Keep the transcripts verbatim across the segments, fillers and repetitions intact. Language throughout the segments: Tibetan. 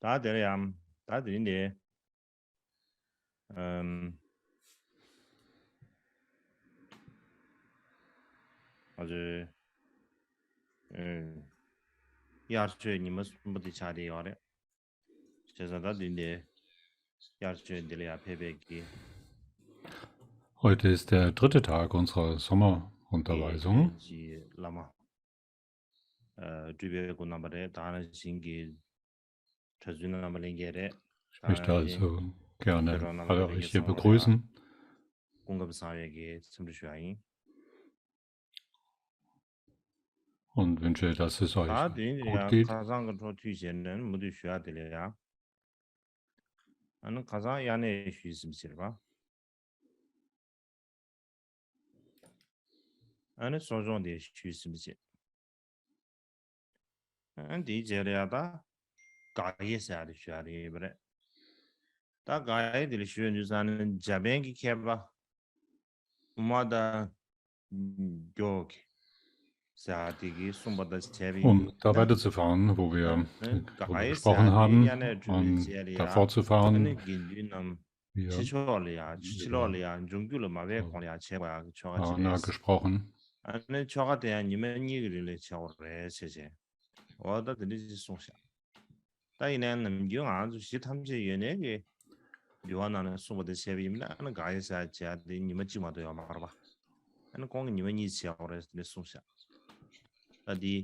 ད་དེ་ལ་ཡང་ད་དེ་རིང་དེ་ཨམ་ང་ཚོའི་ཨམ་དབྱར་ཆོས་ཉི་མ་གསུམ་པ་དེ་ཆགས་བསྡད་ཡོད་རེད། བྱས་ཙང་ད་འདི་ནས་དབྱར་ཆོས་འདི་ལ་ཡང་ཕེབས་པའི་གི Heute ist der dritte Tag unserer Sommerunterweisung. གི་བླ་མ་ཨ་སྤྲུལ་པའི་སྐུ་རྣམ་པ་རེད། ད་ག་ནང་བཞིན་གྱི་གྲྭ་བཙུན་རྣམ་པ་ལྷན་རྒྱས་རེད། Ich möchte also gerne alle euch hier begrüßen. སྐུ་ཁམས་བཟང་བའི་གི་འཚམས་འདྲི་ཞུ་ཡ་ཡིན། Und wünsche, dass es euch ད་དེ་ཡིན་gut ཡང་geht. ཁ་སང་གི་འཕྲོ་མཐུད་བྱས་ནས་མུ་མཐུད་ཞུ་ཡ་དེ་ལས་ཡ། ཨ་ནི་ཁ་སང་དབྱར་གནས་ཞུས་ཟིན་ཟེར་བ། ཨ་ནི་གསོ་སྦྱོང་དེ་ཞུས་ཟིན་ཟེར། ཨ་ནི་དེའི་རྗེས་ལ་ཡ་ད་དགག་དབྱེ་ཟེར་ཡ་དེ་ཞུ་ཡ་དེ་ཡོད་པ་རེད། ད་དགག་དབྱེ་དེ་ལ་ཞུ་ཡ་འདུག་ས་ནི་འཇར་པན་གྱི་མཁས་པ་ཨུ་མ་ད་གྱོག་ཟེར་ཡ་དེ་གིས་གསུངས་པ་དང་བྱས་པ་ཡིན་Um ད། Da weiterzufahren, wo wir ཨ་ནི་དགག་དབྱེ་ཟེར་ཡ་དེ་དབྱར་གནས་གྲུབ་པའི་རྗེས་ལ་ཡ་ཨ་ནི་དགེ་འདུན་རྣམས་ཕྱི་ཕྱོགས་ལ་ཡ་ཕྱི་ལོགས་ལ་ཡ་འབྱུང་འགྱུར་ལ་མ་བབས་གོང་ལ་ཡ་བྱེད་དགོས་ཡ་གི་ཆོ་ག་ཅིག་རེད། ཨ་ནི་ཆོ་ག་དེ་ཡང་ཉི་མ་གཉིས་ཀྱི་རིང་ལ་བྱེད་དགོས་རེད་ཟེར་བྱས། འོ་ད་དེ་འདྲ་ཅིག་གསུངས་ཤག་ད་ཡིན་ནའི་ནམ་རྒྱུན་ང་ཚོ་གཞི་ཐམས་ཅད་ཡོད་གནས་ཀྱི་འདུལ་བ་ནང་ནས་གསུངས་པ་དེ་བྱས་པ་ཡིན་ན། ཨ་ནི་དགག་དབྱེ་ཟེར་བྱས་དེ་ཉི་མ་གཅིག་མ་གཏོགས་ཡོད་མ་རེད་པ། ཨ་ནི་ཁོང་གིས་ཉི་མ་གཉིས་བྱེད་དགོས་རེད་ཟེར་ནས་གསུངས་ཤག་ད་འདི་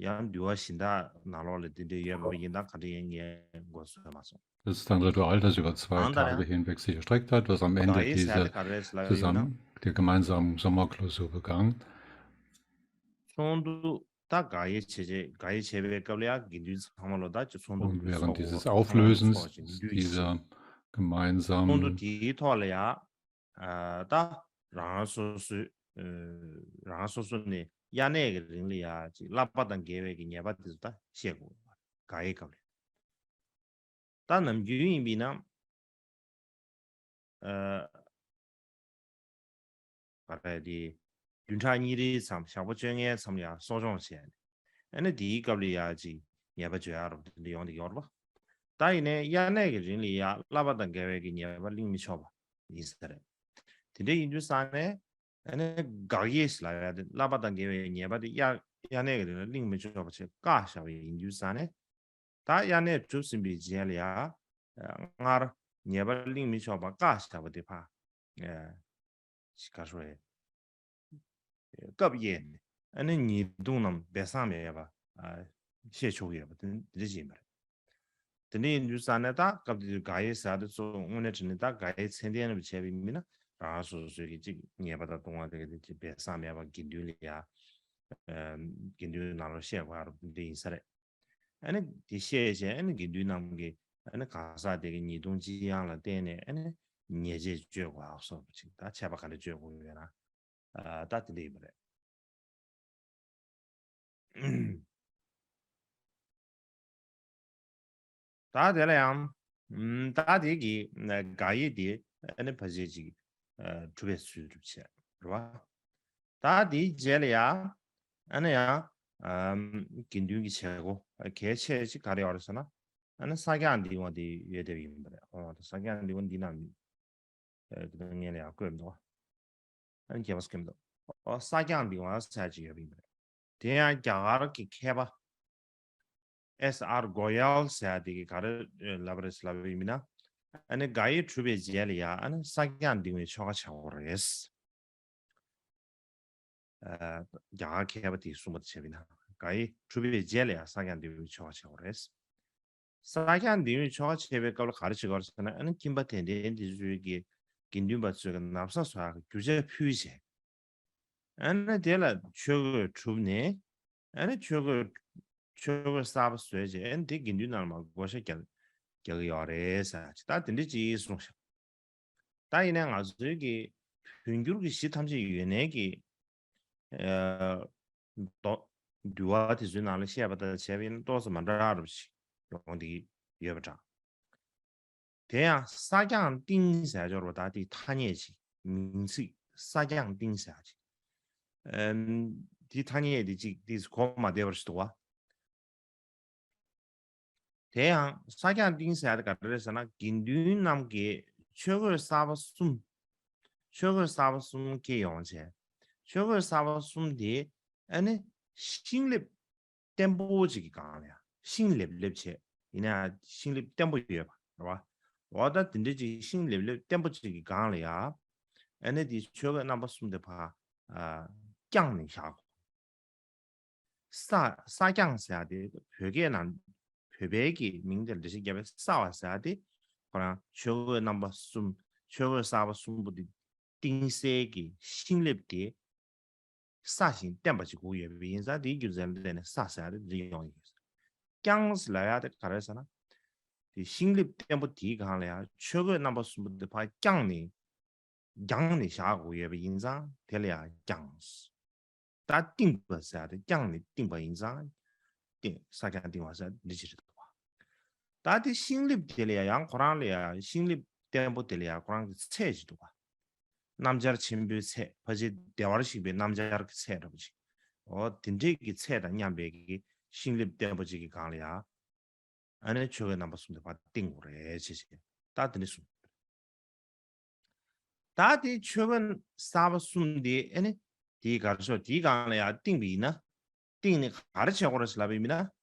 ཡང་འདུལ་བ་གཞན་དག་ནང་ལོགས་ལ་འདི་འདྲ་ཡོད་པ་ཡིན་ན་ག་འདྲ་ཡིན་ངས་མགོ་ཚོས་མ་སོང་། Das ist ein Ritual, das über zwei Tage hinweg sich erstreckt hat, was am Ende diese zusammen, der gemeinsamen Sommerklausur begangen. ཚོགས་འདུ་ད་དགག་དབྱེ་བྱེད་ཆེད་དགག་དབྱེ་བྱེད་པའི་སྐབས་ལ་ཡང་དགེ་འདུན་ཚང་མ་ལོ་ད་ཅིག་ཚོགས་འདུ་འདི་ཚོགས་དགོས་ཚང་མ་ཚོགས་ཅིག་འདུས་ཀྱི་ཚོགས་འདུ་དེའི་ཐོག་ལ་ཡང་ཨ་ད་རང་སོ་སོའི་ཨ་རང་སོ་སོ་ནས་དབྱར་གནས་ཀྱི་རིང་ལ་ཡང་ཅིག་བསླབ་པ་དང་འགལ་བའི་གི་ཉེས་པ་དེ་ཚོ་ད་བཤད་དགོས། དགག་དབྱེ་སྐབས་ལ་ད་ནམ་རྒྱུན་ཡིན་པས་ན། ཨ་ག་རེ་དེ། བདུན་ཕྲག་གཉིས་རེའི་མཚམས་ཞག་པོ་བཅོ་ལྔའི་མཚམས་ལ་ཡང་གསོ་སྦྱོང་བྱས་ནས། ཨ་ནི་དེའི་སྐབས་ལ་ཡང་ཅིག་ཉེས་པ་བཅོས་ཡག་རོགས་དེ་འདྲ་ཡོང་དེ་ཡོད་རེད་པ། ད་ཡིན་ནའི་དབྱར་གནས་ཀྱི་རིང་ལ་ཡང་བསླབ་པ་དང་འགལ་བའི་གི་ཉེས་པ་གླེང་མི་ཆོག་པ་ཡིན་ས་རེད། དེ་འདྲ་ཡིན་དུས་ཙང་ནས་ཨ་ནི་དགག་དབྱེ་ལབ་ཡ་དེ་བསླབ་པ་དང་འགལ་བའི་ཉེས་པ་དེ་དབྱར་དབྱར་གནས་ཀྱི་རིང་ལ་གླེང་མི་ཆོག་པ་བྱས་བཀག་བཞག་པ་ཡིན་དུས་ཙང་ནས། ད་དབྱར་གནས་གྲུབ་ཟིན་པའི་རྗེས་ལ་ཡང་སྔར་ཉེས་པ་གླེང་མི་ཆོག་པ་བཀག་བཞག་པ་དེ་ཕར་ཨ་ཅིག་ག་རེ་ཟེར། སྐབས་དབྱེ་ནས་ཨ་ནི་ཉེས་ལྟུང་རྣམས་སྦས་གསང་མེད་པ་ཨ་བཤད་ཆོག་གི་ཡོད་པ་དེ་འདི་འདྲ་ཅིག་ཡིན་པ་རེད། དེ་འདྲ་ཡིན་དུས་ཙང་ནས་ད་སྐབས་དེ་དུས་དགག་དབྱེ་ཟེར་དེ་ཚོ་དངོས་གནས་དྲང་གནས་ད་དགག་དབྱེ་ཚད་ལྡན་རེད་བྱས་པ་ཡིན་ན། རང་སོ་སོའི་གི་ཅིག་ཉེས་པ་དང་ལྟུང་བ་དེ་ག་དེ་ཅིག་སྦས་གསང་མེད་པ་དགེ་འདུན་ལ་ཡ་ཨ་དགེ་འདུན་ནང་ལ་བཤད་དགོས་ཡ་རུ་འདི་འདྲ་ཡིན་ས་རེད། ཨ་ནི་དེ་བཤད་བྱས་ཨ་ནི་དགེ་འདུན་རྣམས་ཀྱིས་ཨ་ནི་གང་ཟག་དེ་གི་ཉེས་ལྟུང་ལྕི་ཡང་ལ་བརྟེན་ནས་ཨ་ནི་ཉེས་ཆད་གཅོད་དགོས་སོགས་ཅིག་ད་ཆད་པ་ག་འདྲ་གཅོད་དགོས་ཡོད་ན་ཨ་ད་དེ་འདྲ་ཡིན་པ་རེད། ད་དེ་ལ་ཡང་ད་དེ་གི་དགག་དབྱེ་དེ་ཨ་ནི་ཕལ་ཆེར་ཅིག་གྲུབ་པའི་ཚུལ་གྲུབ་བྱས་རེད་བ། ད་དེའི་རྗེས་ལ་ཡང་ཨ་ནི་ཡང་དགེ་འདུན་གྱི་བྱེད་སྒོ་གལ་ཆེ་ཅིག་ག་རེ་ཡོད་རེད་ཟེར་ན། ཨ་ནི་ས་སྐྱ་འདུལ་བ་དེ་ཡོད་བསྡད་པ་ཡིན་པ་རེད། འོ་ད་ས་སྐྱ་འདུལ་བ་འདི་ནང་ཨ་དེ་ངས་ལ་ཡང་བཀོད་མི་འདུག་ཨ་ནི་རྒྱལ་བ་སྐྱབས་མི་འདུག་ཨོ་ས་སྐྱ་འདུལ་བ་ཟེར་ཅིག་ཡོད་པ་ཡིན་པ་རེད། དེ་ཡང་རྒྱ་གར་གྱི་མཁས་པ་ཨེས་ཨར་གོ་ཡལ་ཟེར་དེ་གི་ག་རེ་ལབ་རེད་ལབ་ཡིན་ན། ཨ་ནི་དགག་དབྱེ་གྲུབ་པའི་རྗེས་ལ་ཡང་ཨ་ནི་ས་སྐྱ་འདུལ་བའི་ཆོ་ག་བྱ་དགོས་རེད། ཨ་རྒྱ་གར་མཁས་པ་དེས་གསུངས་པ་དེ་བྱས་པ་ཡིན་ན་དགག་དབྱེ་གྲུབ་པའི་རྗེས་ལ་ཡང་ས་སྐྱ་འདུལ་བའི་ཆོ་ག་བྱ་དགོས་རེད། ས་སྐྱ་འདུལ་བའི་ཆོ་ག་བྱེད་པའི་སྐབས་ལ་ག་རེ་བྱེད་དགོས་རེད་ཟེར་ན། ཨ་ནི་ཁྱིམ་པ་དད་ལྡན་དེ་ཚོའི་གི་དགེ་འདུན་པ་ཚོའི་གི་ན་བཟའ་བཟོ་ཡག་གི་རྒྱུ་ཆ་ཕུལ་བྱས། ཨ་ནི་དེ་ལ་ཆོས་གོས་གྲུབ་ནས་ཨ་ནི་ཆོས་གོས་ཆོས་གོས་གསར་པ་བཟོས་བྱས་ཨ་ནི་དེ་དགེ་འདུན་རྣམས་ལ་བགོ་བཤའ་རྒྱག་རྒྱག་གི་ཡོད་རེད་ཟེར་ཅིག་ད་དེ་འདྲ་ཅིག་གསུངས་ཤག་ད་ཡིན་ནའི་ང་ཚོའི་གི་བོད་འགྱུར་གྱི་གཞི་ཐམས་ཅད་ཡོད་ནའི་གི་ཨ་མདོ་འདུལ་བ་དེ་ཚོའི་ནང་ལ་བཤད་པ་དང་བྱས་པ་ཡིན་ན་ཏོག་ཙམ་མ་འདྲ་བ་ཞིག་ཡོང་བསྡད་ཀྱི་ཡོད་པ་འདྲ། དེ་ཡང་ས་སྐྱ་ཏིང་ཟེར་སྦྱོར་བ་ད་དེའི་ཐ་སྙད་ཅིག་མིང་ཚིག་ས་སྐྱ་ཏིང་ཟེར་ཅིག་ཨམ་དེའི་ཐ་སྙད་དེ་ཅིག་དེ་གོ་མ་བདེ་བར་ཞིག་འདུག་བ། དེ་ཡང་ས་ཀྱང་ཏིང་ཟེར་ཡ་དེ་ག་རེ་རེད་ཟེར་ན། དགེ་འདུན་རྣམས་ཀྱིས་ཆོས་གོས་གསར་པ་གསུམ། ཆོས་གོས་གསར་པ་གསུམ་གྱི་ཡོང་བྱས། ཆོས་གོས་གསར་པ་གསུམ་དེ་ཨ་ནི་ཤིང་ལེབ་བརྟན་པོ་ཅིག་གི་སྒང་ལ་ཡ། ཤིང་ལེབ་ལེབ་བྱས། ཡིན་ན་ཡང་ཤིང་ལེབ་བརྟན་པོ་ཡོད་པ་རེད་བ། འོ་ད་དེ་འདྲ་ཅིག་ཤིང་ལེབ་ལེབ་བརྟན་པོ་ཅིག་གི་སྒང་ལ་ཡ། ཨ་ནི་དེ་ཆོས་གོས་རྣམ་པ་གསུམ་དེ་ཕར་ཨ་བརྐྱངས་ནས་བཞག་གོ། ས་ས་བརྐྱངས་ཟེར་ཡ་དེ་བོད་སྐད་ནང་བོད་པའི་གི་མིང་དེ་འགྲེལ་བཤད་བརྒྱབ་པའི་ས་བ་ཟེར་ཡ་དེ། ཁོ་རང་ཆོས་གོས་རྣམ་པ་གསུམ། ཆོས་གོས་གསར་པ་གསུམ་པོ་དེ་བཏིང་སའི་གི་ཤིང་ལེབ་དེ་སྲ་ཞིང་བརྟན་པ་ཅིག་དགོས་ཡོད་པ་ཡིན་ཙང་། དེའི་རྒྱུ་མཚན་ལ་བརྟེན་ནས་ས་ཟེར་ཡ་དེ་འདི་ཡོང་ཡོད། བརྐྱངས་ལབ་ཡ་དེ་ག་རེ་ཟེར་ན། དེ་ཤིང་ལེབ་བརྟན་པོ་དེའི་སྒང་ལ་ཡ་ཆོས་གོས་རྣམ་པ་གསུམ་པོ་དེ་ཕར་བརྐྱངས་ནས། བརྐྱངས་ནས་བཞག་དགོས་ཡོད་པ་ཡིན་ཙང་། དེ་ལ་ཡང་བརྐྱངས། ད་བཏིང་བ་ཟེར་ཡ་དེ་བརྐྱངས་ནས་བཏིང་བ་ཡིན་ཙང་། བཏིང་། ས་བརྐྱངས་བཏིང་བ་ཟེར་ཡ་འདི་ཅི་རེད་འདུག་བ། ད་དེ་ཤིང་ལེབ་དེ་ལ་ཡང་ཁོ་རང་ལ་ཡང་ཤིང་ལེབ་བརྟན་པོ་དེ་ལ་ཡང་ཁོ་རང་གི་ཚད་ཅིག་འདུག་བ། སྣམ་སྦྱར་ཆེན་པོའི་ཚད། ཕལ་ཆེར་བདེ་བར་གཤེགས་པའི་སྣམ་སྦྱར་གྱི་ཚད་འདྲ་པོ་ཅིག་འོ་དེ་འདྲས་ཀྱི་ཚད་དང་མཉམ་པའི་གི་ཤིང་ལེབ་བརྟན་པོ་ཅིག་གི་སྒང་ལ་ཡང་། ཨ་ནི་ཆོས་གོས་རྣམ་པ་གསུམ་དེ་ཕར་བཏིང་དགོས་རེད་ཅེས་བྱས། ད་དེ་འདྲ་གསུངས། ད་དེ་ཆོས་གོས་གསར་པ་གསུམ་དེ་ཨ་ནི་དེའི་གར་ཤོག་དེའི་སྒང་ལ་ཡང་བཏིང་བ་ཡིན་ན། བཏིང་ནས་ག་རེ་བྱེད་དགོས་རེད་ཟེར་ལབ་པ་ཡིན་ན།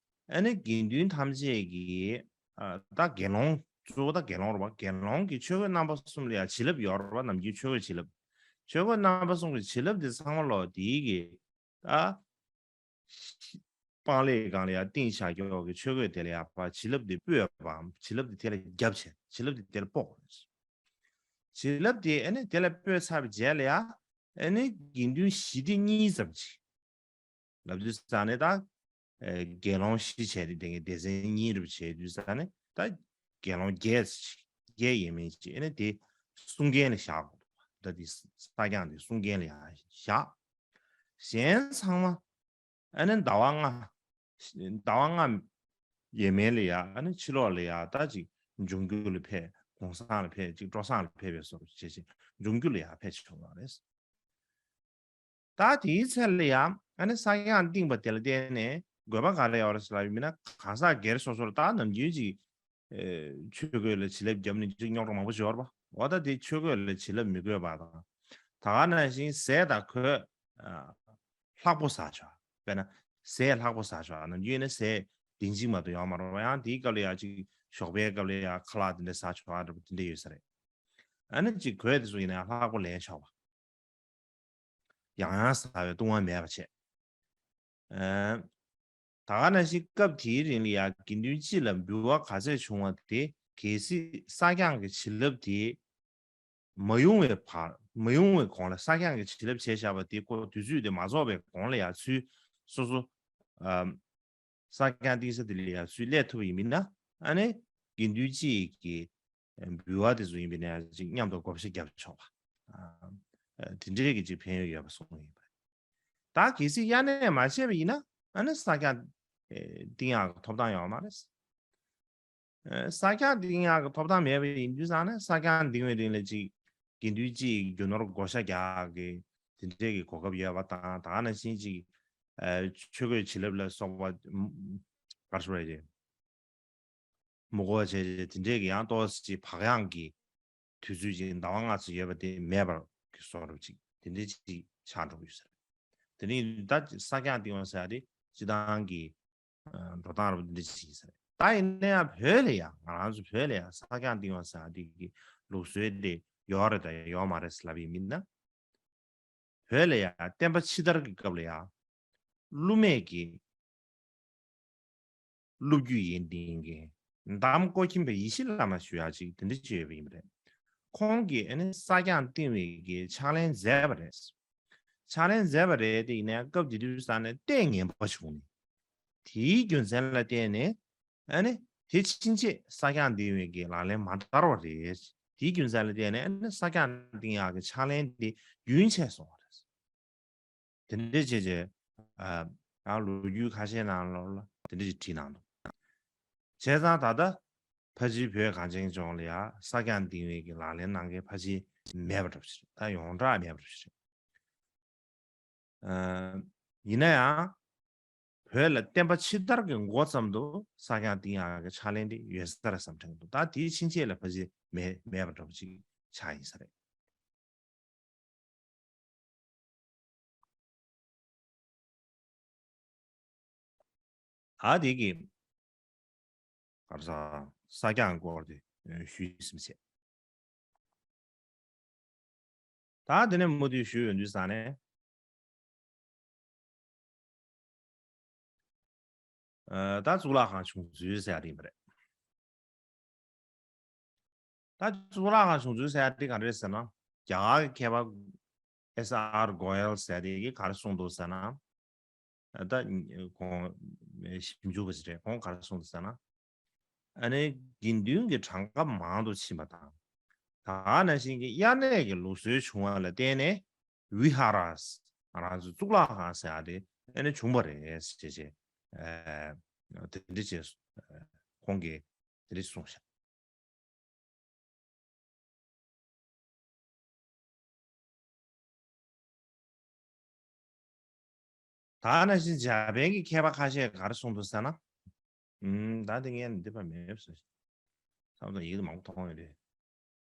ཨ་ནི་དགེ་འདུན་ཐམས་ཅད་ཀྱིས། ཨ་ད་དགེ་སློང་། གཙོ་བོ་ད་དགེ་སློང་རེད་པ། དགེ་སློང་གིས་ཆོས་གོས་རྣམ་པ་གསུམ་ལ་ཡང་བྱིན་རླབས་ཡོད་རེད་པ། ནམ་རྒྱུན་ཆོས་གོས་བྱིན་རླབས། ཆོས་གོས་རྣམ་པ་གསུམ་གྱི་བྱིན་རླབས་དེ་ཚང་མ་ལོ་དེའི་གི་ད་སྤང་ལེབ་སྒང་ལ་ཡང་བཏིང་བཞག་ཀྱོག་གི་ཆོས་གོས་དེ་ལ་ཡང་ཕར་བྱིན་རླབས་དེ་སྤོས་པའམ། བྱིན་རླབས་དེ་དེ་ལ་བརྒྱབ་བྱས། བྱིན་རླབས་དེ་དེ་ལ་སྤོ། བྱིན་རླབས་དེ་ཨ་ནི་དེ་ལ་སྤོས་ཚར་བའི་རྗེས་ལ་ཡང་། ཨ་ནི་དགེ་འདུན་བཞི་སྡེ་གཉིས་ཙམ་ཅིག་ལབ་དུས་ཙ་ནས་ད། ཨེ་དགེ་སློང་བཞི་བྱས་ཏེ། དེ་གའི་སྡེ་ཚན་གཉིས་རུ་བྱས་དུས་ཙ་ནས་ད་དགེ་སློང་བརྒྱད་ཅིག་བརྒྱད་ཡས་མས་ཅིག་ཨ་ནི་དེ་སྲུང་མཁན་ལ་བཞག་དགོས་འདུག་ད་དེ་ས་བརྐྱངས་དེ་སྲུང་མཁན་ལ་ཡང་བཞག་གཞན་ཚང་མ་ཨ་ནི་ཟླ་བ་ལྔ། ཟླ་བ་ལྔ་ཡས་མས་ལ་ཡ། ཨ་ནི་ཕྱི་ལོགས་ལ་ཡ་ད་ཅིག་འབྱུང་འགྱུར་ལ་ཕེབས། གུང་སེང་ལ་ཕེབས། ཅིག་སྤྲོ་སེང་ལ་ཕེབས་པའི་བཟོ་འདྲ་བྱས་བྱས་འབྱུང་འགྱུར་ལ་ཡ་ཕེབས་བྱུང་བ་རེད། ད་དེའི་ཚེ་ལ་ཡ་ཨ་ནི་ས་བརྐྱངས་བཏིང་བ་དེ་ལ་བརྟེན་ནས་དགོས་པ་ག་རེ་ཡོད་རེད་ཟེར་ལབ་ཡིན་ན། གང་ཟག་སྒེར་སོ་སོར་ད་ནམ་རྒྱུན་ཅིག་ཨེ་ཆོས་གོས་ལ་བྱིན་རླབས་བརྒྱབ་ནས་ཅིག་རྙོག་དྲ་མང་པོ་ཞིག་ཡོད་རེད་པ། འོ་ད་དེ་ཆོས་གོས་ལ་བྱིན་རླབས་མི་དགོས་པ་དང་། ད་ག་ནང་བཞིན་ཟས་དང་གོས། ཨ་ལྷག་པོ་ཟ་ཆོག་དཔེར་ན་ཟས་ལྷག་པོ་ཟ་ཆོག་ནམ་རྒྱུན་ནས་ཟས་བདེ་སྐྱིད་མ་གཏོགས་ཡོད་མ་རེད་པ། ཡང་དེའི་སྐབས་ལ་ཡང་ཅིག་ཞོགས་པའི་སྐབས་ལ་ཡང་ཁ་ལག་དེ་འདྲ་ཟ་ཆོག་འདྲ་པོ་དེ་འདྲ་ཡོད་ས་རེད། ཨ་ནི་ཅིག་གོས་དེ་ཚོ་ཡིན་ན་ཡང་ལྷག་པོ་ལེན་ཆོག་པ། ཡང་ཡང་ཟ་བའི་ལྟུང་བ་མེད་པ་བྱས། ཨ་ད་ག་ནང་བཞིན་སྐབས་དེའི་རིང་ལ་ཡང་དགེ་འདུན་སྤྱི་ལ་འབུལ་བ་ག་ཚད་བྱུང་བ་དེ། གལ་སྲིད་ས་བརྐྱངས་ཀྱི་བྱིན་རླབས་དེ་མ་ཡོང་བའི་བར། མ་ཡོང་བའི་གོང་ལ། ས་བརྐྱངས་ཀྱི་བྱིན་རླབས་བྱས་བཞག་པ་དེ་ཁོ་དུས་ཚོད་དེ་མ་རྫོགས་པའི་གོང་ལ་ཡང་ཚུར་སོ་སོ། ཨ་ས་བརྐྱངས་བཏིང་ས་དེ་ལ་ཡང་ཚུར་སླེབས་ཐུབ་པ་ཡིན་མིན་ན། ཨ་ནི་དགེ་འདུན་སྤྱི་ཡི་གི་འབུལ་བ་དེ་ཚོ་ཡིན་པས་ན་ཡང་ཅིག་མཉམ་དུ་བགོ་བཤའ་བརྒྱབ་ཆོག་པ། ཨ་དེ་འདྲའི་གི་ཅིག་ཕན་ཡོན་ཡོད་པ་གསུངས་ཡོད་པ་རེད། ད་གལ་སྲིད་དབྱར་གནས་མ་བྱས་པ་ཡིན་ན། ཨ་ནི་ས་བརྐྱངས་ཨེ་བཏིང་ཡག་གི་ཐོབ་ཐང་ཡོད་མ་རེད། ཨེ་ས་བརྐྱངས་བཏིང་ཡག་གི་ཐོབ་ཐང་མེད་པ་ཡིན་དུས་ཙང་ནས། ས་བརྐྱངས་བཏིང་བའི་རིང་ལ་ཅིག་དགེ་འདུན་སྤྱི་ཡི་རྒྱུ་ནོར་བགོ་བཤའ་རྒྱག་གི་དེ་འདྲའི་གི་གོ་སྐབས་ཡོད་པ་དང་། ད་ག་ནང་བཞིན་ཅིག་ཨེ་ཆོས་གོས་བྱིན་རླབས་ལ་སོགས་པ། ག་རེ་ཟེར་དགོས་རེད། མི་དགོས་བྱས་བྱས་དེ་འདྲའི་གི་ཡང་ཏོག་ཙམ་ཅིག་བག་ཡངས་ཀྱི་དུས་ཚོད་ཅིག་ཟླ་བ་ལྔ་ཙམ་ཡོད་པ་དེ་མེད་པར་གྱི་བཟོ་འདྲ་ཅིག་དེ་འདྲའི་ཅིག་ཆགས་འགྲོ་གི་ཡོད་ས་རེད། དེ་ནི་ད་ས་བརྐྱངས་བཏིང་བ་ཟེར་ཡ་དེ་སྤྱི་བཏང་གི་ཨ་འགྲོ་སྟངས་འདྲ་པོ་དེ་འདྲ་ཅིག་ཡིན་ས་རེད། ད་ཡིན་ན་ཡང་བོད་ལ་ཡང་། ང་རང་ཚོ་བོད་ལ་ཡང་ས་བརྐྱངས་བཏིང་བ་ཟེར་ཡ་དེ་གི་ལུགས་སྲོལ་དེ་ཡོད་རེད་དང་ཡོད་མ་རེད་ཟེར་ལབ་ཡིན་མིན་ན། བོད་ལ་ཡང་བསྟན་པ་ཕྱི་དར་གྱི་སྐབས་ལ་ཡང་སློབ་མས་ཀྱིས་སློབ་བརྒྱུད་ཡོན་ཏན་གྱི་འདམ་སྐོར་མཁན་པའི་ཡེ་ཤེས་བླ་མ་ཞུ་ཡག་ཅིག་དེ་འདྲ་ཅིག་ཡོད་པ་ཡིན་པ་རེད། ཁོང་གིས་ཨ་ནི་ས་བརྐྱངས་བཏིང་བའི་གི་ཕྱག་ལེན་མཛད་པ་རེད། ཕྱག་ལེན་མཛད་པ་རེད་དེ། ཡིན་ནའི་སྐབས་དེ་དུས་ཙ་ནས་ལྟས་ངན་པ་བྱུང་ནས། དེའི་རྒྱུ་མཚན་ལ་བརྟེན་ནས་ཨ་ནི་དེ་ཕྱིན་ཆད་ས་བརྐྱངས་བཏིང་བའི་གི་ལག་ལེན་མ་བསྟར་བ་རེད། དེའི་རྒྱུ་མཚན་ལ་བརྟེན་ནས་ཨ་ནི་ས་བརྐྱངས་བཏིང་ཡག་གི་ཕྱག་ལེན་དེ་རྒྱུན་ཆད་སོང་བ་རེད། དེ་འདྲ་བྱས་བྱས་ཨ་ཡང་ལོ་རྒྱུས་ཁ་ཤས་ནང་ལོགས་ལ་དེ་འདྲ་ཞིག་བྲིས་གནང་འདུག་བྱས་ཙང་ད་ལྟ་ཕལ་ཆེར་བོད་གངས་ཅན་ལྗོངས་ལ་ཡང་ས་བརྐྱངས་བཏིང་བའི་གི་ལག་ལེན་གནང་མཁན་ཕལ་ཆེར་མེད་པ་འདྲ་པོ་ཞིག་རེད། ད་ཡོངས་གྲགས་མེད་པ་འདྲ་པོ་ཞིག་རེད། ཨ་ཡིན་ན་ཡང་ བོད་ལ་བསྟན་པ་ཕྱི་དར་གྱི་འགོ་ཙམ་དུ་ས་ཀྱང་ཏིང་ཡག་གི་ཕྱག་ལེན་དེ་ཡོད་ས་རེད་བསམ་དྲན་འདུག་ད་དེའི་ཕྱིན་ཆད་ལ་ཕལ་ཆེར་མེད་མེད་པ་འདྲ་པོ་ཅིག་ཆགས་ཡིན་ས་རེད། ཨ་དེ་གི་གར་ས་ས་ཀྱང་སྐོར་དེ་ཞུས་ཟིན་བྱས། ད་དེ་ནས་མུ་མཐུད་ཞུས་ཡོང་དུས་ས་ནས། ཨ་ད་གཙུག་ལག་ཁང་བྱུང་ཚུལ་ཟེར་ཡ་དེ་ཡིན་པ་རེད། ད་གཙུག་ལག་ཁང་བྱུང་ཚུལ་ཟེར་ཡ་དེ་ག་རེ་རེད་ཟེར་ན། རྒྱ་གར་གྱི་མཁས་པ་ཨེས་ཨར་གོ་ཡལ་ཟེར་ཡ་དེ་གིས་ག་རེ་གསུངས་འདུག་ཟེར་ན། ད་ཁོང་ཞིབ་འཇུག་པ་ཞིག་རེད། ཁོང་ག་རེ་གསུངས་འདུག་ཟེར་ན། ཨ་ནི་དགེ་འདུན་གྱི་གྲངས་ཀ་མང་དུ་ཕྱིན་པ་དང་། ད་ག་ནང་བཞིན་གྱི་དབྱར་གནས་ཀྱི་ལུགས་སྲོལ་བྱུང་བ་ལ་བརྟེན་ནས་བི་ཧ་ར་ང་རང་ཚོ་གཙུག་ལག་ཁང་ཟེར་ཡ་དེ་ཨ་ནི་བྱུང་བ་རེད་ཟེར་བྱས། ཨ་དེ་འདྲ་བྱས་ཁོང་གིས་དེ་འདྲ་གསུངས་ཤག་ད་ནང་བཞིན་འཇར་པན་གྱི་མཁས་པ་ཁ་ཤས་ག་རེ་གསུངས་འདུག་ཟེར་ན། ཨུམ། ད་དེ་ངས་འདི་པ་མེད་ཟེར། བསམ་ཚུལ་ཡིག་མང་པོ་མཐོང་ཡོད་རེད།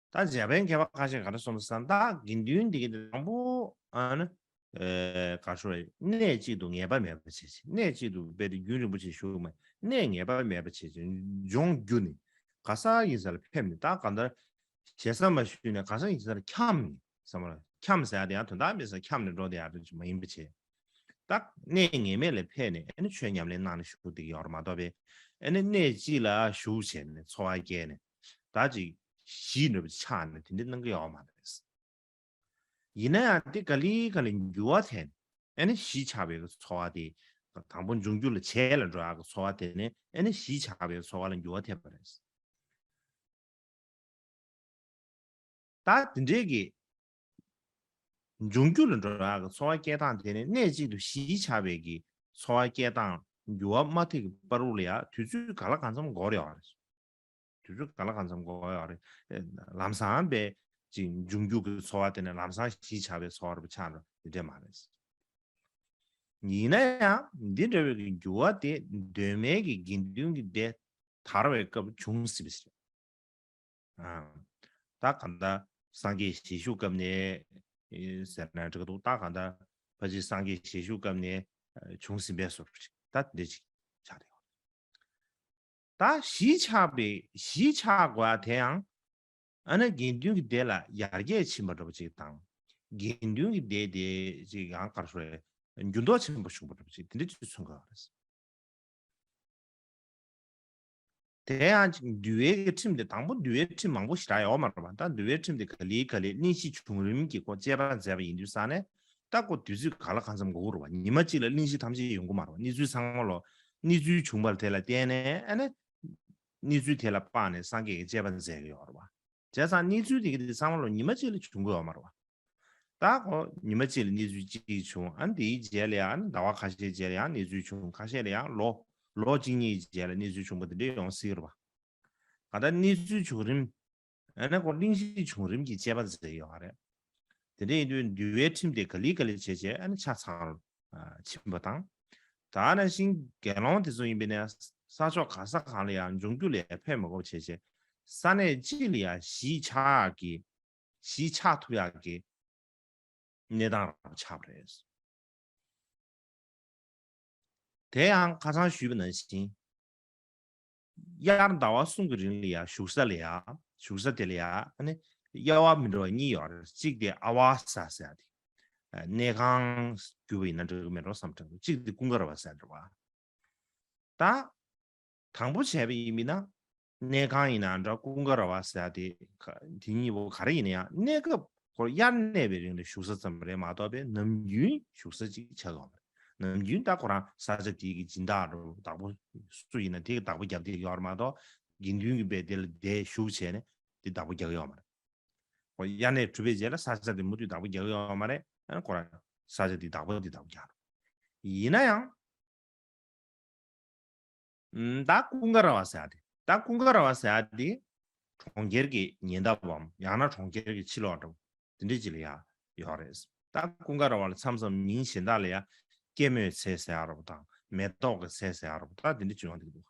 ད་འཇར་པན་མཁས་པ་ཁ་ཤས་ག་རེ་གསུངས་འདུག་ཟེར་ན། ད་དགེ་འདུན་འདི་གི་དང་པོ་ཨ་ནི་ཨེ་ག་རེ་ཞུ་དགོས་རེད། གནས་གཅིག་ཏུ་ངེས་པ་མེད་པ་བྱས་ཅིང་། གནས་གཅིག་ཏུ་དཔེ་དེ་རྒྱུན་རིང་པོ་ཞིག་བཞུགས་མ། གནས་ངེས་པ་མེད་པ་བྱས་ཅིང་ལྗོངས་རྒྱུ་ནི་ག་ས་ཡིན་ས་ལ་ཕེབས་ནས། ད་གང་ལྟར་ཞེ་ས་མ་ཞུས་ནས་ག་ས་ཡིན་ས་ལ་འཁྱམས་ནས་བསམ་པ་ལ། འཁྱམས་ཟེར་ཡ་དེ་ཡང་དོན་དག་མེད་ས་འཁྱམས་ནས་འགྲོ་བསྡད་ཡ་དེ་མ་ཡིན་པ་བྱས། ད་གནས་ངེས་མེད་ལ་ཕེབས་ནས་ཨ་ནི་ཆོས་ཉམས་ལེན་གནང་ནས་བཞུགས་བསྡད་ཀྱི་ཡོད་རེད་མ་གཏོགས་པས། ཨ་ནི་གནས་གཅིག་ལ་བཞུགས་བྱས་ནས་འཚོ་བ་སྐྱེལ་ནས་ད་ཅིག་གཞིས་འདྲ་པོ་ཆགས་ནས་དེ་འདྲ་གནང་གི་ཡོད་མ་རེད། ཡིན་ན་ཡང་དེ་ག་ལེ་ག་ལེ་འགྱུར་བ་ཐེབས་ནས་ཨ་ནི་གཞིས་ཆགས་པའི་འཚོ་བ་དེ། དང་པོ་འབྱུང་འགྱུར་ལ་བྱེད་ལ་འགྲོ་ཡག་གི་འཚོ་བ་དེ་ནས་ཨ་ནི་གཞིས་ཆགས་པའི་འཚོ་བ་ལ་འགྱུར་བ་ཐེབས་པ་རེད། ད་དེ་འདྲའི་གི་འབྱུང་འགྱུར་ལ་འགྲོ་ཡག་གི་འཚོ་བ་སྐྱེལ་སྟངས་དེ་ནས་གནས་གཅིག་ཏུ་གཞིས་ཆགས་པའི་གི་འཚོ་བ་སྐྱེལ་སྟངས་འགྱུར་བ་མ་ཐེབས་ཀྱི་བར་དུ་ལ་ཡ་དུས་ཚོད་གང་ལ་གང་འཚམ་འགོར་ཡོད་རེད། དུས་ཚོད་གང་ལ་གང་འཚམ་འགོར་ཡོད་རེད། ལམ་སང་པའི་ཅིག་འབྱུང་འགྱུར་གྱི་འཚོ་བ་དེ་ནས་ལམ་སང་གཞིས་ཆགས་པའི་འཚོ་བ་རུ་ཆགས་འགྲོ་དེ་འདྲས་མ་རེད། ཡིན་ན་ཡང་འདི་འདྲ་བའི་གི་འགྱུར་བ་དེ་གདོད་མའི་གི་དགེ་འདུན་གྱི་སྡེ་དར་བའི་སྐབས་བྱུང་སྲིད་པ་ཞིག་རེད། ཨ། ད་གང་ལྟར་སངས་རྒྱས་ཞལ་བཞུགས་སྐབས་ནས་ཟེར་ན་འགྲིག་འདུག་ད་གང་ལྟར་ཕལ་ཆེར་སངས་རྒྱས་ཞལ་བཞུགས་སྐབས་ནས་བྱུང་ཟིན་པའི་བཟོ་འདྲ་ཅིག་ད་འདི་འདྲ་ཅིག་ཆགས་རེད། ད་གཞིས་ཆགས་པའི་གཞིས་ཆགས་དགོས་ཡ་དེ་ཡང་ཨ་ནི་དགེ་འདུན་གྱི་སྡེ་ལ་ཡར་རྒྱས་ཕྱིན་པ་འདྲ་པོ་ཅིག་དང་། དགེ་འདུན་གྱི་སྡེ་དེ་ཅིག་ཡང་ག་རེ་ཞུ་དགོས་རེད། འགྱུར་ལྡོག་ཆེན་པོ་བྱུང་པ་འདྲ་པོ་ཅིག་དེ་འདྲ་ཅིག་མཚོན་གྱི་ཡོད་རེད། དེ་ཡང་ཅིག་འདུལ་བའི་གི་ཁྲིམས་དེ། དང་པོ་འདུལ་བའི་ཁྲིམས་མང་པོ་ཞེ་དྲག་ཡོད་མ་རེད་པ། ད་འདུལ་བའི་ཁྲིམས་དེ་ག་ལེ་ག་ལེ་གླེང་གཞི་བྱུང་རིམ་གྱི་སྐོར་དཔྱད་པ་མཛད་པ་ཡིན་དུས་ཙང་ནས། ད་ཁོ་དུས་ཚོད་གང་ལ་གང་འཚམ་འགོར་གྱི་རེད་པ། ཉི་མ་གཅིག་ལ་གླེང་གཞི་ཐམས་ཅད་ཡོང་གི་མ་རེད་པ། གནས་ཚུལ་ཚང་མ་ལོ། གནས་ཚུལ་བྱུང་བ་དེ་ལ་བརྟེན་ནས་ཨ་ནི་གནས་ཚུལ་དེ་ལ་དཔགས་ནས་སངས་རྒྱས་ཀྱིས་དཔྱད་པ་མཛད་ཀྱི་ཡོད་རེད་པ། བྱས་ཙང་གནས་ཚུལ་དེ་གི་དེ་ཚང་མ་ལོ་ཉི་མ་གཅིག་ལ་བྱུང་གི་ཡོད་མ་རེད་པ། ད་ཁོ་ཉི་མ་གཅིག་ལ་གནས་ཚུལ་གཅིག་བྱུང་། ཨ་ནི་དེའི་རྗེས་ལ་ཡང་ཟླ་བ་ཁ་ཤས་རྗེས་ལ་ཡང་གནས་ཚུལ་བྱུང་། ཁ་ཤས་ལ་ཡང་ལོ་ལོ་གཅིག་གཉིས་རྗེས་ལ་གནས་ཚུལ་བྱུང་བ་དེ་འདྲ་ཡོང་སྲིད་རེད་པ། གང་ལྟར་གནས་ཚུལ་བྱུང་རིམ། ཨ་ནི་ཁོ་གླེང་གཞི་བྱུང་རིམ་གྱི་དཔྱད་པ་མཛད་ཡོད་རེད། དེ་འདྲ་ཡིན་དུས་འདུལ་བའི་ཁྲིམས་དེ་ག་ལེ་ག་ལེ་བྱས་བྱས་ཨ་ནི་ཆ་ཚང་རུ་ཕྱིན་པ་དང་། ད་ནང་བཞིན་དགེ་སློང་དེ་ཚོ་ཡིན་པས་ན་ས་ཕྱོགས་ག་ས་གང་ལ་ཡང་འབྱུང་འགྱུར་ལ་ཕེབས་མ་དགོས་བྱས་བྱས། ས་གནས་གཅིག་ལ་ཡང་གཞིས་ཆགས་ཀྱི་གཞིས་ཆགས་ཐུབ་ཡག་གི་གནས་སྟངས་རང་ཆགས་པ་རེད། དེ་ཡང་ཁ་སང་ཞུས་པ་ནང་བཞིན། དབྱར་ཟླ་བ་གསུམ་གྱི་རིང་ལ་ཡང་བཞུགས་ས་ལ་ཡང་བཞུགས་ས་དེ་ལ་ཡང་ཨ་ནི་དབྱེ་བ་མི་འདྲ་བ་གཉིས་ཡོད་རེད། གཅིག་དེ་ཨ་ཝ་ས་ཟེར་ཡ་དེ། གནས་ཁང་བརྒྱུད་པ་ཡིན་ན་འགྲིག་གི་མེད་འགྲོ་བསམ་དྲན་འདུག་གཅིག་དེ་ཀུན་དགའ་ར་བ་ཟེར་འདྲ་བ། ད། དང་པོ་བྱས་པ་ཡིན་མིན་ན། གནས་ཁང་ཡིན་ན་འདྲ་ཀུན་དགའ་ར་བ་ཟེར་ཡ་དེ་ག་དེ་གཉིས་པོ་ག་རེ་ཡིན་ན་ཡང་གནས་སྐབས་ཁོ་དབྱར་གནས་པའི་རིང་ལ་བཞུགས་ས་ཙམ་རེད་མ་གཏོགས་པའི་ནམ་རྒྱུན་བཞུགས་ས་ཅིག་ཆགས་ཡོད་མ་རེད། ནམ་རྒྱུན་ད་ཁོ་རང་ས་ཆ་དེ་གི་སྦྱིན་བདག་རུ་བདག་པོ་སུ་ཡིན་ན་དེ་གི་བདག་པོ་རྒྱབ་བསྡད་ཡོད་རེད་མ་གཏོགས་དགེ་འདུན་གྱི་སྦས་དེ་ལ་བསྡད་བཞུགས་བྱས་ནས་དེ་བདག་པོ་རྒྱག་གི་ཡོད་མ་རེད། ཁོ་དབྱར་གནས་གྲུབ་པའི་རྗེས་ལ་ས་ཆ་དེ་མུ་མཐུད་བདག་པོ་རྒྱག་གི་ཡོད་མ་རེད། ཨ་ཁོ་རང་ས་ཆ་དེ་བདག་པོ་དེ་བདག་པོ་རྒྱག་རུ། ཡིན་ན་ཡང་། ཨུམ། ད་ཀུན་དགའ་ར་བ་ཟེར་ཡ་དེ། ད་ཀུན་དགའ་ར་བ་ཟེར་ཡ་དེ། གྲོང་ཁྱེར་གྱི་ཉེ་འདབས་བམ་ཡང་ན་གྲོང་ཁྱེར་གྱི་ཕྱི་ལོགས་འགྲོ། དེ་འདྲས་ཅིག་ལ་ཡ་ཡོད་རེད། ད་ཀུན་དགའ་ར་བ་ལ་མཚམས་མཚམས་མིང་གཞན་དག་ལ་ཡ་སྐྱེད་མོས་ཚལ་ཟེར་ཡ་ར་བ་དང་ མེ་ཏོག་གི་ཚལ་ཟེར་ཡ་རོ། ད་དེ་འདྲ་བྱུང་ཡོང་གི་འདུག་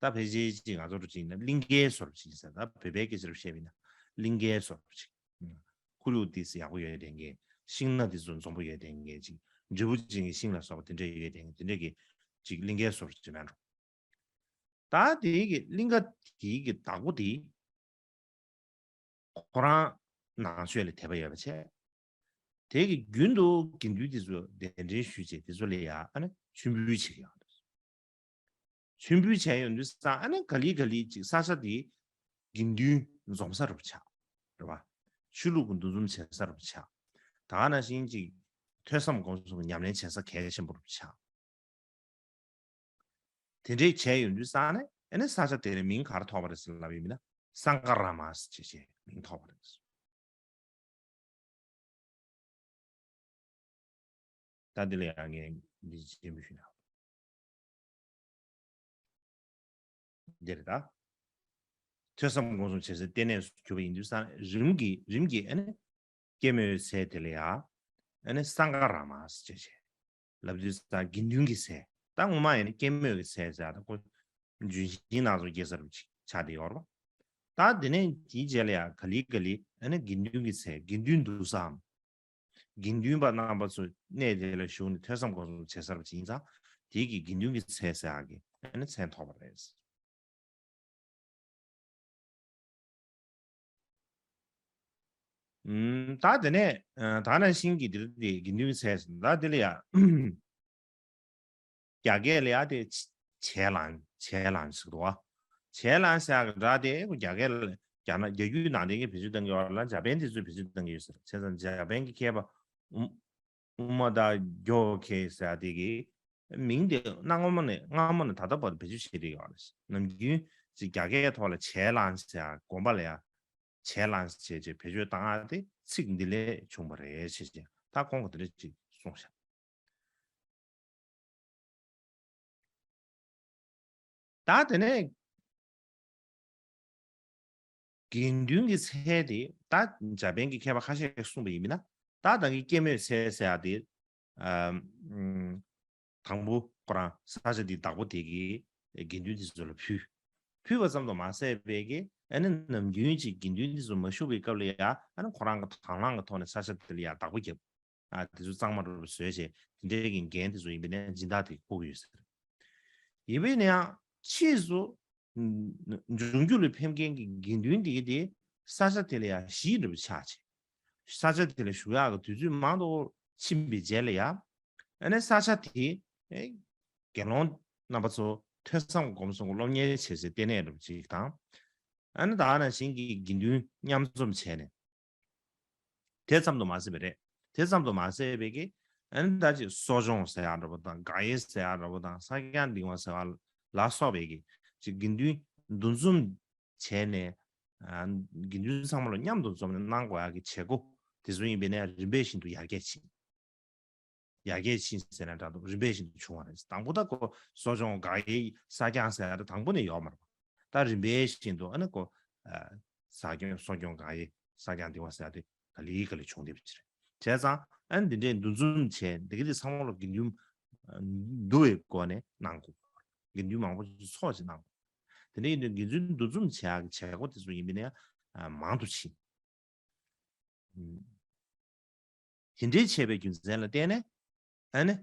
ད་ཕལ་ཆེར་ཅིག་ང་ཚོ་རུ་ཅིག་ཡིན་ན་གླིང་གའི་བཟོ་འདྲ་ཅིག་ཡིན་ས། ད་བོད་པའི་སྐད་ཆ་རུ་བཤད་པ་ཡིན་ན་གླིང་གའི་བཟོ་འདྲ་ཅིག་ཁོར་ཡུག་དེ་ཡག་པོ་ཡོད་བསྡད་མཁན། ཤིང་སྣ་དེ་ཚོ་འཛོམས་པོ་ཡོད་བསྡད་མཁན་ཅིག་འབྲས་བུ་ཅན་གྱི་ཤིང་ལ་སོགས་པ་དེ་འདྲ་ཡོད་བསྡད་མཁན་དེ་འདྲ་གི་ཅིག་གླིང་གའི་བཟོ་འདྲ་ཅིག་མེད་འགྲོ། ད་དེའི་གི་གླིང་ག་དེའི་གི་བདག་པོ་དེ་ཁོ་རང་ནང་ཆོས་ལ་དད་པ་ཡོད་པ་བྱས། དེ་གི་རྒྱུན་དུ་དགེ་འདུན་དེ་ཚོ་གདན་འདྲེན་ཞུས་བྱས་དེ་ཚོ་ལ་ཡ་ཨ་ནི་མཆོད་འབུལ་བྱེད་ཀྱི་ཡོད་འདུག་མཆོད་འབུལ་བྱས་ཡོང་དུས་ཙང་ཨ་ནི་ག་ལེ་ག་ལེ་ཅིག་ས་ཆ་དེ་དགེ་འདུན་འཛོམས་ས་རུ་ཆགས། རེད་བ། ཆོས་ལུགས་ཀྱི་འདུ་འཛོམས་བྱེད་ས་རུ་ཆགས། ད་ག་ནང་བཞིན་ཅིག་ཐོས་བསམ་སྒོམ་གསུམ་ཉམས་ལེན་བྱེད་ས་གལ་ཆེན་པོ་རུ་ཆགས། དེ་འདྲས་བྱས་ཡོང་དུས་ཙང་ནས་ཨ་ནི་ས་ཆ་དེ་ལ་མིང་ག་རེ་ཐོགས་པ་རེད་ཟེར་ལབ་ཡོད་མིན་ན་སངྒ་ར་མ་ཟེར་བྱས་བྱས་མིང་ཐོགས་པ་རེད། ད་འདི་ལ་ཡང་ངས་འདི་སྤྱན་འབུལ་ཞུ་ན། འདི་རེད་ད། ཐོས་བསམ་སྒོམ་གསུམ་བྱེད་སའི་ལྟེ་གནས་སུ་གྱུར་པ་ཡིན་དུས་ཙང་རིམ་གྱིས་རིམ་གྱིས་ཨ་ནི་སྐྱེད་མོས་ཚལ་དེ་ལ་ཡང་ཨ་ནི་སངྒ་ར་མ་ཟེར་བྱས་བྱས་ལབ་དུས་ཙང་དགེ་འདུན་གྱི་ཚལ། ད་ངོ་མ་ཡིན་ན་སྐྱེད་མོས་ཀྱི་ཚལ་ཟེར་ཡ་ད་ཁོ་ལྗོན་ཤིང་ནགས་ཚལ་སྐྱེ་ས་རུ་ཆགས་བསྡད་ཡོད་རེད་པ། ད་དེ་ནས་དེའི་རྗེས་ལ་ཡང་ག་ལེ་ག་ལེ་ཨ་ནི་དགེ་འདུན་གྱི་ཚལ་དགེ་འདུན་འདུ་སའམ། དགེ་འདུན་པ་རྣམ་པ་ཚོ་གནས་དེ་ལ་བཞུགས་ནས་ཐོས་བསམ་སྒོམ་གསུམ་བྱེད་ས་རུ་ཕྱིན་ཙང་དེའི་གི་དགེ་འདུན་གྱི་ཚལ་ཟེར་ཡག་གི་ཨ་ནི་མཚན་ཐོགས་པ་རེད། ཨུམ། ད་དེ་ནས་ད་ནང་བཞིན་གྱི་འདིར་དེ་དགེ་འདུན་གྱི་ཚལ་ཟེར་ད་དེ་ལ་ཡང་རྒྱ་སྐད་ལ་ཡང་དེ་བྱེ་ལང་བྱེ་ལང་ཟེར་འདུག་བ། བྱེ་ལང་ཟེར་ཡག་གི་སྒྲ་དེ་རྒྱ་སྐད་ལ་རྒྱ་ནག་རྒྱ་རྒྱུད་ནང་བསྟན་གྱི་བེད་སྤྱོད་གཏོང་གི་ཡོད་ལ་འཇར་པན་དེ་ཚོས་བེད་སྤྱོད་གཏོང་གི་ཡོད་ཟེར། བྱས་ཙང་འཇར་པན་གྱི་མཁས་པ་ཨུ་ཨུ་མ་ད་རྒྱོ་ཁེ་ཟེར་ཡག་དེ་གི་མིང་དེ་གནའ་སྔ་མོ་ནས་སྔ་མོ་ནས་ད་ལྟ་བར་དུ་བེད་སྤྱོད་བྱེད་བསྡད་ཡོད་རེད། ནམ་རྒྱུན་ཅིག་རྒྱ་སྐད་ཐོག་ལ་བྱེ་ལང་ཟེར་ཡག་དགོན་པ་ལ་ཡང་བྱེ་ལང་ཟེར་བྱས་བེད་སྤྱོད་བཏང་ཡག་དེ་ཚིག་འདི་ལས་བྱུང་བ་རེད་ཟེར་བྱས་ད་ཁོང་གིས་དེ་འདྲ་ཅིག་གསུངས་ཤག་ད་དེ་ནས་དགེ་འདུན་གྱི་ཚལ་དེ་ད་འཇར་པན་གྱི་མཁས་པ་ཁ་ཤས་ཀྱིས་གསུངས་པ་ཡིན་ན་ད་ད་གིན་སྐྱེད་མོས་ཚལ་ཟེར་ཡག་དེ་ཨམ། དང་པོ་ཁོ་རང་ས་ཆ་འདི་བདག་པོ་དེ་གིས་དགེ་འདུན་དེ་ཚོ་ལ་ཕུལ། ཕུལ་བ་ཙམ་དུ་མ་ཟད་པའི་གི་ཨ་ནི་ནམ་རྒྱུན་ཅིག་དགེ་འདུན་དེ་ཚོ་མ་བཞུགས་པའི་སྐབས་ལ་ཡ་ཨ་ནི་ཁོ་རང་གི་དང་བླངས་ཀྱི་ཐོག་ནས་ས་ཆ་དེ་ལ་ཡ་བདག་པོ་བརྒྱབ། ཨ་དེ་ཚོ་གཙང་མ་རུ་བཟོས་བྱས་དེ་འདྲའི་གི་འགན་དེ་ཚོ་ཡིན་པས་ན་སྦྱིན་བདག་དེ་བསྐོ་གི་ཡོད་ཟེར། ཡིན་པས་ན་ཡང་ཕྱིས་སུ་འབྱུང་འགྱུར་ལ་ཕེབས་མཁན་གྱི་དགེ་འདུན་དེ་གི་དེ་ས་ཆ་དེ་ལ་ཡ་གཞིས་འདྲ་པོ་ཆགས་བྱས། ས་ཆ་དེ་ལ་བཞུགས་ཡག་གི་དུས་ཚོད་མང་དུ་ཕྱིན་པའི་རྗེས་ལ་ཡ། ཨ་ནི་ས་ཆ་དེ་ཨེ་དགེ་སློང་རྣམ་པ་ཚོ་ཐོས་བསམ་སྒོམ་གསུམ་གྱི་སློབ་གཉེར་བྱེད་སའི་ལྟེ་གནས་འདྲ་པོ་ཅིག་དང་། ཨ་ནི་ད་ག་ནང་བཞིན་གྱི་དགེ་འདུན་མཉམ་འཛོམས་བྱས་ནས། དེ་ཙམ་དུ་མ་ཟད་པ་རེད། དེ་ཙམ་དུ་མ་ཟད་པའི་གི་ཨ་ནི་ད་ཅིག་གསོ་སྦྱོང་ཟེར་ཡག་འདྲ་པོ་དང་དགག་དབྱེ་ཟེར་ཡག་འདྲ་པོ་དང་ས་སྐྱ་འདུལ་བ་ཟེར་བ་ལ་སོགས་པའི་གི་ཅིག་དགེ་འདུན་འདུ་འཛོམས་བྱས་ནས་ཨ་དགེ་འདུན་ཚང་མ་ལ་མཉམ་དུ་འཛོམས་ནས་གནང་དགོས་ཡག་གི་བྱེད་སྒོ་དེ་ཚོ་ཡིན་པས་ན་རིམ་པས་བཞིན་དུ་ཡར་རྒྱས་ཕྱིན། ཡར་རྒྱས་ཕྱིན་ཟེར་ན་འདྲ་འདུག་རིམ་པས་བཞིན་དུ་བྱུང་བ་རེད། དང་པོ་ད་ཁོ་གསོ་སྦྱོང་དགག་དབྱེ་ས་སྐྱ་ཟེར་ཡག་དེ་དང་པོ་ནས་ཡོད་མ་རེད་པ། ད་རིམ་པས་བཞིན་དུ་ཨ་ནི་ཁོ་ཨ་ས་སྐྱ་གསོ་སྦྱོང་དགག་དབྱེ་ས་སྐྱ་འདུལ་བ་ཟེར་ཡག་དེ་ག་ལེ་ག་ལེ་བྱུང་བསྡད་པ་ཅིག་རེད། བྱས་ཙང་ཨ་ནི་འདི་འདྲའི་འདུ་འཛོམས་བྱས་འདི་ག་དེ་ཚང་མ་ལ་དགེ་འདུན་འདུ་བའི་སྒོ་ནས་གནང་དགོས། དགེ་འདུན་མང་པོ་ཞིག་ཚོགས་ཅིག་གནང་དགོས། དེ་འདྲ་ཡིན་དུས་དགེ་འདུན་འདུ་འཛོམས་བྱེད་ཡག་གི་བྱེད་སྒོ་དེ་ཚོ་ཡིན་པས་ན་ཨ་མང་དུ་ཕྱིན། དེ་འདྲའི་བྱས་པའི་རྒྱུ་མཚན་ལ་བརྟེན་ནས་ཨ་ནི་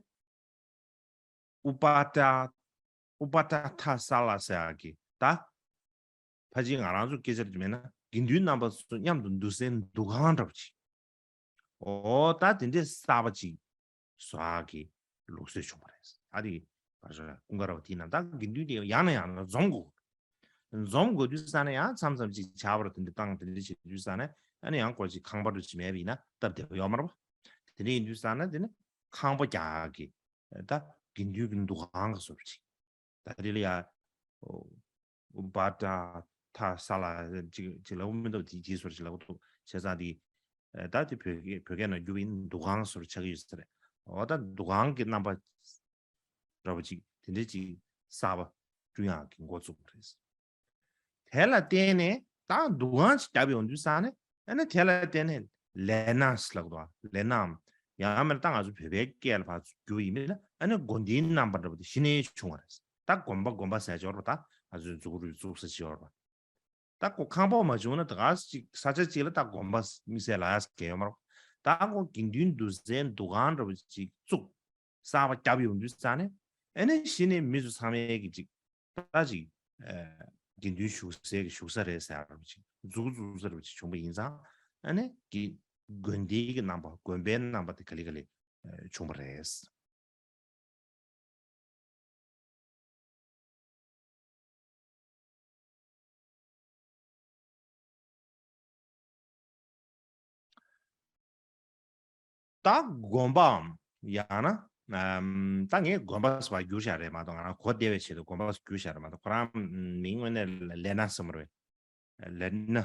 ཨུ་པ་ཏྲ་ཨུ་པ་ཏྲ་ཐ་ས་ལ་ཟེར་ཡག་གི་ད་ཕལ་ཆེར་ང་རང་ཚོ་སྐད་ཆ་རེད་མེད་ན་དགེ་འདུན་རྣམ་པ་ཚོ་མཉམ་དུ་འདུ་སའི་འདུ་ཁང་འདྲ་པོ་ཅིག་འོ་ད་དེ་འདྲའི་གསར་པ་ཅིག་བཟོ་ཡག་གི་ལུགས་སྲོལ་བྱུང་བ་རེད། ད་དེ་བར་ཞོ་ཀུན་དགའ་རབ་དེའི་ནང་ད་དགེ་འདུན་དེ་ཡང་ནས་ཡང་ན་འཛོམས་དགོས། འཛོམས་དགོས་དུས་ཙ་ན་ཡང་མཚམས་མཚམས་ཅིག་བྱ་བར་དེ་འདྲ་བཏང་དེ་འདྲ་བྱེད་དུས་ཙ་ན་ཨ་ནི་ཡང་སྐོར་ཅིག་ཁང་པ་འདྲ་ཅིག་མེད་པ་ཡིན་ན་སྟབས་བདེ་པོ་ཡོད་མ་རེད་པ། དེ་འདྲ་ཡིན་དུས་ཙ་ན་དེ་ནི་ཁང་པ་རྒྱག་གི་ད་དགེ་འདུན་གྱི་འདུ་ཁང་གི་བཟོ་འདྲ་ཅིག་ད་དེ་ལ་ཡ་ཨོ་བ་ཏྲ་ཐ་ས་ལ་ཅིག་ཅིག་ལབ་མི་འདུག་དེ་དེའི་བཟོ་འདྲ་ཅིག་ལབ་འདུག་བྱས་ཙང་དེ་ད་དེ་བོད་སྐད་བོད་སྐད་ནང་བསྒྱུར་བ་ཡིན་ན་འདུ་ཁང་བཟོ་འདྲ་ཆགས་ཀྱི་ཡོད་ས་རེད། འོ་ད་འདུ་ཁང་གི་རྣམ་པ་འདྲ་པོ་ཅིག་དེ་འདྲ་ཅིག་གསར་པ་བསྐྲུན་ཡག་གི་འགོ་བཙུགས་པ་རེད། དེ་ལ་བརྟེན་ནས་ད་འདུ་ཁང་ཅིག་བརྒྱབ་ཡོང་དུས་ཙང་ནས་ཨ་ནི་དེ་ལ་བརྟེན་ནས་ལས་སྣ་ཟེར་ལབ་འདུག་ལས་སྣའམ་ ཡང་མིན་ན་ད་ང་ཚོ་བོད་པའི་སྐད་ལ་ཕར་བསྒྱུར་ཡིན་མིན་ན་ཨ་ནི་དགོན་སྡེའི་རྣམ་པ་འདྲ་པོ་དེ་གཞི་ནས་བྱུང་བ་རེད། ད་དགོན་པ་དགོན་པ་ཟེར་ཡ་ཅིག་ཡོད་རེད་པ། ད་ང་ཚོས་འཛུགས་རུས་བཙུགས་ས་ཅིག་ཡོད་རེད་པ། ད་ཁོ་ཁང་པ་མ་བྱུང་ན་ད་ག་ཅིག་ས་ཆ་གཅིག་ལ་ད་དགོན་པ་དམིགས་བསལ་ལབ་ཡ་གང་ཡང་ཡོད་མ་རེད། ད་ཁོ་དགེ་འདུན་འདུ་སའི་འདུ་ཁང་འདྲ་པོ་ཅིག་བཙུགས། གསར་པ་བརྒྱབ་ཡོང་དུས་ཙང་ནས་ཨ་ནི་གཞི་ནས་མི་ཚོ་ཚང་མས་ཀྱི་ཅིག་ད་ཅིག་ཨ་དགེ་འདུན་བཞུགས་སའི་གི་བཞུགས་ས་རེད་ཟེར་བ་ཅིག་འཛུགས་འཛུགས་ས་རེད་པ་ཅིག་བྱུང་པ་ཡིན་ཙང་ཨ་ནི་གི་དགོན་སྡེའི་གི་རྣམ་པ་དགོན་པའི་རྣམ་པ་དེ་ག་ལེ་ག་ལེ་ཨ་བྱུང་བ་རེད། ད་དགོན་པའམ་ཡང་ན་ཨམ་ད་ངས་དགོན་པ་ཟེར་བ་བསྒྱུར་བཞག་རེད་མ་གཏོགས། ང་རང་གོ་བདེ་བའི་ཆེད་དུ་དགོན་པ་ཟེར་བསྒྱུར་བཞག་རེད་མ་གཏོགས། ཁོ་རང་མིང་དངོས་གནས་ལ་ལེ་ན་ཟེར་མ་རེད། ལེ་ན།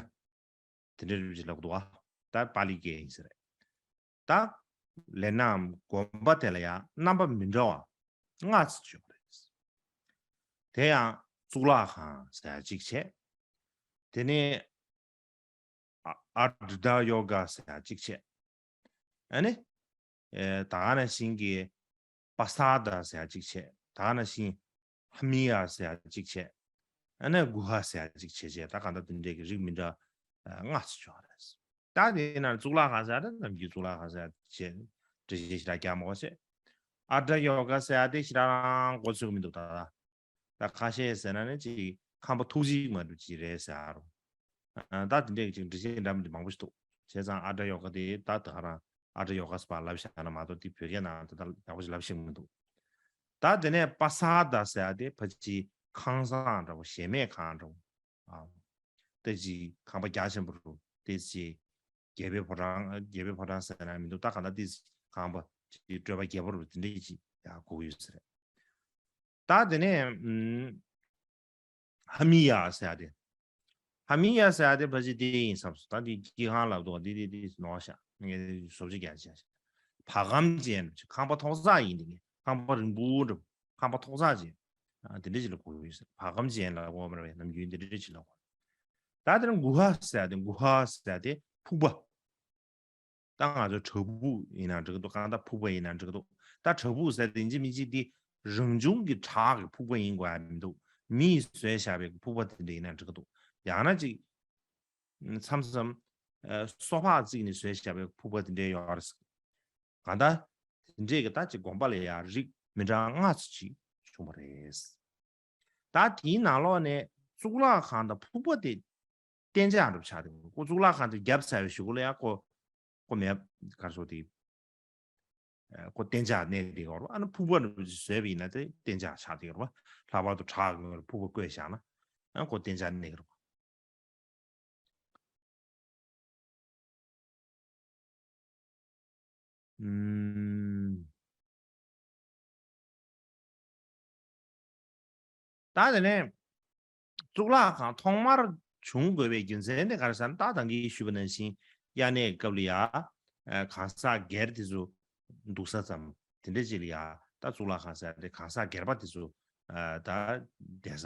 དེ་འདྲའི་རིགས་ཅིག་ལབ་འདུག་བ། ད་པཱ་ལི་སྐད་ཡིན་ས་རེད། ད་ལེ་ནའམ་དགོན་པ་དེ་ལ་ཡང་རྣམ་པ་མི་འདྲ་བ་ལྔ་ཙམ་བྱུང་བ་རེད། དེ་ཡང་གཙུག་ལག་ཁང་ཟེར་ཡ་གཅིག་བྱས། དེ་ནས་ཨ་ཨ་དྲི་ད་ཡོ་ག་ཟེར་ཡ་གཅིག་བྱས། ཨ་ནི་ཨེ་ད་ག་ནང་བཞིན་གྱི་པ་ས་ད་ཟེར་ཡ་གཅིག་བྱས། ད་ག་ནང་བཞིན་ཧ་མི་ཡ་ཟེར་ཡ་གཅིག་བྱས། ཨ་ནི་གུ་ཧ་ཟེར་ཡ་གཅིག་བྱས་བྱས། ད་གང་ལྟར་དེ་འདྲའི་གི་རིགས་མི་འདྲ་ལྔ་ཙམ་བྱུང་བ་རེད། ད་དེའི་ནང་གཙུག་ལག་ཁང་ཟེར་ཡ་དེ་ནམ་རྒྱུན་གཙུག་ལག་ཁང་ཟེར་ཡ་བྱས་འགྲེལ་བཤད་ཞེ་དྲག་རྒྱག་མ་དགོས་བྱས། ཨ་དྲ་ཡོ་ག་ཟེར་ཡ་དེ་ཞེ་དྲག་རང་གོ་ཚོད་མི་འདུག་ད་ད་ད་ཁ་ཤས་ཟེར་ན་ནི་ཅིག་ཁང་པ་ཐོག་གཅིག་མ་གཏོགས་ཅིག་རེད་ཟེར་ཡ་རུ། ཨ་ད་དེ་འདྲས་ཀྱི་ཅིག་འགྲེལ་བཤད་འདྲ་མི་འདྲ་མང་པོ་ཞིག་འདུག་བྱས་ཙང་ཨ་དྲ་ཡོ་ག་དེ་ད་ད་རང་ཨ་དྲ་ཡོ་ག་ཟེར་བ་ལབ་བཞག་ན་མ་གཏོགས་དེ་བོད་སྐད་ནང་ད་ད་ཡག་པོ་ཞིག་ལབ་ཤེས་མི་འདུག་ད་དེ་ནས་པ་ས་ད་ཟེར་ཡ་དེ་ཕལ་ཆེར་ཁང་བཟང་འདྲ་བོ་གཞལ་མེད་ཁང་འདྲ་བོ། ཨ། ཏེ་ཅི་ཁང་པ་རྒྱ་ཆེན་པོ་རུ་ཏེ་ཅི་རྒྱལ་པོའི་ཕོ་བྲང་རྒྱལ་པོའི་ཕོ་བྲང་ཟེར་ན་མི་འདུག་ད་ག་ད་ཏེ་ཅི་ཁང་པ་ཅི་སྤྲོས་པ་རྒྱལ་པོ་རུ་དེ་འདྲ་ཅི་ཡ་གོ་གི་ཡོད་ས་རེད། ད་དེ་ནས་ཨམ་ཧ་མི་ཡ་ཟེར་ཡ་དེ། ཧ་མི་ཡ་ཟེར་ཡ་དེ་ཕལ་ཆེར་དེ་ཡིན་བསམ་སོང་། ད་དེ་དཀྱིལ་ཁང་ལབ་འདུག་དེ་དེ་དེ་ནོར་ཤག་ངས་བཟོ་བཅོས་རྒྱག་བྱས་ཤག་བ་གམ་ཅན་ཁང་པ་ཐོག་བརྩེགས་ཡིན་དེ་ངས་ཁང་པ་རིང་པོ་འདྲ་ཁང་པ་ཐོག་བརྩེགས་ཅན། ཨ་དེ་འདྲ་ཅིག་ལ་གོ་གི་ཡོད་ས་རེད། བ་གམ་ཅན་ལ་གོ་མ་རེད་པས། ནམ་རྒྱུན་དེ་འདྲ་ཅིག་ལ་གོ། ད་དེ་ནས་གུ་ཧ་ཟེར་ཡ་དེ་གུ་ཧ་ཟེར་ཡ་དེ་ཕུག་པ། ད་ང་ཚོ་བྲག་ཕུག་ཡིན་ན་འགྲིག་གི་འདུག་གང་ལྟར་ཕུག་པ་ཡིན་ན་འགྲིག་གི་འདུག་ད་བྲག་ཕུག་ཟེར་དེ་ཡིན་གཅིག་མིན་གཅིག་དེ་རང་བྱུང་གི་བྲག་གི་ཕུག་པ་ཡིན་དགོས་ཡ་མི་འདུག་མིས་བཟོས་བཞག་པའི་ཕུག་པ་དེ་འདྲ་ཡིན་ན་འགྲིག་གི་འདུག་ཡང་ན་ཅིག་མཚམས་མཚམས་ཨ་སོ་ཕག་བརྩིགས་ནས་བཟོས་བཞག་པའི་ཕུག་པ་དེ་འདྲ་ཡོད་རེད། གང་ལྟར་དེ་འདྲས་ཀྱི་ད་ཅིག་དགོན་པ་ལ་ཡང་རིགས་མི་འདྲ་ལྔ་ཙམ་ཅིག་བྱུང་བ་རེད། ད་དེའི་ནང་ལོགས་ནས་གཙུག་ལག་ཁང་དང་ཕུག་པ་དེ་གཏན་འཇགས་འདྲ་པོ་ཆགས་འདུག་ཁོ་གཙུག་ལག་ཁང་དེ་བརྒྱབ་ཚར་བའི་གཞུག་གུ་ལ་ཡང་ཁོ་ཁོ་མེད་ག་རེ་ཟེར་དེ། ཨ་ཁོ་གཏན་འཇགས་གནས་བསྡད་ཡོད་རེད་པ། ཨ་ནི་ཕུག་པ་འདྲ་པོ་ཅིག་བཟོས་པ་ཡིན་ན་དེ་གཏན་འཇགས་ཆགས་བསྡད་ཡོད་རེད་པ། ལྷག་པར་དུ་བྲག་གི་ངོས་ལ་ཕུག་པ་བརྐོས་བཞག་ན་ཨ་ཁོ་གཏན་འཇགས་གནས་ཀྱི་རེད་པ། ཨུམ། ད་དེ་ནས་གཙུག་ལག་ཁང་ཐོག་མར་བྱུང་དགོས་པའི་རྒྱུ་མཚན་དེ་ག་རེ་ཟེར་ན། ད་ད་གིན་ཞུས་པ་ནང་བཞིན་དབྱར་གནས་སྐབས་ལ་ཡ་ཨ་གང་ཟག་སྒེར་དེ་ཚོ་འདུག་ས་ཙམ་དེ་འདྲ་ཅིག་ལ་ཡ་ད་གཙུག་ལག་ཁང་ཟེར་དེ་གང་ཟག་སྒེར་པ་དེ་ཚོ་ཨ་ད་བསྡད་ས་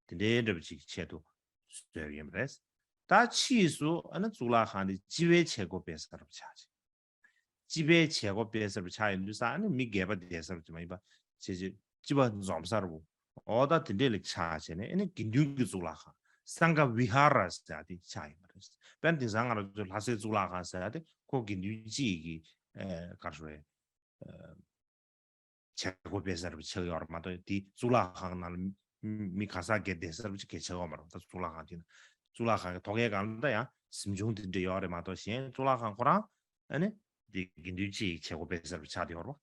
དེ་འདྲའི་འདྲ་པོ་ཅིག་ཆེད་དུ་བཟོས་ཡོད་པ་རེད། ད་ཕྱིས་སུ་ཨ་ནི་གཙུག་ལག་ཁང་དེ་སྤྱི་པའི་བྱེད་སྒོ་སྤེལ་ས་རུ་ཆགས་ཅིག་སྤྱི་པའི་བྱེད་སྒོ་སྤེལ་ས་རུ་ཆགས་ཡོང་དུས་ས་ཨ་ནི་མི་སྒེར་པ་བསྡད་ས་རུ་ཅིག་མ་ཡིན་པ་བྱས་ཅིག་སྤྱི་པ་འཛོམས་ས་རུ། འོ་ད་དེ་འདྲས་ལ་ཆགས་བྱས་ནས་ཨ་ནི་དགེ་འདུན་གྱི་གཙུག་ལག་ཁང་སངྒ་བི་ཧ་ར་ཟེར་ཡ་དེ་ཆགས་ཡོད་པ་རེད། དཔེར་ན་དེང་སང་ང་རང་ཚོ་ལྷ་སའི་གཙུག་ལག་ཁང་ཟེར་ཡ་དེ་ཁོ་དགེ་འདུན་གཅིག་གི་ཨ་ག་རེ་ཟེར་དགོས་རེད། ཨ་བྱེད་སྒོ་སྤེལ་ས་རུ་ཆགས་ཡོད་རེད་མ་གཏོགས། དེ་གཙུག་ལག་ཁང་ནང་ལ་མི་མི་གང་ཟག་སྒེར་བསྡད་ས་རུ་ཅིག་གལ་ཆེ་བ་མ་རེད། ད་གཙུག་ལག་ཁང་དེ་ན་གཙུག་ལག་ཁང་གི་ཐོག་ཁའི་སྒང་ལ་ད་ཡང་གཟིམ་ཆུང་དེ་འདྲ་ཡོད་རེད་མ་གཏོགས། གཞན་གཙུག་ལག་ཁང་ཁོ་རང་ཨ་ནི་དེ་དགེ་འདུན་གཅིག་གི་བྱེད་སྒོ་སྤེལ་ས་རུ་ཆགས་བསྡད་ཡོད་རེད་པ།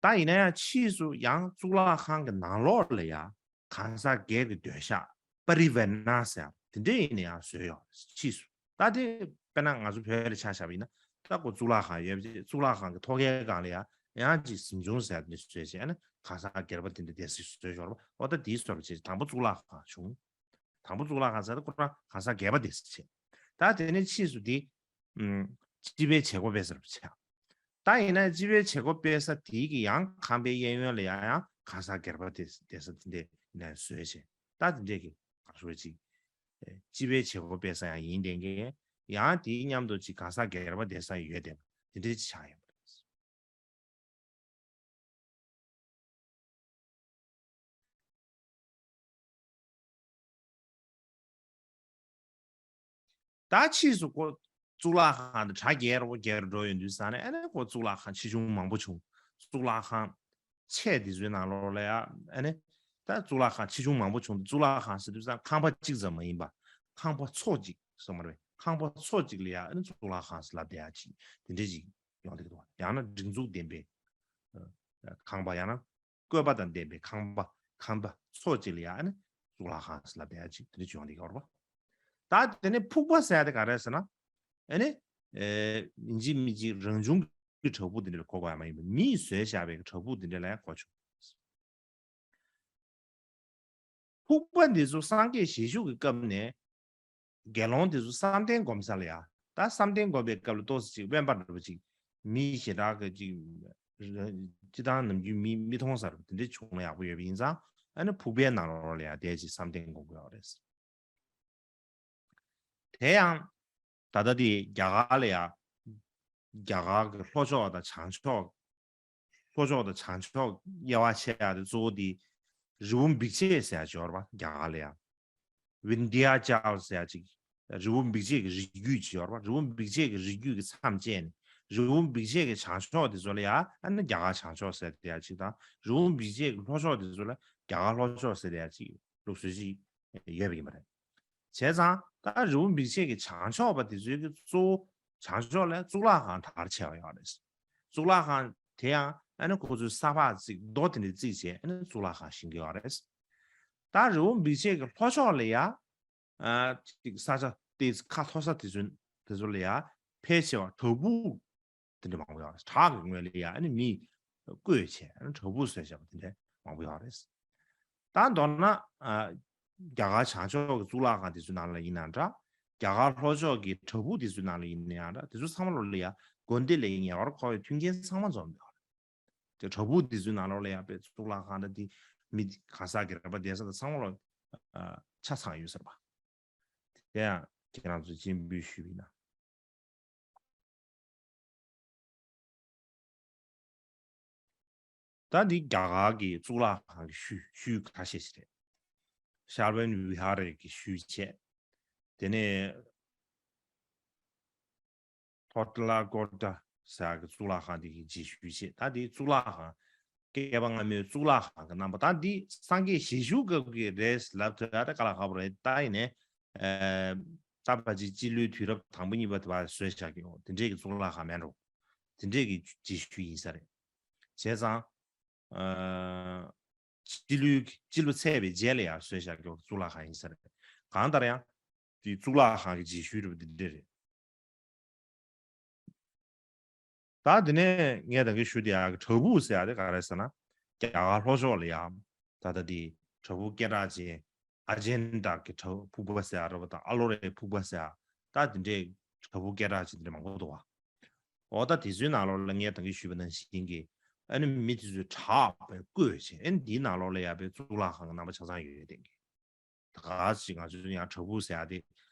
ད་ཡིན་ན་ཡང་ཕྱིས་སུ་ཡང་གཙུག་ལག་ཁང་གི་ནང་ལོགས་ལ་ཡང་གང་ཟག་སྒེར་གྱི་སྡོད་ཤག་པ་རི་ཝེ་ན་ཟེར་ཡག་དེ་འདྲ་ཡིན་ན་ཡང་བཟོས་ཡོད་ཕྱིས་སུ། ད་དེ་དཔེར་ན་ང་ཚོ་བོད་ལ་ཆ་བཞག་པ་ཡིན་ན་ད་ཁོ་གཙུག་ལག་ཁང་ཡོད་པ་བྱས། གཙུག་ལག་ཁང་གི་ཐོག་ཁའི་སྒང་ལ་ཡང་ཡང་ཅིག་གཟིམ་ཆུང་ཟེར་ཡག་དེ་འདྲ་བཟོས་བྱས། ཨ་ནི་གང་ཟག་སྒེར་པ་དེ་འདྲ་བསྡད་ས་བཟོས་ཡོད་རེད་པ། འོ་ད་དེའི་བཟོ་འདྲ་བྱས། དང་པོ་གཙུག་ལག་ཁང་བྱུང་། དང་པོ་གཙུག་ལག་ཁང་ཟེར་ཏེ་ཁོ་རང་གང་ཟག་སྒེར་པ་དེ་ཟེར་བྱས། ད་དེ་ནས་ཕྱིས་སུ་དེ་ཨུམ་སྤྱི་པའི་བྱེད་སྒོ་སྤེལ་ས་རུ་ཆགས། ད་ཡིན་ན་སྤྱི་པའི་བྱེད་སྒོ་སྤེལ་ས་དེའི་གི་ཡང་ཁང་པའི་གཡས་གཡོན་ལ་ཡང་ཡང་གང་ཟག་སྒེར་པ་དེ་བསྡད་ས་དེ་འདྲས་ནས་བཟོས་བྱས། ད་དེ་འདྲས་ཀྱི་ག་རེ་ཟེར་ཅིག་ཨེ་སྤྱི་པའི་བྱེད་སྒོ་སྤེལ་ས་ཡང་ཡིན་བསྡད་མཁན། ཡང་དེའི་མཉམ་དུ་ཅིག་གང་ཟག་སྒེར་པ་བསྡད་ས་ཡོད་དེ་དེ་འདྲའི་ཆགས་ཡོད་པ་རེད། ད་ཕྱིས་སུ་ཁོ་གཙུག་ལག་ཁང་དང་གྲ་རྒྱས་རུ་རྒྱས་རུ་འགྲོ་ཡོང་དུས་ཙང་ནས་ཨ་ནི་ཁོ་གཙུག་ལག་ཁང་ཆེ་ཆུང་མང་པོ་བྱུང་། གཙུག་ལག་ཁང་ཆེ་དེ་ཚོའི་ནང་ལོགས་ལ་ཡ་ཨ་ནི་ད་གཙུག་ལག་ཁང་ཆེ་ཆུང་མང་པོ་བྱུང་། གཙུག་ལག་ཁང་ཟེར་དུས་ཙང་ཁང་པ་གཅིག་ཙམ་མ་ཡིན་པ་ཁང་པ་ཚོ་གཅིག་སོང་མ་རེད། ཁང་པ་ཚོ་གཅིག་ལ་ཡ་ཨ་ནི་གཙུག་ལག་ཁང་ཟེར་ལབ་བསྡད་ཡ་ཅིག་དེ་འདྲ་ཅིག་ཡོང་བསྡད་ཀྱི་འདུག་ཡང་ན་སྒྲིག་འཛུགས་ལྡན་པའི་ཁང་པ། ཡང་ན་བཀོད་པ་དང་ལྡན་པའི་ཁང་པ། ཁང་པ་ཚོ་གཅིག་ལ་ཡ་ཨ་ནི་གཙུག་ལག་ཁང་ཟེར་ལབ་བསྡད་ཡ་ཅིག་དེ་འདྲ་ཅིག་ཡོང་བསྡད་ཀྱི་ཡོད་རེད་པ། ད་དེ་ནས་ཕུག་པ་ཟེར་ཡ་དེ་ག་རེ་ཟེར་ན། ཨ་ནི་ཨེ་ཡིན་གཅིག་མིན་གཅིག་རང་བྱུང་གི་བྲག་ཕུག་དེ་འདྲ་ལ་གོ་དགོས་ཡ་མ་ཡིན་པ་མིས་བཟོས་བཞག་པའི་བྲག་ཕུག་དེ་འདྲ་ལ་ཡང་གོ་ཆོག་ཕུག་པ་འདི་ཚོ་སངས་རྒྱས་ཞལ་བཞུགས་ཀྱི་སྐབས་ནས་དགེ་སློང་དེ་ཚོ་བསམ་གཏན་སྒོམ་ས་ལ་ཡ། ད་བསམ་གཏན་སྒོམ་པའི་སྐབས་ལ་ཏོག་ཙམ་ཅིག་དབེན་པ་འདྲ་པོ་ཅིག་མི་ཞེ་དྲག་གི་ཅིག་སྤྱིར་བཏང་ནམ་རྒྱུན་མི་མི་མཐོང་ས་རུ་དེ་འདྲ་བྱུང་ན་ཡག་པོ་ཡོད་པ་ཡིན་ཙང་ཨ་ནི་ཕུག་པའི་ནང་ལོགས་ལ་ཡ་བསྡད་ཅིག་བསམ་གཏན་སྒོམ་དགོས་ཡོད་རེད། དེ་ཡང་ད་ལྟ་དེ་རྒྱ་གར་ལ་ཡ་རྒྱ་གར་གྱི་ལྷོ་ཕྱོགས་དང་བྱང་ཕྱོགས། ལྷོ་ཕྱོགས་དང་བྱང་ཕྱོགས་དབྱེ་བ་ཕྱེ་ཡག་དེ་གཙོ་བོ་དེ་རི་བོ་འབིགས་བྱེད་ཟེར་ཡག་ཅིག་ཡོད་རེད་པ། རྒྱ་གར་ལ་ཡ་བིན་དྷྱ་ཅལ་ཟེར་ཡག་ཅིག་རི་བོ་འབིགས་བྱེད་ཀྱི་རི་རྒྱུད་ཅིག་ཡོད་རེད་པ། རི་བོ་འབིགས་བྱེད་ཀྱི་རི་རྒྱུད་ཀྱི་མཚམས་བཅད་ནས་རི་བོ་འབིགས་བྱེད་ཀྱི་བྱང་ཕྱོགས་དེ་ཚོ་ལ་ཡ་ཨ་ནི་རྒྱ་གར་བྱང་ཕྱོགས་ཟེར་ཡག་ཅིག་དང་རི་བོ་འབིགས་བྱེད་ཀྱི་ལྷོ་ཕྱོགས་དེ་ཚོ་ལ་རྒྱ་གར་ལྷོ་ཕྱོགས་ཟེར་ཡག་ཅིག་ལུགས་སྲོལ་ཅིག་ཡོད་པ་ཡིན་པ་རེད། བྱས་ཙང་ད་རི་བོ་འབིགས་བྱེད་ཀྱི་བྱང་ཕྱོགས་པ་དེ་ཚོའི་གི་གཙོ་བོ་བྱང་ཕྱོགས་ལ་གཙུག་ལག་ཁང་དར་ཆེ་བ་ཡོད་རེད། གཙུག་ལག་ཁང་དེ་ཡང་ཨ་ནི་ཁོ་ཚོའི་ས་ཕག་བརྩིགས་རྡོ་དེ་འདྲ་བརྩིགས་བྱས་ཨ་ནི་གཙུག་ལག་ཁང་བཞེངས་ཀྱི་ཡོད་རེད། ད་རི་བོ་འབིགས་བྱེད་ཀྱི་ལྷོ་ཕྱོགས་ལ་ཡ་ཨ་ཅིག་ས་ཆ་དེ་ཁ་མཐོ་ས་དེ་ཚོ་དེ་ཚོ་ལ་ཡ་ཕལ་ཆེ་བ་བྲག་ཕུག་དེ་འདྲ་མང་པོ་ཡོད་རེད། བྲག་གི་ངོས་ལ་ཡ་ཨ་ནི་མིས་བརྐོས་བྱས་ཨ་ནི་བྲག་ཕུག་བཟོས་བཞག་པ་དེ་འདྲ་མང་པོ་ཡོད་རེད། ད་མདོར་ན་ཨ་རྒྱ་གར་བྱང་ཕྱོགས་ཀྱི་གཙུག་ལག་ཁང་དེ་ཚོའི་ནང་ལ་ཡིན་ན་འདྲ། རྒྱ་གར་ལྷོ་ཕྱོགས་ཀྱི་བྲག་ཕུག་དེ་ཚོའི་ནང་ལ་ཡིན་ན་ཡང་འདྲ། དེ་ཚོ་ཚང་མ་ལོ་ལ་ཡ་དགོན་སྡེ་ལ་ཡིན་ངེས་པར་མཁོ་བའི་མཐུན་རྐྱེན་ཚང་མ་འཛོམས་ཡོད་རེད། དེ་བྲག་ཕུག་དེ་ཚོའི་ནང་ལོགས་ལ་ཡ་པའི་གཙུག་ལག་ཁང་དང་དེ་མི་གང་ཟག་གི་རེ་བ་བསྡད་ས་དང་ཚང་མ་ལོ་ཨ་ཆ་ཚང་ཡོད་ཟེར་བ། དེ་ཡང་ཁྱེད་རང་ཚོས་སྤྱན་འབུལ་ཞུས་པ་ཡིན་ན། ད་འདི་རྒྱ་གར་གྱི་གཙུག་ལག་ཁང་གི་ཤུལ་ཤུལ་ཁ་ཤས་ཤིག་རེད། ཤར་བན་བི་ཧར་གྱི་ཤུལ་བྱས། དེ་ནས་ཐོ་ཏ་ལ་ཀོ་ཏ་ཟེར་ཡག་གི་གཙུག་ལག་ཁང་དེ་གི་རྗེས་ཤུལ་བྱས། ད་འདི་གཙུག་ལག་ཁང་བསྐལ་པ་སྔ་མོའི་གཙུག་ལག་ཁང་གི་རྣམ་པ། ད་འདི་སངས་རྒྱས་ཞལ་བཞུགས་སྐབས་ཀྱི་རེད་ལབ་ཐུབ་ཡ་ད་དཀའ་ལས་ཁག་པོ་རེད། ད་ཡིན་ནའི་ཨ་ད་ཕལ་ཆེར་སྤྱི་ལོའི་དུས་རབས་དང་པོ་གཉིས་པ་དེ་བར་བཟོས་བཞག་གི་ཡོད། དེ་འདྲས་ཀྱི་གཙུག་ལག་ཁང་མེད་འགྲོ། དེ་འདྲས་ཀྱི་རྗེས་ཤུལ་ཡིན་ས་རེད། བྱས་ཙང་ཨ་སྤྱི་ལོའི་སྤྱི་ལོ་ཚེས་པའི་རྗེས་ལ་ཡང་བཟོས་བཞག་གི་ཡོད་གཙུག་ལག་ཁང་ཡིན་ས་རེད། གང་ལྟར་ཡང་དེ་གཙུག་ལག་ཁང་གི་རྗེས་ཤུལ་རེད་པ། དེ་འདྲས་རེད། ད་དེ་ནས་ངས་ད་གིན་ཞུ་བསྡད་ཡག་གི་བྲག་ཕུག་ཟེར་ཡག་དེ་ག་རེ་ཟེར་ན། རྒྱ་གར་ལྷོ་ཕྱོགས་ལ་ཡ་ད་ལྟ་དེ་བྲག་ཕུག་སྐད་གྲགས་ཅན་ཨ་ཇན་ཏ་གི་བྲག་ཕུག་པ་ཟེར་ཡག་རེད་པ། དང་ཨ་ལོ་རའི་ཕུག་པ་ཟེར་ཡག་ད་དེ་འདྲའི་བྲག་ཕུག་སྐད་གྲགས་ཅན་དེ་འདྲ་མང་པོ་འདུག་བ། འོ་ད་དེ་ཚོའི་ནང་ལོགས་ལ་ངས་ད་གིན་ཞུས་པ་ནང་བཞིན་གྱི་ཨ་ནི་མི་དེ་ཚོས་བྲག་པའི་བརྐོས་བྱས་ཨ་ནི་དེའི་ནང་ལོགས་ལ་ཡ་པའི་གཙུག་ལག་ཁང་གི་རྣམ་པ་ཆ་ཚང་ཡོད་བསྡད་མཁན། ད་ག་ཅིག་ང་ཚོས་ཡང་བྲག་ཕུག་ཟེར་ཡག་དེ་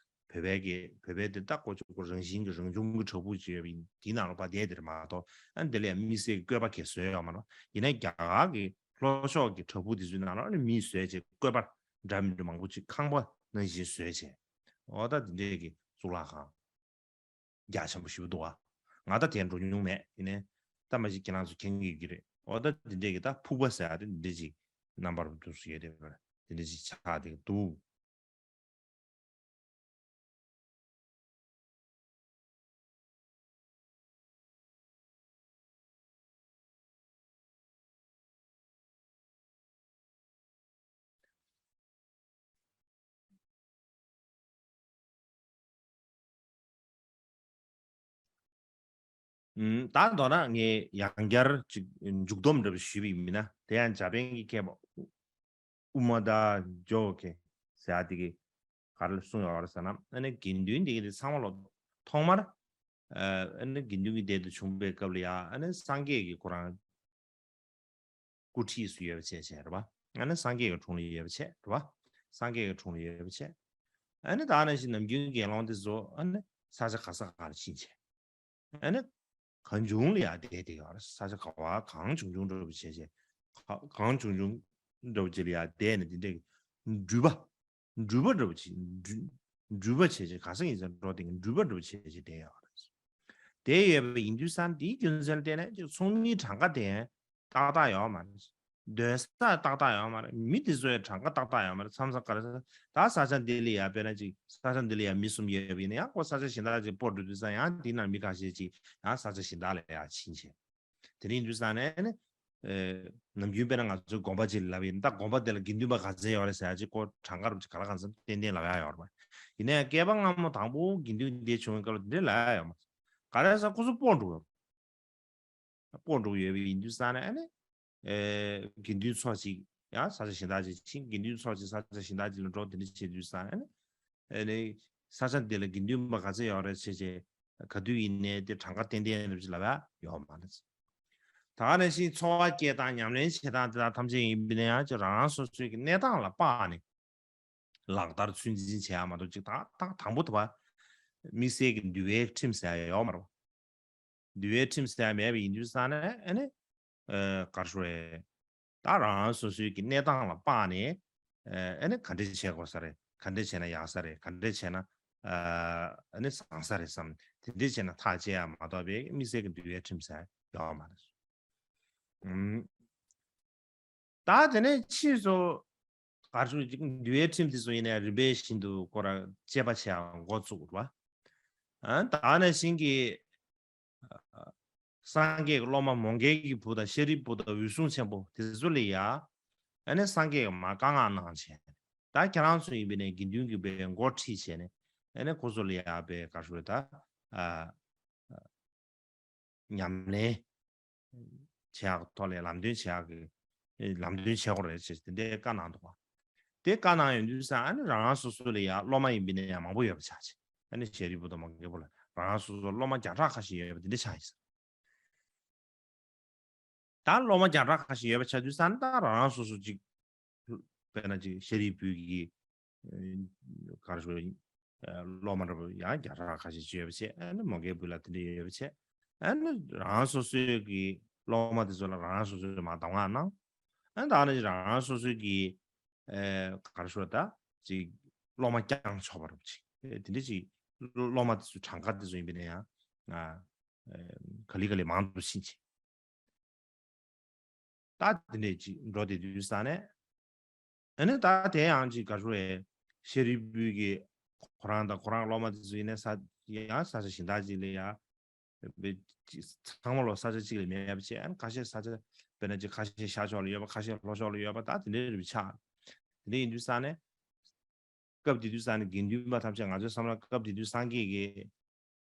བོད་པའི་གི་བོད་པའི་དེ་ད་ཀོ་ཅོ་ཀོ་རང་བཞིན་གྱི་རང་བྱུང་གི་བྲག་ཕུག་ཅིག་ཡོད་པ་ཡིན། དེའི་ནང་ལ་ཕར་བསྡད་དེ་རེད་མ་གཏོགས་ཨ་ནི་དེ་ལ་ཡང་དམིགས་བསལ་གྱི་བཀོད་པ་གས་བཟོས་ཡོད་མ་རེད། ཡིན་ནའི་རྒྱ་གར་གྱི་ལྷོ་ཕྱོགས་ཀྱི་བྲག་ཕུག་དེ་ཚོའི་ནང་ལ་ཨ་ནི་མིས་བཟོས་བྱས་བཀོད་པ་འདྲ་མི་འདྲ་མང་པོ་ཅིག་ཁང་པ་ནང་བཞིན་བཟོས་བྱས། འོ་ད་དེ་འདྲས་ཀྱི་གཙུག་ལག་ཁང་རྒྱ་ཆེན་པོ་ཞེ་པོ་འདུག་ཨ། ང་ད་དེར་འགྲོ་མྱོང་མེད། ཡིན་ནའི་ད་མ་གཞི་ཁྱེད་རང་ཚོ་མཁྱེན་གྱི་ཡོད་ཀྱི་རེད། འོ་ད་འདི་འདྲས་ཀྱི་ད་ཕུག་པ་ཟེར་ཡག་དེ་འདི་འདྲས་ཅིག་རྣམ་པར་འདུག་སེ་ཡོད་དེ་བར་འདི་འདྲས་ཅིག་ཆགས་བསྡད་ཀྱི་འདུག་ད་མདོར་ན་ངས་ཡང་བསྐྱར་ཅིག་མཇུག་སྡོམ་འདྲ་པོ་ཞུས་པ་ཡིན་ན། དེ་ཡང་འཇར་པན་གྱི་མཁས་པ་ཨུ་མ་ད་ཇོ་ཁེ་ཟེར་ཡག་དེ་གིས་ག་རེ་གསུངས་ཡོད་རེད་ཟེར་ན། ཨ་ནི་དགེ་འདུན་དེ་གི་དེ་ཚང་མ་ལོ་ཐོག་མར་ཨ་ནི་དགེ་འདུན་གྱི་སྡེ་དེ་བྱུང་པའི་སྐབས་ལ་ཡ་ཨ་ནི་སངས་རྒྱས་ཀྱིས་ཁོ་རང་སྐུ་འཁྲིས་སུ་ཡོད་པ་བྱས་བྱས་རེད་པ། ཨ་ནི་སངས་རྒྱས་ཀྱི་དྲུང་ལ་ཡོད་པ་བྱས་རེད་པ། སངས་རྒྱས་ཀྱི་དྲུང་ལ་ཡོད་པ་བྱས། ཨ་ནི་ད་ནང་བཞིན་ནམ་རྒྱུན་དགེ་སློང་དེ་ཚོ་ཨ་ནི་ ས་ཆ་ག་ས་ག་ལ་ཕྱིན་བྱས། ཨ་ནི་གང་བྱུང་ལ་ཡང་བསྡད་བསྡད་ཡོད་རེད། ས་ཆ་ག་བ་གང་བྱུང་བྱུང་འདྲ་པོ་བྱས་བྱས། ག་གང་བྱུང་བྱུང་འདྲ་པོ་ཅིག་ལ་ཡང་བསྡད་ནས་དེ་འདྲའི་འགྲུལ་པ། འགྲུལ་པ་འདྲ་པོ་ཅིག་འགྲུལ་འགྲུལ་པ་བྱས་བྱས། ག་ས་ཡིན་ཟེར་འགྲོ་དེ་འགྲུལ་པ་འདྲ་པོ་བྱས་བྱས་བསྡད་ཡོད་རེད། དེ་ཡོད་པ་ཡིན་དུས་ཙང་དེའི་རྒྱུ་མཚན་ལ་བརྟེན་ནས་ཅིག་ཚོགས་མིའི་གྲངས་ཀ་དེ་ཏག་ཏག་ཡོད་མ་རེད། སྡོད་ས་ཏག་ཏག་ཡོད་མ་རེད། མི་དེ་ཚོའི་གྲངས་ཀ་ཏག་ཏག་ཡོད་མ་རེད། མཚམས་མཚམས་ག་རེ་ཟེར་ན། ད་ས་ཆ་འདི་ལ་ཡ་དཔེར་ན་ཅིག་ས་ཆ་འདི་ལ་ཡ་མི་གསུམ་ཡོད་པ་ཡིན་ན་ཡང་། ཁོ་ས་ཆ་གཞན་དག་ཅིག་སྤོ་འགྲོ་དུས་ཙང་ཡང་དེའི་ནང་མི་ཁ་ཤས་ཅིག་ཡང་ས་ཆ་གཞན་དག་ལ་ཡ་ཕྱིན་བྱས། དེ་རིང་དུས་ཙང་ནས་ནི། ཨེ། ནམ་རྒྱུན་དཔེར་ན་ང་ཚོའི་དགོན་པ་ཅིག་ལ་ལབ་ཡིན། ད་དགོན་པ་དེ་ལ་དགེ་འདུན་པ་ག་ཚད་ཡོད་རེད་ཟེར་ཡ་ཅིག་ཁོ་གྲངས་ཀ་རུ་ཅིག་ག་ལ་གང་འཚམ་ཏན་ཏན་ལབ་ཡ་ཡོད་རེད་པ། ཡིན་ན་ཡང་བསྐལ་པ་སྔ་མོ་དང་པོ་དགེ་འདུན་འདི་བྱུང་བའི་སྐབས་ལ་དེ་འདྲ་ལབ་ཡ་ཡོད་མ་རེད། ག་རེ་ཟེར་ན་ཁོ་ཚོ་སྤོ་འགྲོ་ཡོད། སྤོ་འགྲོ་ཡོད་པ་ཡིན་དུས་ཙང་ནས་ཨ་ནི། ཨེ། དགེ་འདུན་ཚོ་གཅིག་ཡང་ས་ཆ་གཞན་དག་ཅིག་ཕྱིན། དགེ་འདུན་ཚོ་གཅིག་ས་ཆ་གཞན་དག་ཅིག་ལ་འགྲོ། དེ་འདྲ་བྱེད་དུས་ཙང་ཨ་ནི། ཨ་ནི་ས་ཆ་འདི་ལ་དགེ་འདུན་པ་ག་ཚད་ཡོད་རེད་བྱས་བྱས། ག་དུས་ཡིན་ནའི་དེ་གྲངས་ཀ་ཏན་ཏན་རེད་ཅེས་ལབ་ཡ་ཡོད་མ་རེད། ད་ག་ནང་བཞིན་འཚོ་བ་སྐྱེལ་སྟངས་ཉམས་ལེན་བྱེད་སྟངས་དེ་དག་ཐམས་ཅད་ཡིན་པ་ཡིན་ན་ཡང་ཅིག་རང་རང་སོ་སོའི་གི་གནས་སྟངས་ལ་དཔག་ནས་ལག་བསྟར་ཚོད་འཛིན་བྱེད་ཡ་མ་གཏོགས། ཅིག་ད་ད་དང་པོ་དེ་བ་དམིགས་བསལ་གྱི་འདུལ་བའི་ཁྲིམས་ཟེར་ཡ་ཡོད་མ་རེད། འདུལ་བའི་ཁྲིམས་ཟེར་ཡ་མེད་པ་ཡིན་དུས་ཙང་ནས་ཨ་ནི། ཨ། ག་རེ་ཞུ་དགོས་རེད། ད་རང་རང་སོ་སོའི་གི་གནས་སྟངས་ལ་དཔག་ནས། ཨ་ནི་ག་འདྲས་བྱེད་དགོས་ས་རེད། ག་འདྲས་བྱས་ན་ཡག་ས་རེད། ག་འདྲས་བྱས་ན་ཨ་ནི་བཟང་ས་རེད་བསམ། དེ་འདྲས་བྱས་ན་ཐག་བཅད་ཡ་མ་གཏོགས་པའི་དམིགས་བསལ་གྱི་འདུལ་བའི་ཁྲིམས་ཟེར་ཡ་ཡོད་མ་རེད། ཨུམ། ད་དེ་ནས་ཕྱིས་སུ་ག་རེ་ཞུ། འདུལ་བའི་ཁྲིམས་དེ་ཚོ་ཡིན་ནའི་རིམ་པས་བཞིན་དུ་ཁོ་རང་དཔྱད་པ་བྱེད་ཡ་འགོ་བཙུགས་པ། ཨ། ད་ག་ནང་བཞིན་གྱི་སངས་རྒྱས་ཀྱི་སློབ་མ་མོའུ་འགལ་གྱི་བུ་དང་ཤཱ་རིའི་བུ་དང་འོད་སྲུང་ཆེན་པོ་དེ་ཚོ་ལ་ཡ། ཨ་ནི་སངས་རྒྱས་ཀྱིས་མར་བཀའ་མངགས་གནང་བྱས། ད་ཁྱེད་རང་ཚོ་ཡིན་པ་ཡིན་ནའི་དགེ་འདུན་གྱི་པའི་འགོ་ཁྲིད་བྱས་ནས། ཨ་ནི་ཁོ་ཚོ་ལ་ཡ་པའི་ག་རེ་ཞུ་དགོས་རེད། ད་ཨ་ཉམས་ལེན་བྱེད་ཡག་གི་ཐོག་ལ་ལམ་སྟོན་བྱེད་ཡག་གི་ལམ་སྟོན་བྱེད་དགོས་རེད་ཅེས་དེ་འདྲའི་བཀའ་གནང་འདུག་པ། དེ་བཀའ་གནང་ཡོང་དུས་ཙང་ཨ་ནི་རང་རང་སོ་སོ་ལ་ཡ་སློབ་མ་ཡིན་པ་ཡིན་ནའི་ཡང་མང་པོ་ཡོད་པ་ཆགས་བྱས། ཨ་ནི་ཤཱ་རིའི་བུ་དང་མོའུ་འགལ་བུ་ལ་རང་རང་སོ་སོ་སློབ་མ་བརྒྱ་ཕྲག་ཁ་ཤས་ཡོད་པ་དེ་འདྲ་ཆགས་ཡིན་ས། ད་སློབ་མ་བརྒྱ་ཕྲག་ཁ་ཤས་ཡོད་པ་ཆགས་དུས་ཙང་ད་རང་རང་སོ་སོ་ཅིག་དཔེར་ན་ཅིག་ཤཱ་རིའི་བུ་གི་ཨ་ག་རེ་ཞུ། ཨ་སློབ་མ་འདྲ་པོ་ཡང་བརྒྱ་ཕྲག་ཁ་ཤས་ཅིག་ཡོད་པ་བྱས། ཨ་ནི་མོའུ་འགལ་བུ་ལ་དེ་འདྲ་ཡོད་པ་བྱས། ཨ་ནི་རང་རང་སོ་སོའི་གི་སློབ་མ་དེ་ཚོ་ལ་རང་རང་སོ་སོས་མར་གདམས་ངག་གནང་། ཨ་ནི་ད་ནི་རང་རང་སོ་སོའི་གི་ཨ་ག་རེ་ཞུ། ད་ཅིག་སློབ་མ་བསྐྱངས་ཆོག་པ་རུ་ཅིག་དེ་འདྲ་ཅིག་སློབ་མ་དེ་ཚོའི་གྲངས་ཀ་དེ་ཚོ་ཡིན་པ་ཡིན་ནའི་ཡང་། ཨ་ག་ལེ་ག་ལེ་མང་དུ་ཕྱིན་ཅིག་ད་དེ་འདྲས་ཅིག་འགྲོ་བསྡད་དུས་ཙང་ནས། ཨ་ནི་ད་དེ་ཡང་ཅིག་ག་རེ་ཞུ་རེད། ཤཱ་རིའི་བུ་གིས་ཁོ་རང་དང་ཁོ་རང་སློབ་མ་དེ་ཚོ་ཡིན་ནའི་ས་ཡང་ས་ཆ་གཞན་དག་ཅིག་ལ་ཡ། ཚང་མ་ལོ་ས་ཆ་གཅིག་ལ་མེད་པ་བྱས། ཨ་ནི་ཁ་ཤས་ས་ཆ་དཔེར་ན་ཅིག་ཁ་ཤས་ཤར་ཕྱོགས་ལ་ཡོད་པ། ཁ་ཤས་ལྷོ་ཕྱོགས་ལ་ཡོད་པ། ད་དེ་འདྲའི་རིགས་ཆགས། དེ་འདྲ་ཡིན་དུས་ཙང་ནས། སྐབས་དེ་དུས་ཙང་ནས་དགེ་འདུན་པ་ཐམས་ཅད། ང་ཚོའི་བསམ་བློ་སྐབས་དེ་དུས་སངས་རྒྱས་ཀྱི་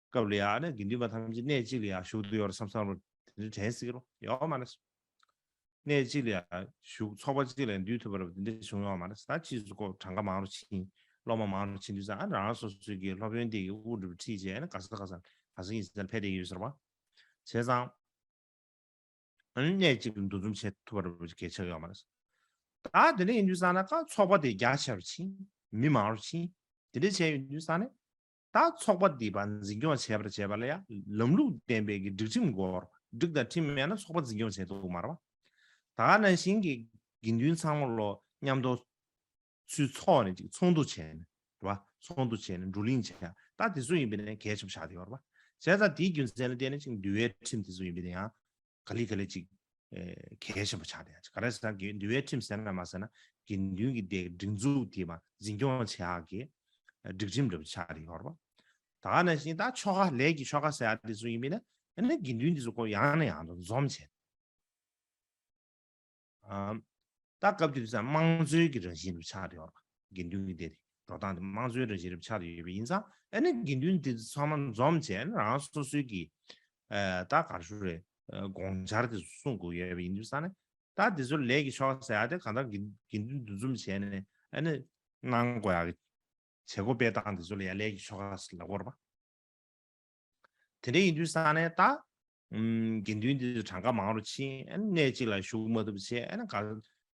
སྐབས་ལ་ཡ་ནི་དགེ་འདུན་པ་ཐམས་ཅད་གནས་གཅིག་ལ་ཡ་བཞུགས་བསྡད་ཡོད་རེད་བསམ་བསམ་རོ། དེ་འདྲ་དྲན་སྲིད་ཀྱི་རོ། ཡོད་མ་རེད། གནས་གཅིག་ལ་ཡ་བཞུགས། ཚོགས་པ་གཅིག་ལ་ཡ་འདུས་ཐུབ་པ་རེད། དེ་འདྲ་བྱུང་ཡོད་མ་རེད། ད་ཕྱིས་སུ་ཁོ་གྲངས་ཀ་མང་རུ་ཕྱིན། སློབ་མ་མང་རུ་ཕྱིན་དུས་ཙང་ཨ་རང་སོ་སོའི་གི་སློབ་དཔོན་དེ་གི་དབུ་གྲུབ་ཁྲིད་བྱས་ནས་ག་ས་ག་ས་ག་ས་ཡིན་ས་ལ་ཕེབས་བསྡད་ཡོད་ཟེར་བ། བྱས་ཙང་། ཨ་ནི་གནས་གཅིག་ཏུ་འདུ་འཛོམས་བྱེད་ཐུབ་པ་རེད་པ་ཅིག་གལ་ཆེ་གི་ཡོད་མ་རེད། ད་དེ་འདྲ་ཡིན་དུས་ཙང་ན་ཀ་ཚོགས་པ་དེ་རྒྱ་ཆེ་རུ་ཕྱིན། མི་མང་རུ་ཕྱིན། དེ་འདྲ་བྱས་ཡོང་དུས་ཙང་ནས། ད་ཚོགས་པ་འདི་པ་འཛིན་སྐྱོང་བྱེད་པར་བྱེད་པ་ལ་ཡང་ལམ་ལུགས་ལྡན་པའི་གི་སྒྲིག་ཁྲིམས་དགོས་རེད་པ། སྒྲིག་དང་ཁྲིམས་མེད་ན་ཚོགས་པ་འཛིན་སྐྱོང་བྱེད་ཐུབ་ཀྱི་མ་རེད་པ། ད་ག་ནང་བཞིན་གྱི་དགེ་འདུན་ཚང་མ་ལོ་མཉམ་དུ་ཚུར་ཚོགས་ནས་ཅིག་ཚོགས་འདུ་བྱས་ནས་རེད་པ། ཚོགས་འདུ་བྱས་ནས་བགྲོ་གླེང་བྱས། ད་དེ་ཚོ་ཡིན་པ་ཡིན་ན་གལ་ཆེན་པོ་ཆགས་བསྡད་ཡོད་རེད་པ། བྱས་ཙང་དེའི་རྒྱུ་མཚན་ལ་བརྟེན་ནས་ཅིག་འདུལ་བའི་ཁྲིམས་དེ་ཚོ་ཡིན་པ་ཡིན་ན་ཡང་ག་ལེ་ག་ལེ་ཅིག་ཨེ་གལ་ཆེན་པོ་ཆགས་བསྡད་ཡོད། ག་རེ་ཟེར་ན་དགེ་འདུལ་བའི་ཁྲིམས་ཟེར་ན་མ་ཟེར་ན་དགེ་འདུན་གྱི་སྡེ་སྒྲིག་འཛུགས་དེ་མ་འཛིན་སྐྱོང་བྱེད་ཡག་གི་སྒྲིག་ཁྲིམས་འདྲ་པོ་ཆགས་བསྡད་ཡོད་རེད་པ། ད་ག་ནང་བཞིན་ད་ཆོ་ག་ལས་ཀྱི་ཆོ་ག་ཟེར་ཡག་དེ་ཚོ་ཡིན་པ་ཡིན་ན་ཨ་ནི་དགེ་འདུན་དེ་ཚོ་ཁོ་ཡང་ནས་ཡང་དུ་འཛོམས་བྱས། ཨམ། ད་སྐབས་དེ་དུས་ཙང་དམངས་གཙོའི་གི་རང་བཞིན་རུ་ཆགས་ཏེ་ཡོད་རེད། དགེ་འདུན་གྱི་སྡེ་དེ་འགྲོ་སྟངས་དེ་དམངས་གཙོའི་རང་བཞིན་རུ་ཆགས་ཏེ་ཡོད་པ་ཡིན་ཙང་། ཨ་ནི་དགེ་འདུན་དེ་ཚང་མ་འཛོམས་བྱས་ནས་རང་སོ་སོའི་གི་ཨ་ད་ག་རེ་ཞུ་རེད། ཨ་དགོངས་འཆར་དེ་གསུང་དགོས་ཡོད་པ་ཡིན་དུས་ཙང་ནས། ད་དེ་ཚོ་ལས་ཀྱི་ཆོ་ག་ཟེར་ཡག་དེ་གང་ལྟར་དགེ་དགེ་འདུན་འདུ་འཛོམས་བྱས་ནས་ཨ་ནི་གནང་དགོས་ཡག་གི་བྱེད་སྒོ་སྤེལ་སྟངས་དེ་ཚོ་ལ་ཡ་ལས་ཀྱི་ཆོ་ག་ཟེར་ལབ་དགོས་རེད་པ། དེ་འདྲ་ཡིན་དུས་ཙང་ནས་ད། ཨུམ། དགེ་འདུན་འདི་ཚོ་གྲངས་ཀ་མང་རུ་ཕྱིན། ཨ་ནི་གནས་གཅིག་ལ་བཞུགས་མ་ཐུབ་བྱས། ཨ་ནི་ག་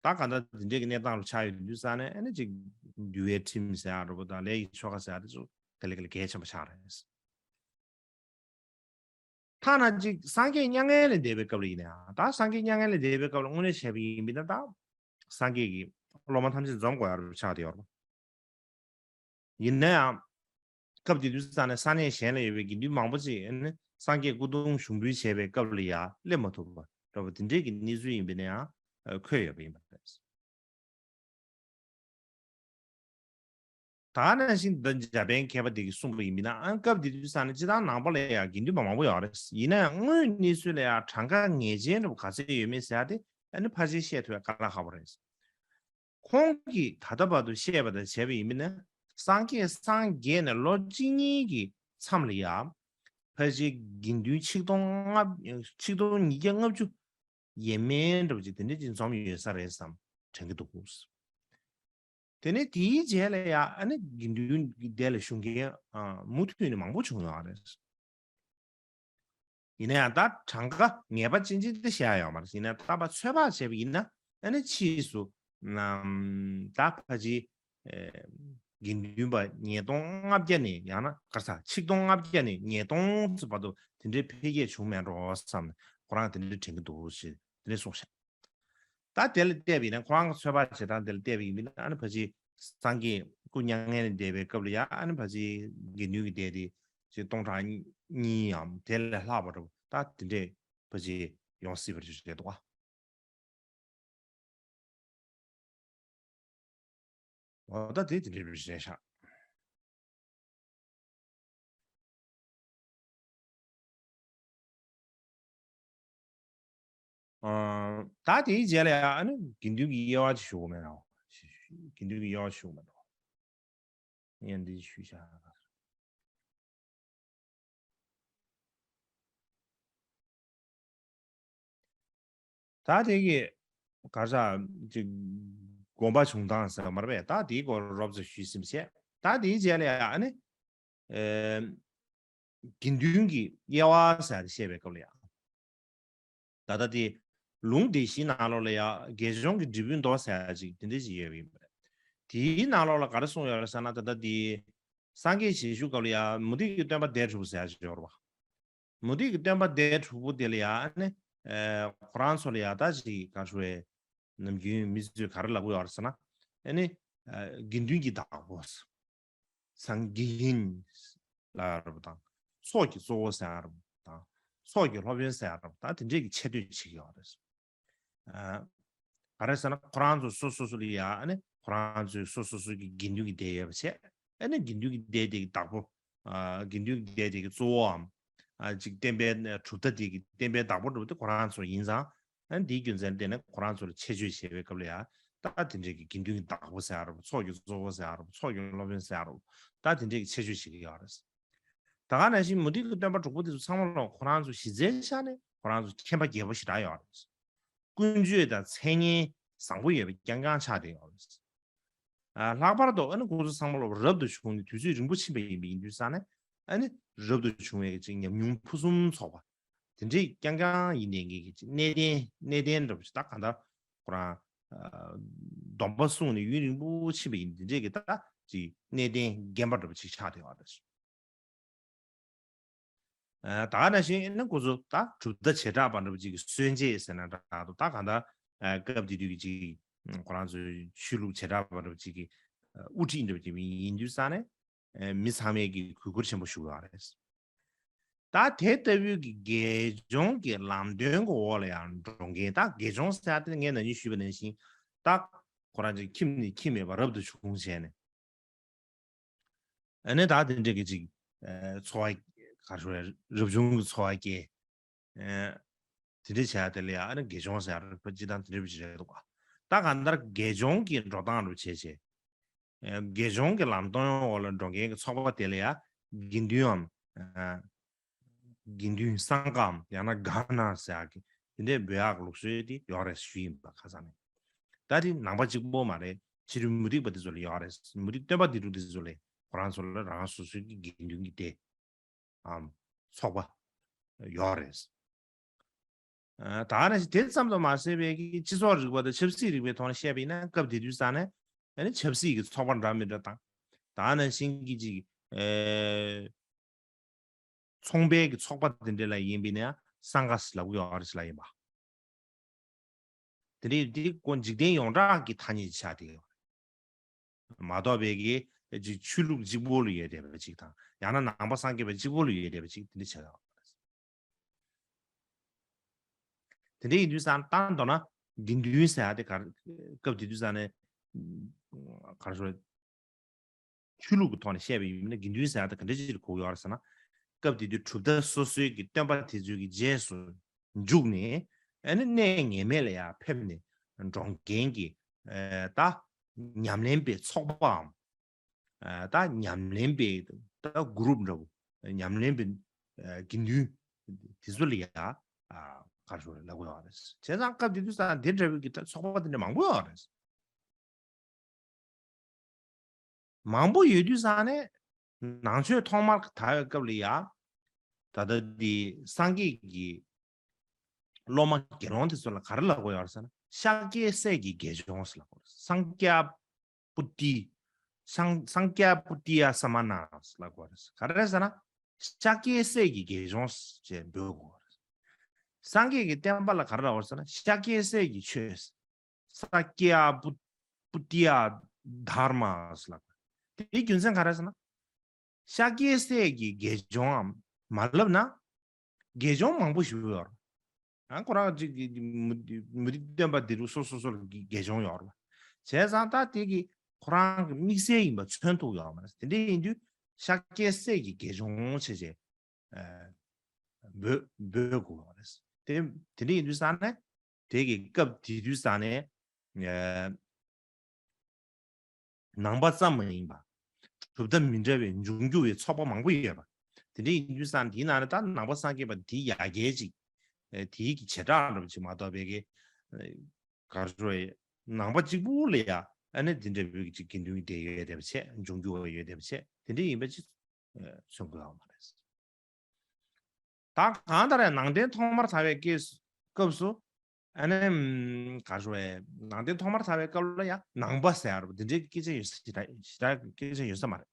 ད་ག་འདྲ་འདི་འདྲའི་གི་གནས་སྟངས་རུ་ཆགས་ཡོད་དུས་ཙང་ནས། ཨ་ནི་ཅིག་འདུལ་བའི་ཁྲིམས་ཟེར་ཡག་འདྲ་པོ་དང་ལས་ཀྱི་ཆོ་ག་ཟེར་ཡག་དེ་ཚོ་དེ་ལས་དེ་ལས་གལ་ཆེན་པོ་ཆགས་རེད། ཐ་ན་ཅིག་སངས་རྒྱས་མྱ་ངན་ལས་འདས་པའི་སྐབས་ལ་ཡིན་ན་ཡང་ད་སངས་རྒྱས་མྱ་ངན་ལས་འདས་པའི་སྐབས་ལ་དངོས་གནས་བྱས་པ་ཡིན་པ་ཡིན་ན་ད་སངས་རྒྱས་ཀྱི་སློབ་མ་ཐམས་ཅད་འཛོམས་དགོས་ཡ་རུ་ཆགས་བསྡད་ཡོད་རེད། ཡིན་ན་ཡང་། སྐབས་དེ་དུས་ཙང་ནས་ས་གནས་གཞན་ལ་ཡོད་པའི་དགེ་འདུན་མང་པོ་ཅིག་ནི་སངས་རྒྱས་སྐུ་གདུང་ཞུགས་འབུལ་བྱས་པའི་སྐབས་ལ་ཡང་སླེབས་མ་ཐུབ་པ་འདྲ་བོ་དེ་འདྲའི་གི་གནས་ཚུལ་ཡིན་པ་ཡིན་ན་ཡང་འཁོད་ཡོད་པ་ཡིན་པ་རེད། ད་ག་ནང་བཞིན་འདི་འཇར་པན་མཁས་པ་དེ་གིས་གསུངས་པ་ཡིན་ན་ཨ་སྐབས་དེ་དུས་ཙང་ནས་སྤྱིར་བཏང་ནང་པ་ལ་ཡང་དགེ་འདུན་པ་མང་པོ་ཡོད་རེད། ཡིན་ན་ཡང་དངོས་གནས་ཚུལ་ལ་ཡང་གྲངས་ཀ་ངེས་ཅན་འདྲ་བོ་ག་ཚད་ཡོད་མེད་ཟེར་ཡ་དེ་ཨ་ནི་ཕལ་ཆེར་བཤད་ཐུབ་ཡ་དཀའ་ལས་ཁག་པོ་རེད། ཁོང་གིས་ད་ལྟ་བར་དུ་བཤད་པ་དང་བྱས་པ་ཡིན་ན། སངས་རྒྱས་སངས་རྒྱས་ནས་ལོ་གཅིག་གཉིས་ཀྱི་མཚམས་ལ་ཡང་། ཕལ་ཆེར་དགེ་འདུན་ཆིག་སྟོང་ལྔ་ཆིག་སྟོང་ཉིས་བརྒྱ་ལྔ་བཅུ་ཡས་མས་འདྲ་བོ་ཅིག་དེ་འདྲ་ཅིག་འཛོམས་ཡོད་ས་རེད་བསམ་དྲན་གྱི་འདུག་དེ་ནས་དེའི་རྗེས་ལ་ཡང་ཨ་ནི་དགེ་འདུན་གྱི་སྡེ་ལ་ཞུགས་མཁན་མུ་མཐུད་ནས་མང་པོ་བྱུང་ཡོད་རེད། ཡིན་ན་ཡང་ད་གྲངས་ཀ་ངེས་པ་ཅན་ཅན་དེ་བཤད་ཡ་ཡོད་མ་རེད། ཡིན་ན་ད་ཕར་ཚོད་དཔག་བྱས་པ་ཡིན་ན་ཨ་ནི་ཕྱིས་སུ་ནམ་ད་ཕལ་ཆེར་དགེ་འདུན་པ་ཉིས་སྟོང་ལྔ་བརྒྱ་ནས་ཡང་ན་ག་རེ་ཟ་ཆིག་སྟོང་ལྔ་བརྒྱ་ནས་ཉིས་སྟོང་ཙམ་བར་དུ་དེ་འདྲའི་འཕེལ་རྒྱས་བྱུང་མེད་འགྲོ་བསམ་ནས་ཁོ་རང་དེ་འདྲའི་དྲན་གྱི་འདུག་ཞེས་དེ་འདྲ་གསུངས་ཤག་ད་དེ་ལ་བལྟས་པ་ཡིན་ན་ཁོ་རང་གི་ཚོད་དཔག་བྱེད་སྟངས་དེ་ལ་བལྟས་པ་ཡིན་ན་ཨ་ནི་ཕལ་ཆེར་སངས་རྒྱས་སྐུ་མྱ་ངན་ལས་འདས་པའི་སྐབས་ལ་ཡང་ཨ་ནི་ཕལ་ཆེར་དགེ་འདུན་གྱི་སྡེ་དེ་ཅིག་སྟོང་ཕྲག་གཉིས་ཡམ་དེ་ལས་ལྷག་པ་འདྲ་བོ་ད་དེ་འདྲས་ཕལ་ཆེར་ཡོང་སྲིད་པ་རེད་འདུག་ག་འོ་ད་དེ་དེ་འདྲས་རེད་ཤག་ཨ། ད་དེའི་རྗེས་ལ་ཡང་ཨ་ནི་དགེ་འདུན་གྱི་དབྱེ་བ་ཅིག་ཞུ་དགོས་མེད་ནོ། དགེ་འདུན་གྱི་དབྱེ་བ་ཞུ་དགོས་མེད་ནོ། ཡང་འདི་ཞུས་བཞག་ད་དེ་གི་ག་རེ་ཟ་ཅིག་དགོངས་པ་བྱུང་སྟངས་ཟེར་བ་མ་རེད་པས། ད་དེའི་སྐོར་རོབ་ཙམ་ཞུས་ཟིན་པ་བྱས། ད་དེའི་རྗེས་ལ་ཡང་ཨ་ནི་ཨེ་དགེ་འདུན་གྱི་དབྱེ་བ་ཟེར་བཤད་པའི་སྐབས་ལ་ཡང་། ད་ལྟ་དེ་ལུང་སྡེ་བཞིའི་ནང་ལོགས་ལ་ཡང་དགེ་སྦྱོང་གི་འབྲས་བུའི་མདོ་ཟེར་ཡ་ཅིག་དེ་འདྲ་ཞིག་ཡོད་པ་ཡིན་པ་རེད། དེའི་ནང་ལོགས་ལ་ག་རེ་གསུངས་ཡོད་རེད་ཟེར་ན་ད་ལྟ་དེ་སངས་རྒྱས་བྱེད་ཞུ་སྐབས་ལ་ཡང་མུ་སྟེགས་ཀྱི་སྟོན་པ་སྡེ་དྲུག་ཟེར་ཡ་ཅིག་ཡོད་རེད་བ། མུ་སྟེགས་ཀྱི་སྟོན་པ་སྡེ་དྲུག་པོ་དེ་ལ་ཡང་ཨ་ནི་ཨེ་ཁོ་རང་ཚོ་ལ་ཡང་ད་ཅིག་ག་རེ་ཞུ་བའི་ནམ་རྒྱུན་མི་ཚོས་ག་རེ་ལབ་ཀྱི་ཡོད་རེད་ཟེར་ན་ཨ་ནི་ཨེ་དགེ་འདུན་གྱི་བདག་པོ། སངས་རྒྱས་ལ་རབ་དང་། ཚོགས་ཀྱི་གཙོ་བོ་ཟེར་རབ་དང་། ཚོགས་ཀྱི་སློབ་དཔོན་ཟེར་རབ་དང་དེ་འདྲས་ཀྱི་ཆེ་བསྟོད་བྱེད་ཀྱི་ཡོད་རེད། ཨ། ག་རེ་ཟེར་ན་ཁོ་རང་ཚོ་སོ་སོ་སོ་ལ་ཡ་ཨ་ནི་ཁོ་རང་ཚོའི་སོ་སོ་སོ་གི་དགེ་འདུན་གྱི་སྡེ་ཡོད་པ་བྱས། ཨ་ནི་དགེ་འདུན་གྱི་སྡེ་དེ་གི་བདག་པོ། ཨ། དགེ་འདུན་གྱི་སྡེ་དེ་གི་གཙོ་བོའམ། ཨ། ཅིག་བསྟན་པའི་གྲུབ་མཐའ་དེ་གི་བསྟན་པའི་བདག་པོ་འདྲ་བོ་དེ་ཁོ་རང་ཚོ་ཡིན་ཙང་། ཨ་ནི་དེའི་རྒྱུ་མཚན་ལ་བརྟེན་ནས་ཁོ་རང་ཚོ་ལ་ཆེ་བརྗོད་བྱེད་པའི་སྐབས་ལ་ཡང་ད་དེ་འདྲའི་གི་དགེ་འདུན་གྱི་བདག་པོ་ཟེར་ཡ་རབ་ཚོགས་ཀྱི་གཙོ་བོ་ཟེར་ཡ་རབ་ཚོགས་ཀྱི་སློབ་དཔོན་ཟེར་ཡ་རབ་ད་དེ་འདྲའི་གི་ཆེ་བརྗོད་བྱེད་ཀྱི་ཡོད་རེད། ད་ག་ནང་བཞིན་མུ་སྟེགས་ཀྱི་སྟོན་པ་དྲུག་པོ་དེ་ཚོ་ཚང་མ་ལ་ཁོ་རང་ཚོ་གཞི་རྩའི་ཆ་ནས་ཁོ་རང་ཚོ་མཁྱེན་པ་རྒྱས་པོ་ཞེ་དྲག་ཡོད་རེད། ཀུན་སྤྱོད་དང་མཚན་སྙན་བཟང་པོ་ཡོད་པ་རྐྱང་རྐྱང་ཆགས་བསྡད་ཡོད་རེད། ཨ། ལྷག་པར་དུ་ཨ་ནི་ཁོང་ཚོ་ཚང་མ་ལོ་རབ་ཏུ་བྱུང་ནས་དུས་ཚོད་རིང་པོ་ཕྱིན་པ་ཡིན་པ་ཡིན་དུས་ཙང་ནས་ཨ་ནི་རབ་ཏུ་བྱུང་བའི་ཅིག་ཉམས་མྱོང་ཕུན་སུམ་ཚོགས་པ་དེ་འདྲས་རྐྱང་རྐྱང་ཡིན་ནས་ངེད་ཀྱི་ཅིག་གནས་བརྟན་གནས་བརྟན་འདྲ་པོ་ཞིག་ད་གང་ལྟར་ཁོ་རང་ཨ་སྡོམ་པ་བསྲུངས་ནས་ཡུན་རིང་པོ་ཕྱིན་པ་ཡིན་དེ་འདྲས་ཀྱི་ད་ཅིག་གནས་བརྟན་རྒན་པ་འདྲ་པོ་ཅིག་ཆགས་བསྡད་ཡོད་རེད། ཨ། ད་ག་ནང་བཞིན་ཨ་ནི་ཁོ་ཚོ་ད་གྲུབ་མཐའ་བྱེ་བྲག་པ་འདྲ་པོ་ཅིག་གི་སྲོལ་འབྱེད་ཟེར་ན་འདྲ་འདུག་ད་གང་ལྟར་ཨ་སྐབས་དེ་དུས་ཀྱི་ཅིག་ཁོ་རང་ཚོའི་ཆོས་ལུགས་བྱེ་བྲག་པ་འདྲ་པོ་ཅིག་གི་ཨ་དབུ་ཁྲིད་འདྲ་པོ་ཅིག་ཡིན་དུས་ཙང་ནས་ཨ་མི་ཚང་མས་ཀྱི་གུས་བཀུར་ཆེན་པོ་ཞུ་གི་ཡོད་རེད། ད་དེ་ལྟ་བུའི་གི་དགེ་སྦྱོང་གི་ལམ་སྟོན་གྱི་འོག་ལ་ཡང་འགྲོ་མཁན་ད་དགེ་སྦྱོང་ཟེར་ཡ་དེ་ངས་ན་ནིང་ཞུས་པ་ནང་བཞིན་ད་ཁོ་རང་ཅིག་ཁྱིམ་ནས་ཁྱིམ་མེད་པར་རབ་ཏུ་བྱུང་བྱས་ནས། ཨ་ནི་ད་དེ་འདྲ་གི་ཅིག་ཨ་འཚོ་བ་ག་རེ་ཞུ་རེད། རབ་བྱུང་གི་འཚོ་བ་སྐྱེལ། ཨ་དེ་འདྲ་བྱས་ཏེ་ལ་ཡ་ཨ་ནི་དགེ་སྦྱོང་ཟེར་ཡ་རེད་པ་ཅི་དང་དེ་འདྲ་བ་ཅིག་རེད་འདུག་ག་ད་གང་ལྟར་དགེ་སྦྱོང་གི་འགྲོ་སྟངས་རུ་བྱས་བྱས། ཨ་དགེ་སྦྱོང་གི་ལམ་སྟོན་འོག་ལ་འགྲོ་མཁན་གྱི་ཚོགས་པ་དེ་ལ་ཡ་དགེ་འདུན་འམ། ཨ་དགེ་འདུན་སངས་རྒྱས་འམ་ཡང་ན་ག་ན་ཟེར་ཡ་གི་དེ་འདྲའི་འབོད་ཡག་ལུགས་སྲོལ་དེ་ཡོད་རེད་ཞུས་ཡིན་པ་ཁ་སང་ནས། ད་དེ་ནང་པ་གཅིག་པོ་མ་རེད། ཕྱི་རོལ་མུ་སྟེགས་པ་དེ་ཚོ་ལ་ཡོད་རེད། མུ་སྟེགས་སྟོན་པ་དེ་དྲུག་དེ་ཚོ་ལ་ཁོ་རང་ཚོ་ལ་རང་སོ་སོའི་གི་དགེ་འདུན་གྱི་སྡེ་འམ་ཚོགས་པ་ཡོད་རེད། ཨ་ད་ནི་དེ་ཙམ་དུ་མ་ཟད་པའི་གི་སྤྱི་ཚོགས་རིག་པ་དང་ཆབ་སྲིད་རིག་པའི་ཐོག་ནས་བཤད་པ་ཡིན་ན་སྐབས་དེ་དུས་ཙང་ནས་ཨ་ནི་ཆབ་སྲིད་ཀྱི་ཚོགས་པ་འདྲ་མི་འདྲ་དང་ད་ནང་བཞིན་གྱི་ཅིག་ཨེ་ ཚོང་པའི་གི་ཚོགས་པ་དེ་འདྲ་ལ་ཡིན་པ་ཡིན་ན་ཡང་སངྒ་ཟེར་ལབ་ཀྱི་ཡོད་རེད་ཟེར་ལབ་ཡིན་པ། དེ་འདྲའི་འདི་ཀོ་འཇིག་རྟེན་ཡོངས་གྲགས་ཀྱི་ཐ་སྙད་ཆགས་བསྡད་ཡོད་རེད། མ་གཏོགས་པའི་གི་ཅིག་ཆོས་ལུགས་གཅིག་པོ་ལ་ཡོད་བསྡད་པ་ཅིག་དང་ཡང་ན་ནང་པ་སངས་རྒྱས་པ་གཅིག་པོ་ལ་ཡོད་བསྡད་པ་ཅིག་དེ་འདྲ་ཆགས་ཡོད་རེད། དེ་འདྲ་ཡིན་དུས་ཙང་ད་མདོར་ན་དགེ་འདུན་ཟེར་ཡ་དེ་ག་སྐབས་དེ་དུས་ཙང་ནས་ག་རེ་ཞུ། ཆོས་ལུགས་ཀྱི་ཐོག་ནས་བཤད་པ་ཡིན་ན་དགེ་འདུན་ཟེར་ཡ་དེ་ག་འདྲ་ཅིག་ལ་གོ་གི་ཡོད་རེད་ཟེར་ན། སྐབས་དེ་དུས་གྲུབ་མཐའ་སོ་སོའི་གི་སྟོན་པ་དེ་ཚོའི་གི་རྗེས་སུ་འཇུག་ནས་ཨ་ནི་གནས་ངེས་མེད་ལ་ཡར་ཕེབས་ནས་འགྲོ་མཁན་གྱི་ཨ་ད་ཉམས་ལེན་པའི་ཚོགས་པའམ། ཨ་ད་ཉམས་ལེན་པའི་ད་གུ་རུབ་འདྲ་བོ། ཉམས་ལེན་པའི་ཨ་དགེ་འདུན་དེ་ཚོ་ལ་ཡ་ཨ་ག་རེ་ཞུ་རེད་ལབ་དགོས་ཡོད་རེད། བྱས་ཙང་སྐབས་དེ་དུས་ཙང་དེ་འདྲ་བའི་གི་ད་ཚོགས་པ་དེ་འདྲ་མང་པོ་ཡོད་རེད། མང་པོ་ཡོད་དུས་ཙང་ནས་ནང་ཆོས་ཐོག་མར་དར་བའི་སྐབས་ལ་ཡ། ད་ལྟ་འདི་སངས་རྒྱས་ཀྱི་སློབ་མ་དགེ་སློང་དེ་ཚོ་ལ་ག་རེ་ལབ་དགོས་ཡོད་རེད་ཟེར་ན་ཤཱཀྱའི་སྲས་ཀྱི་དགེ་སྦྱོང་ཟེར་ལབ་དགོས་རེད། སངས་རྒྱས་པུ་ཏི། སངས་སངས་རྒྱས་པུ་ཏི་ཡ་ས་མ་ཎ་ཟེར་ལབ་དགོས་རེད། ག་རེ་ཟེར་ན་ཤཱཀྱའི་སྲས་ཀྱི་དགེ་སྦྱོང་ཞེས་འབོད་དགོས་རེད། སངས་རྒྱས་ཀྱི་བསྟན་པ་ལ་ག་རེ་ལབ་དགོས་རེད་ཟེར་ན་ཤཱཀྱའི་སྲས་ཀྱི་ཆོས། ས་ཀྱ་པུ་པུ་ཏི་ཡ་དྷར་མ་ཟེར་ལབ། དེའི་རྒྱུ་མཚན་ག་རེ་ཟེར་ན། ཤཱཀྱའི་སྲས་ཀྱི་དགེ་སྦྱོང་མ་ལབ་ན། དགེ་སྦྱོང་མང་པོ་ཞིག་ཡོད་རེད། ཨ་ཁོ་རང་གཅིག་གི་མུ་མུ་སྟེགས་སྟོན་པ་འདི་རུ་སོ་སོ་སོ་ལ་དགེ་སྦྱོང་ཡོད་རེད། བྱས་ཙང་ད་དེ་གི་ཁོ་རང་གི་དམིགས་བསལ་ཡིན་པ་མཚོན་ཐུབ་ཡོད་མ་རེད། དེ་འདྲ་ཡིན་དུས་ཤཱཀྱའི་སྲས་ཀྱི་དགེ་སྦྱོང་བྱས་བྱས། ཨ་འབོད་འབོད་དགོས་པ་རེད། དེ་དེ་འདྲ་ཡིན་དུས་ཙང་ནས་དེ་གི་སྐབས་དེ་དུས་ཙང་ནས་ཨ་ནང་པ་ཙམ་མ་ཡིན་པ། གྲུབ་མཐའ་མི་འདྲ་བའི་འབྱུང་འགྱུར་བའི་ཚོགས་པ་མང་པོ་ཡོད་པ། དེ་འདྲ་ཡིན་དུས་ཙང་དེའི་ནང་ནས་ད་ནང་པ་སངས་རྒྱས་པ་དེ་ཡ་གྱལ་ཅིག་ཨ་དེའི་གི་བྱེ་བྲག་འདྲ་པོ་ཅིག་མ་གཏོགས་པའི་གི་ཨ་ག་རེ་ཞུ་དགོས་རེད། ནང་པ་གཅིག་པུ་ལ་ཡ་ཨ་ནི་དེ་འདྲ་བའི་གི་ཅིག་དགེ་འདུན་གྱི་སྡེ་ཡོད་བསྡད་པ་བྱས། འབྱུང་འགྱུར་བ་ཡོད་བསྡད་པ་བྱས། དེ་འདྲ་ཡིན་པ་ཅིག་ཨ་མཚོན་དགོས་ཡོད་མ་རེད། ད་གང་ལྟར་ཡང་ནང་བསྟན་ཐོག་མར་དར་བའི་སྐབས་སུ་སྐབས་སུ་ཨ་ནི་ཨམ་ག་རེ་ཞུ་དགོས་རེད། ནང་བསྟན་ཐོག་མར་དར་བའི་སྐབས་ལ་ཡང་ནང་པ་ཟེར་ཡ་རེད་པ། འདི་འདྲའི་སྐད་ཆ་ཡོད་ས་ཞེ་དྲག་ཞེ་དྲག་སྐད་ཆ་ཡོད་ས་མ་རེད།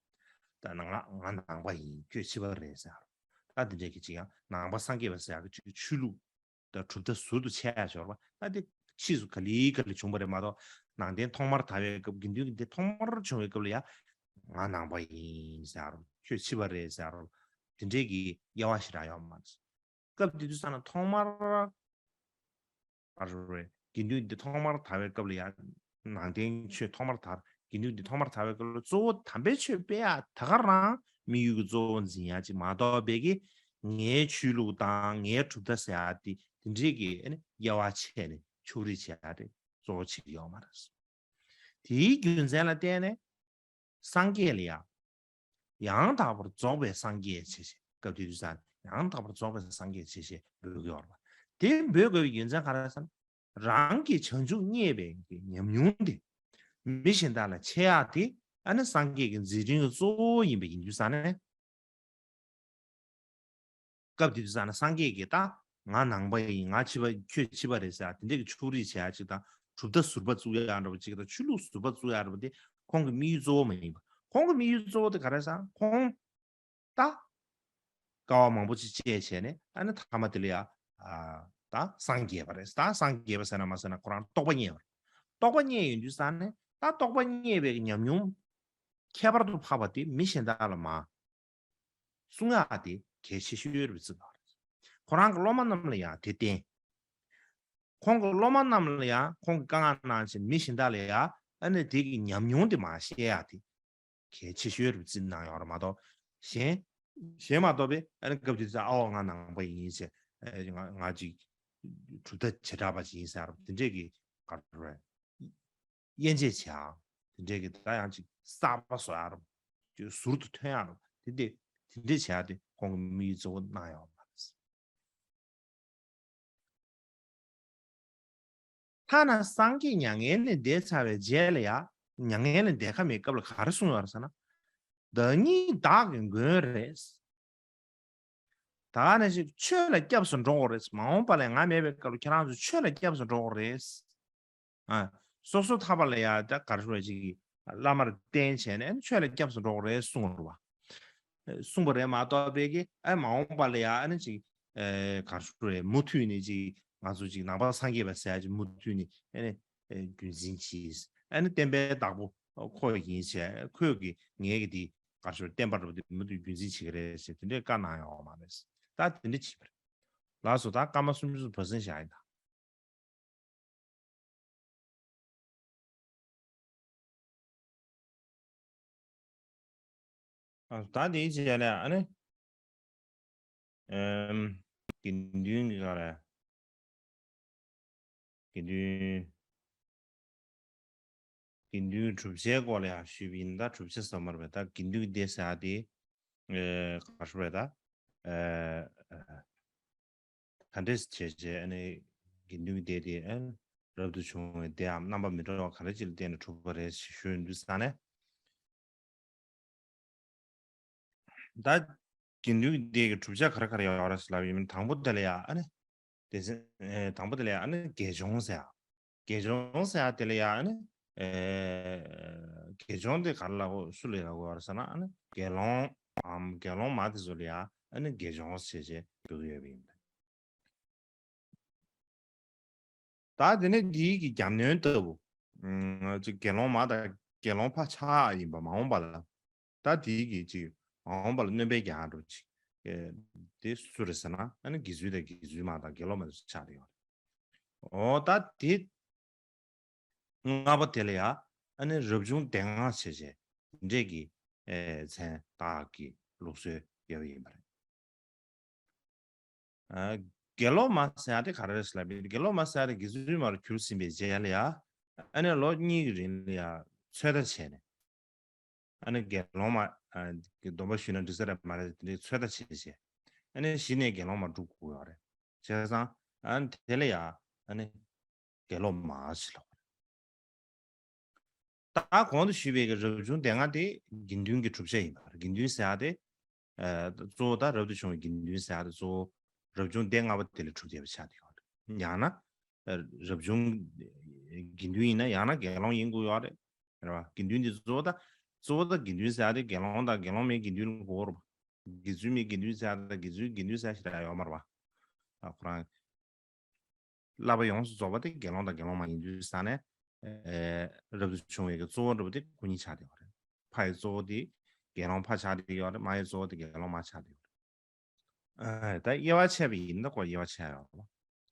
ད་ང་ང་ནང་པ་ཡིན། ཁྱོད་ཕྱི་པ་རེད་ཟེར་ཡ་རེད། ད་འདི་འདྲའི་སྐད་ཆ་ཡང་ནང་པ་སངས་རྒྱས་པ་ཟེར་ཡ་གི་ཆོས་ཆོས་ལུགས་དང་གྲུབ་མཐའ་ཟུར་དུ་ཕྱེ་ཡ་ཡོད་རེད་པ། ད་དེ་ཕྱིས་སུ་ག་ལེ་ག་ལེ་བྱུང་བ་རེད་མ་གཏོགས། ནང་བསྟན་ཐོག་མར་དར་བའི་སྐབས་དགེ་འདུན་གྱི་སྡེ་ཐོག་མར་བྱུང་བའི་སྐབས་ལ་ཡང་ང་ནང་པ་ཡིན་ཟེར་རོ། ཁྱོད་ཕྱི་པ་རེད་ཟེར་རོ། དེ་འདྲའི་གི་དབྱེ་བ་ཞེ་དྲག་ཡོད་མ་རེད། སྐབས་དེ་དུས་ཙམ་ན་ཐོག་མར་ག་རེ་རེད། དགེ་འདུན་སྡེ་ཐོག་མར་དར་བའི་སྐབས་ལ་ཡང་ནང་བསྟན་ཆོས་ཐོག་མར་དར། དགེ་འདུན་སྡེ་ཐོག་མར་དར་བའི་སྐབས་ལ་གཙོ་བོ་དམ་པའི་ཆོས་སྤེལ་ཡ་ད་ག་རང་དམིགས་ཡུལ་གྱི་གཙོ་བོ་འཛིན་ཡ་ཅིག་མ་གཏོགས་པའི་གི་ངའི་ཆོས་ལུགས་དང་ངའི་གྲུབ་མཐའ་ཟེར་ཡ་དེ་དེ་འདྲའི་གི་ཨ་ནི་དབྱེ་བ་ཕྱེ་ནས་ཕྱོགས་རིས་བྱེད་ཡ་དེ་གཙོ་བོ་ཅིག་ཡོད་མ་རེད། དེའི་རྒྱུ་མཚན་ལ་བརྟེན་ནས་སངས་རྒྱས་ལ་ཡང་ཡང་དག་པར་རྫོགས་པའི་སངས་རྒྱས་ཞེས་བྱ། སྐབས་དེ་དུས་ཙམ་ཡང་དག་པར་རྫོགས་པའི་སངས་རྒྱས་ཞེས་བྱ་འབོད་ཀྱི་ཡོད་རེད་པ། དེ་འབོད་དགོས་པའི་རྒྱུ་མཚན་ག་རེ་ཟེར་ན། རང་གི་བྱང་ཆུབ་བརྙེས་པའི་ཉམས་མྱོང་དེ་མི་གཞན་དག་ལ་འཆད་ཡག་དེ་ཨ་ནི་སངས་རྒྱས་ཀྱི་མཛད་འཕྲིན་གྱི་གཙོ་བོ་ཡིན་པ་ཡིན་དུས་ཙམ་ནས། སྐབས་དེ་དུས་ཙམ་ན་སངས་རྒྱས་ཀྱིས་ད་ང་ནང་པ་ཡིན། ང་ཕྱི་པ། ཁྱོད་ཕྱི་པ་རེད་ཟེར་དེ་འདྲས་ཀྱི་ཕྱོགས་རིས་བྱེད་ཡ་ཅིག་དང་། གྲུབ་མཐའ་ཟུར་པ་བཙུགས་ཡ་འདྲ་པོ་ཅིག་དང་། ཆོས་ལུགས་ཟུར་པ་བཙུགས་ཡ་འདྲ་པོ་དེ་ཁོང་གི་དམིགས་ཡུལ་གཙོ་བོ་མ་ཡིན་པ། ཁོང་གི་དམིགས་ཡུལ་གཙོ་བོ་དེ་ག་རེ་ཟེར་ན། ཁོང་ད་དཀའ་བ་མང་པོ་ཅིག་སྤྱད་བྱས་ནས་ཨ་ནི་མཐའ་མ་དེ་ལ་ཡ་ཨ་ད་སངས་རྒྱས་པ་རེད། ད་སངས་རྒྱས་པ་ཟེར་ན་མ་ཟེར་ན་ཁོ་རང་རྟོགས་པ་རྙེད་པ་རེད། རྟོགས་པ་རྙེད་ཡོང་དུས་ཙམ་ནས་ད་རྟོགས་པ་རྙེད་པའི་ཉམས་མྱོང་ཁྱད་པར་དུ་འཕགས་པ་དེ་མི་གཞན་དག་ལ་མ་གསུང་ཡག་དེ་གལ་ཆེ་ཤོས་རེད་བརྩི་བ་རེད། ཁོ་རང་གི་སློབ་མ་རྣམས་ལ་ཡང་དེ་བསྟན། ཁོང་གི་སློབ་མ་རྣམས་ལ་ཡང་ཁོང་གི་བཀའ་མངགས་གནང་བྱས་མི་གཞན་དག་ལ་ཡང་ཨ་ནི་དེ་གི་ཉམས་མྱོང་དེ་མར་བཤད་ཡག་དེ་གལ་ཆེ་ཤོས་རེད་བརྩི་གནང་ཡོད་རེད་མ་གཏོགས། གཞན་གཞན་མ་གཏོགས་པའི་ཨ་ནི་སྐབས་དེ་ཚོ་ཨ་འོ་ང་ནང་པ་ཡིན་ཟེར། ཨ་ང་ང་ཅིག་གྲུབ་མཐའ་བྱེ་བྲག་པ་ཅིག་ཡིན་ཟེར་རེད། དེ་འདྲས་ཀྱི་ག་རེ་དབྱེ་འབྱེད་བྱེད་ཡག་དེ་འདྲས་ཀྱི་ད་ཡང་ཅིག་གསར་པ་བཟོ་ཡག་རེད། ཅིག་ཟུར་དུ་ཐོན་ཡག་རེད། དེ་དེ་དེ་འདྲས་བྱེད་ཡག་དེ་ཁོང་གི་དམིགས་ཡུལ་གཙོ་བོ་གནང་ཡོད་མ་རེད། ཐ་ན་སངས་རྒྱས་མྱ་ངན་ལས་འདས་ཚར་བའི་རྗེས་ལ་ཡང་། མྱ་ངན་ལས་འདས་ཁ་མའི་སྐབས་ལ་ག་རེ་གསུངས་ཡོད་རེད་ཟེར་ན། བདག་ཉིད་བདག་གི་མགོན་རེད། ད་ནས་ཅིག་ཆོས་ལ་སྐྱབས་སུ་འགྲོ་དགོས་རེད། མ་འོངས་པ་ལ་ང་མེད་པའི་སྐབས་ལ་ཁྱེད་རང་ཚོ་ཆོས་ལ་སྐྱབས་སུ་འགྲོ་དགོས་རེད། ཨ། སོ་སོ་ཐར་པ་ལ་ཡ་ད་ག་རེ་ཞུ་བ་ཅིག་གིས་བླ་མར་བསྟེན་བྱས་ནས་ཆོས་ལ་སྐྱབས་སུ་འགྲོ་དགོས་རེད་གསུངས་རེད་བ། གསུངས་པ་རེད་མ་གཏོགས་པའི་གི་ཨ་མ་འོངས་པ་ལ་ཡ་ཨ་ནི་ཅིག་ག་རེ་ཞུ་རེད། མུ་མཐུད་ནས་ཅིག་ང་ཚོ་ཅིག་ནང་པ་སངས་རྒྱས་པ་ཟེར་ཡ་ཅིག་མུ་མཐུད་ནས་ཨ་ནི་རྒྱུན་འཛིན་གྱིས་ཨ་ནི་བསྟན་པའི་བདག་པོ་ཁོ་ཡིན་ཟེར། ཁོས་གི་ངའི་གི་དེ་ག་རེ་ཞུ་བསྟན་པ་རུ་དེ་མུ་མཐུད་རྒྱུན་འཛིན་བྱེད་ཀྱི་རེད་ཟེར་དེ་འདྲའི་བཀའ་གནང་ཡོད་མ་རེད། ད་དེ་འདྲ་བྱས་པ་རེད། ལགས་སོ། ད་སྐར་མ་སུམ་ཅུ་སོ་བར་སེང་བཞག་ཡིན་ད། ཨ། ད་དེའི་རྗེས་ལ་ཨ་ནི། ཨམ། དགེ་འདུན་གྱི་ག་རེ། དགེ་འདུན། དགེ་འདུན་གྱི་གྲུབ་ཆའི་སྐོར་ལ་ཡང་ཞུས་པ་ཡིན། ད་གྲུབ་ཆ་ཟེར་མ་རེད་པས། ད་དགེ་འདུན་གྱི་སྡེ་ཟེར་ཡ་དེ། ཨེ། ག་རེ་ཟེར་དགོས་རེད་ད། ཨེ། ག་འདྲས་བྱས་བྱས་ཨ་ནི་དགེ་འདུན་གྱི་སྡེ་དེ་ཨ་རབ་ཏུ་བྱུང་བའི་སྡེའམ་རྣམ་པ་མི་འདྲ་བ་ག་འདྲ་ཅིག་ལ་བརྟེན་ནས་གྲུབ་པ་རེད་ཞུ་ཡོང་དུས་ཙ་ནས། ད་དགེ་འདུན་གྱི་སྡེ་གི་གྲུབ་ཆ་ག་རེ་ག་རེ་ཡོད་རེད་ལབ་ཡིན། དང་པོ་དེ་ལ་ཡ་ཨ་ནི། དེ་ཚེ་ཨེ། དང་པོ་དེ་ལ་ཡ་ཨ་ནི་དགེ་སྦྱོང་ཟེར་ཡ། དགེ་སྦྱོང་ཟེར་ཡ་དེ་ལ་ཡ་ཨ་ནི། ཨེ། དགེ་སྦྱོང་དེ་ག་རེ་ལབ་དགོས། སུ་ལ་ལབ་དགོས་རེད་ཟེར་ན་ཨ་ནི་དགེ་སློང་ཨམ་དགེ་སློང་མ་དེ་ཚོ་ལ་ཡ་ཨ་ནི་དགེ་སྦྱོང་ཟེར་བྱས་འབོད་ཀྱི་ཡོད་པ་ཡིན། ད་དེ་ནས་འདིའི་གི་རྒྱབ་སྣོན་ལྟ་བུ། ཨུམ། ཅིག་དགེ་སློང་མ་དང་དགེ་སློང་ཕ་ཆགས་ཡིན་པ་མ་འོངས་པ་ལ། ད་དེའི་གི་ཅིག་མ་འོངས་པ་ལ་སྣོན་པ་རྒྱག་འགྲོ་ཅིག་ཨེ། དེ་སུ་རེད་ཟེར་ན་ཨ་ནི་དགེ་ཚུལ་དང་དགེ་ཚུལ་མ་དང་དགེ་སློབ་མ་དེ་ཚོ་ཆགས་བསྡད་ཡོད་རེད། འོ་ད་དེ། ལྔ་པ་དེ་ལ་ཡ་ཨ་ནི་རབ་བྱུང་སྡེ་ལྔ་བྱས་བྱས་འདྲས་ཀྱི་ཨེ་མཚན་བཏགས་ཀྱི་ལུགས་སྲོལ་ཡོད་པ་ཡིན་པ་རེད། ཨ། དགེ་སློབ་མ་ཟེར་ཡ་དེ་ག་རེ་རེད་ཟེར་ལབ་པ་ཡིན། དགེ་སློབ་མ་ཟེར་ཡ་དེ་དགེ་ཚུལ་མར་གྱུར་ཟིན་པའི་རྗེས་ལ་ཡ་ཨ་ནི་ལོ་གཉིས་ཀྱི་རིང་ལ་ཡ་ཚོད་ལྟ་བྱས་ནས། ཨ་ནི་དགེ་སློང་མ། ཨ། སྡོམ་པ་ཞུས་ན་འགྲིག་ས་རེད་མ་རེད་དེ་འདྲའི་ཚོད་ལྟ་བྱས་བྱས། ཨ་ནི་གཞི་ནས་དགེ་སློང་མ་སྒྲུབ་དགོས་ཡོད་རེད། བྱས་ཙང་ཨ་ནི་དེ་ལ་ཡ་ཨ་ནི་དགེ་སློབ་མ་ཞེས་ལབ་པ་རེད། ད་གོང་དུ་ཞུས་པའི་གི་རབ་བྱུང་སྡེ་ལྔ་དེ་དགེ་འདུན་གྱི་གྲུབ་ཆ་ཡིན་པ་རེད། དགེ་འདུན་ཟེར་ཡ་དེ། ཨ། གཙོ་བོ་ད་རབ་ཏུ་བྱུང་བའི་དགེ་འདུན་ཟེར་ཡ་དེ་གཙོ་བོ་རབ་བྱུང་སྡེ་ལྔ་པོ་དེ་ལས་གྲུབ་བསྡད་པ་ཆགས་བསྡད་ཡོད་རེད། ཡང་ན། རབ་བྱུང་དགེ་འདུན་ཡིན་ན་ཡང་ན་དགེ་སློང་ཡིན་དགོས་ཡོད་རེད། རེད་བ། དགེ་འདུན་འདི་གཙོ་བོ་ད། གཙོ་བོ་ད་དགེ་འདུན་ཟེར་ཡ་དེ་དགེ་སློང་དང་དགེ་སློང་མའི་དགེ་འདུན་ལ་གོ་བར། དགེ་ཚུལ་མའི་དགེ་འདུན་ཟེར་ཡ་ད་དགེ་ཚུལ་དགེ་འདུན་ཟེར་ཡ་ཞིག་ད་ཡོད་མ་རེད་བ། ཨ། ཁོ་རང་བསླབ་པ་ཡོངས་སུ་རྫོགས་པ་དེ་དགེ་སློང་དང་དགེ་སློང་མ་ཡིན་དུས་ཙ་ནས། ཨེ། རབ་ཏུ་བྱུང་བའི་གི་གཙོ་བོ་འདྲ་པོ་དེ་སྐུ་ཉིད་ཆགས་བསྡད་ཡོད་རེད། ཕ་ཡི་གཙོ་བོ་དེ་དགེ་སློང་ཕ་ཆགས་བསྡད་ཡོད་རེད། མ་ཡི་གཙོ་བོ་དེ་དགེ་སློང་མ་ཆགས་བསྡད་ཡོད་རེད། ཨ། ད་དབྱེ་བ་ཕྱེ་བ་ཡིན་ན་ཁོ་དབྱེ་བ་ཕྱེ་ཡོད་པ་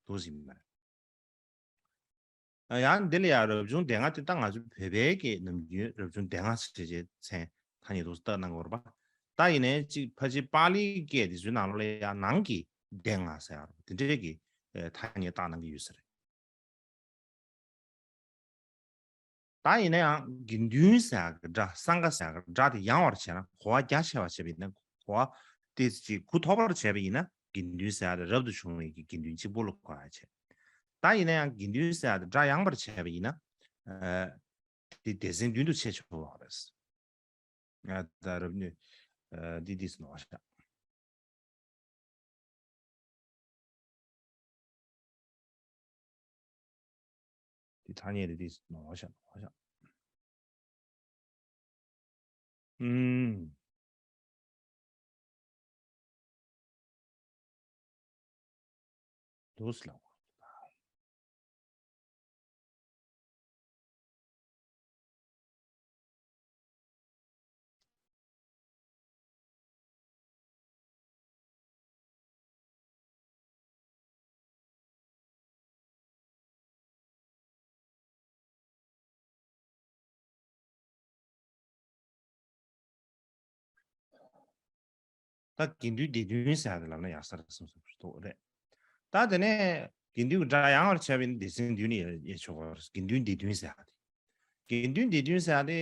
འདུག་ཟིན་པ་རེད། ཨ། ཡང་འདི་ལ་ཡང་རབ་བྱུང་སྡེ་ལྔ་དེ་ད་ང་ཚོའི་བོད་པའི་གི་ནམ་རྒྱུན་རབ་བྱུང་སྡེ་ལྔ་ཞེས་བྱའི་མཚན་ཐ་སྙད་དུ་བཏགས་གནང་གི་ཡོད་རེད་པ། ད་ཡིན་ནའི་གཅིག་ཕལ་ཆེར་པཱ་ལིའི་སྐད་དེ་ཚོའི་ནང་ལོགས་ལ་ཡང་ནང་གི་སྡེ་ལྔ་ཟེར་ཡ་རེད་པ། དེ་འདྲའི་གི་ཨེ་ཐ་སྙད་བཏགས་གནང་གི་ཡོད་ས་རེད། ད་ཡིན་ན་ཡང་དགེ་འདུན་ཟེར་ཡག་གི་སྒྲ། སངྒ་ཟེར་ཡག་གི་སྒྲ་དེ་ཡང་བར་བྱས་ན། གོ་བ་རྒྱ་ཆེ་བར་བྱས་པ་ཡིན་ན། གོ་བ་དེ་ཅིག་གུ་དོག་པར་བྱས་པ་ཡིན་ན། དགེ་འདུན་ཟེར་ཡག་དེ་རབ་ཏུ་བྱུང་བའི་གི་དགེ་འདུན་གཅིག་པོ་ལ་གོ་ཡག་བྱས། ད་ཡིན་ན་ཡང་དགེ་འདུན་ཟེར་ཡག་དེ་སྒྲ་ཡང་བར་བྱས་པ་ཡིན་ན། ཨ། དེ་སྡེ་ཚན་བདུན་དུ་ཕྱེ་ཆོག་པ་རེད། ཨ། ད་རབ་ནི། ཨ། འདི་འདི་ཟེར་ནོར་བ་ཤག་འདི་ཐ་སྙད་འདི་འདི་ཟེར་ནོར་བ་ཤག་ནོར་བ་ཤག་ཨུམ། འདུག་སེ་ལབ། ད་དགེ་འདུན་སྡེ་བདུན་ཟེར་ཡག་དེ་ལབ་ན་ཡག་ས་རེད་བསམ་བསམ་ཞིག་འདུག་རེད། ད་དེ་ནས་དགེ་འདུན་གྱི་སྒྲ་ཡང་བར་བྱས་པ་ཡིན་ན་སྡེ་ཚན་བདུན་ནས་དབྱེ་ཆོག་གི་རེད། དགེ་འདུན་སྡེ་བདུན་ཟེར་ཡག་དེ། དགེ་འདུན་སྡེ་བདུན་ཟེར་ཡག་དེ་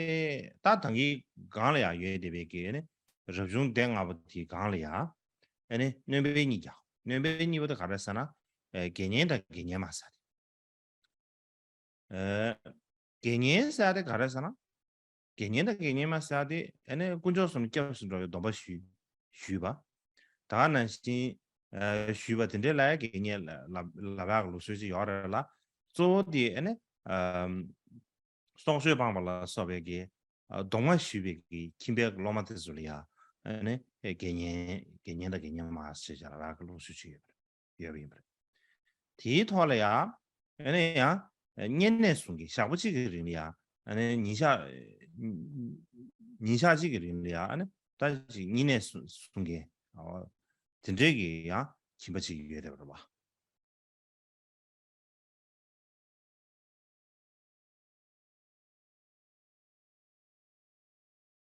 ད་ད་གིན་སྒང་ལ་ཡང་ཡོད་བསྡད་པའི་གི་ནི་རབ་བྱུང་སྡེ་ལྔ་པོ་དེའི་སྒང་ལ་ཡང་ཨ་ནི་སྣོན་པ་གཉིས་རྒྱག་སྣོན་པ་གཉིས་པོ་དེ་ག་རེ་ཟེར་ན། ཨེ། དགེ་བསྙེན་དང་དགེ་བསྙེན་མ་ཟེར་ཡག་དེ། ཨེ། དགེ་བསྙེན་ཟེར་ཡག་དེ་ག་རེ་ཟེར་ན། དགེ་བསྙེན་དང་དགེ་བསྙེན་མ་ཟེར་ཡག་དེ་ཨ་ནི་དཀོན་མཆོག་གསུམ་སྐྱབས་སུ་འགྲོ་བའི་སྡོམ་པ་ཞུས་ཞུས་པ། ད་ག་ནང་བཞིན་ཨེ་ཞུས་པ་དེ་འདྲའི་ལ་ཡ་དགེ་བསྙེན་ལབ་ལབ་ཡག་གི་ལུགས་སྲོལ་ཅིག་ཡོད་རེད་ལ། གཙོ་བོ་དེ་ཨ་ནི་ཨམ་སྲོག་གཅོད་སྤངས་པ་ལ་སོགས་པའི་གི་ཨ་སྡོམ་པ་ཞུས་པའི་གི་ཁྱིམ་པའི་སློབ་མ་དེ་ཚོ་ལ་ཡ་ཨ་ ཨ་ནི་དགེ་བསྙེན་དགེ་བསྙེན་དང་དགེ་བསྙེན་མ་ཟེར་བྱས་ལབ་པའི་ལུགས་སྲོལ་ཅིག་ཡོད་པ་རེད། ཡོད་པ་ཡིན་པ་རེད། དེའི་ཐོག་ལ་ཡང་ཨ་ནི་ཡང་བསྙེན་གནས་སྲུང་མཁན་ཞག་པོ་གཅིག་གི་རིང་ལ་ཡང་ཨ་ནི་ཉིན་ཞག་ཉིན་ཞག་གཅིག་གི་རིང་ལ་ཡང་ཨ་ནི་ད་ཅིག་བསྙེན་གནས་སྲུང་སྲུང་མཁན་དེ་འདྲའི་གི་ཡང་ཁྱིམ་པ་གཅིག་ཡོད་བསྡད་པ་རེད་པ།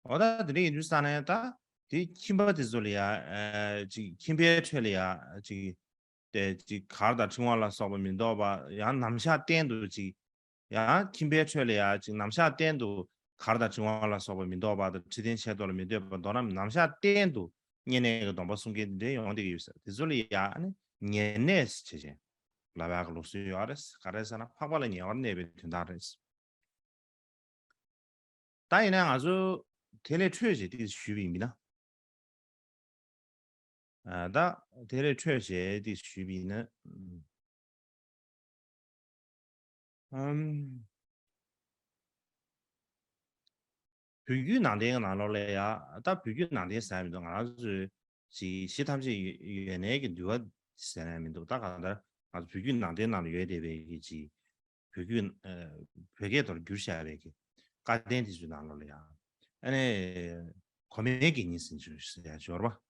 འོ་ད་དེ་འདྲ་ཡིན་དུས་ཙང་ནས་ད་དེ་ཁྱིམ་པ་དེ་ཚོ་ལ་ཡ་ཨ་ཅིག་ཁྱིམ་པའི་ཁྲོད་ལ་ཡ་ཅིག་དེ་ཅིག་གར་དང་ཕྲེང་བ་ལ་སོགས་པ་མི་འདོགས་པ་ཡང་ནམ་ཞག་གཏན་དུ་ཅིག་ཡང་ཁྱིམ་པའི་ཁྲོད་ལ་ཡ་ཅིག་ནམ་ཞག་གཏན་དུ་གར་དང་ཕྲེང་བ་ལ་སོགས་པ་མི་འདོགས་པ་དང་ཁྲི་སྟན་ཆེ་མཐོ་ལ་མི་སྡོད་པ་མདོར་ན་ནམ་ཞག་གཏན་དུ་བསྙེན་གནས་ཀྱི་སྡོམ་པ་སྲུང་མཁན་དེ་འདྲ་ཡོང་བསྡད་ཀྱི་ཡོད་ས་དེ་ཚོ་ལ་ཡ་ཨ་ནི་བསྙེན་གནས་བྱེད་ཅིང་ལབ་ཡག་གི་ལུགས་སྲོལ་ཡོད་རེད། ག་རེ་ཟེར་ན་འཕགས་པ་ལ་ཉེ་བར་གནས་པའི་དོན་དག་རེད། ད་ཡིན་ན་ང་ཚོ་དེ་ལས་འཕྲོས་བྱས་ཏིག་ཞུས་པ་ཡིན་ན། ཨ་ད་དེ་ལས་འཕྲོས་བྱས་ཏིག་ཞུས་པ་ཡིན་ན། ཨམ། བོད་བརྒྱུད་ནང་བསྟན་གྱི་ནང་ལོགས་ལ་ཡ་ད་བོད་བརྒྱུད་ནང་བསྟན་ཟེར་ཡ་མི་འདུག་ང་རང་ཚོའི་ཅིག་གཞི་ཐམས་ཅད་ཡོད་ཡོད་གནས་ཀྱི་འདུལ་བ་ཟེར་ཡ་མི་འདུག་ད་གང་ལྟར་ང་ཚོ་བོད་བརྒྱུད་ནང་བསྟན་ནང་ལ་ཡོད་བསྡད་པའི་གི་ཅིག་བོད་བརྒྱུད་ཨ་བོད་སྐད་ཐོག་བསྒྱུར་བཞག་པའི་གི་བཀའ་བསྟན་དེ་ཚོའི་ནང་ལོགས་ལ་ཡ་ཨ་ནི་གོ་མིའི་དགེ་བསྙེན་ཟེར་ཡ་ཅིག་ཡོད་རེད་པ།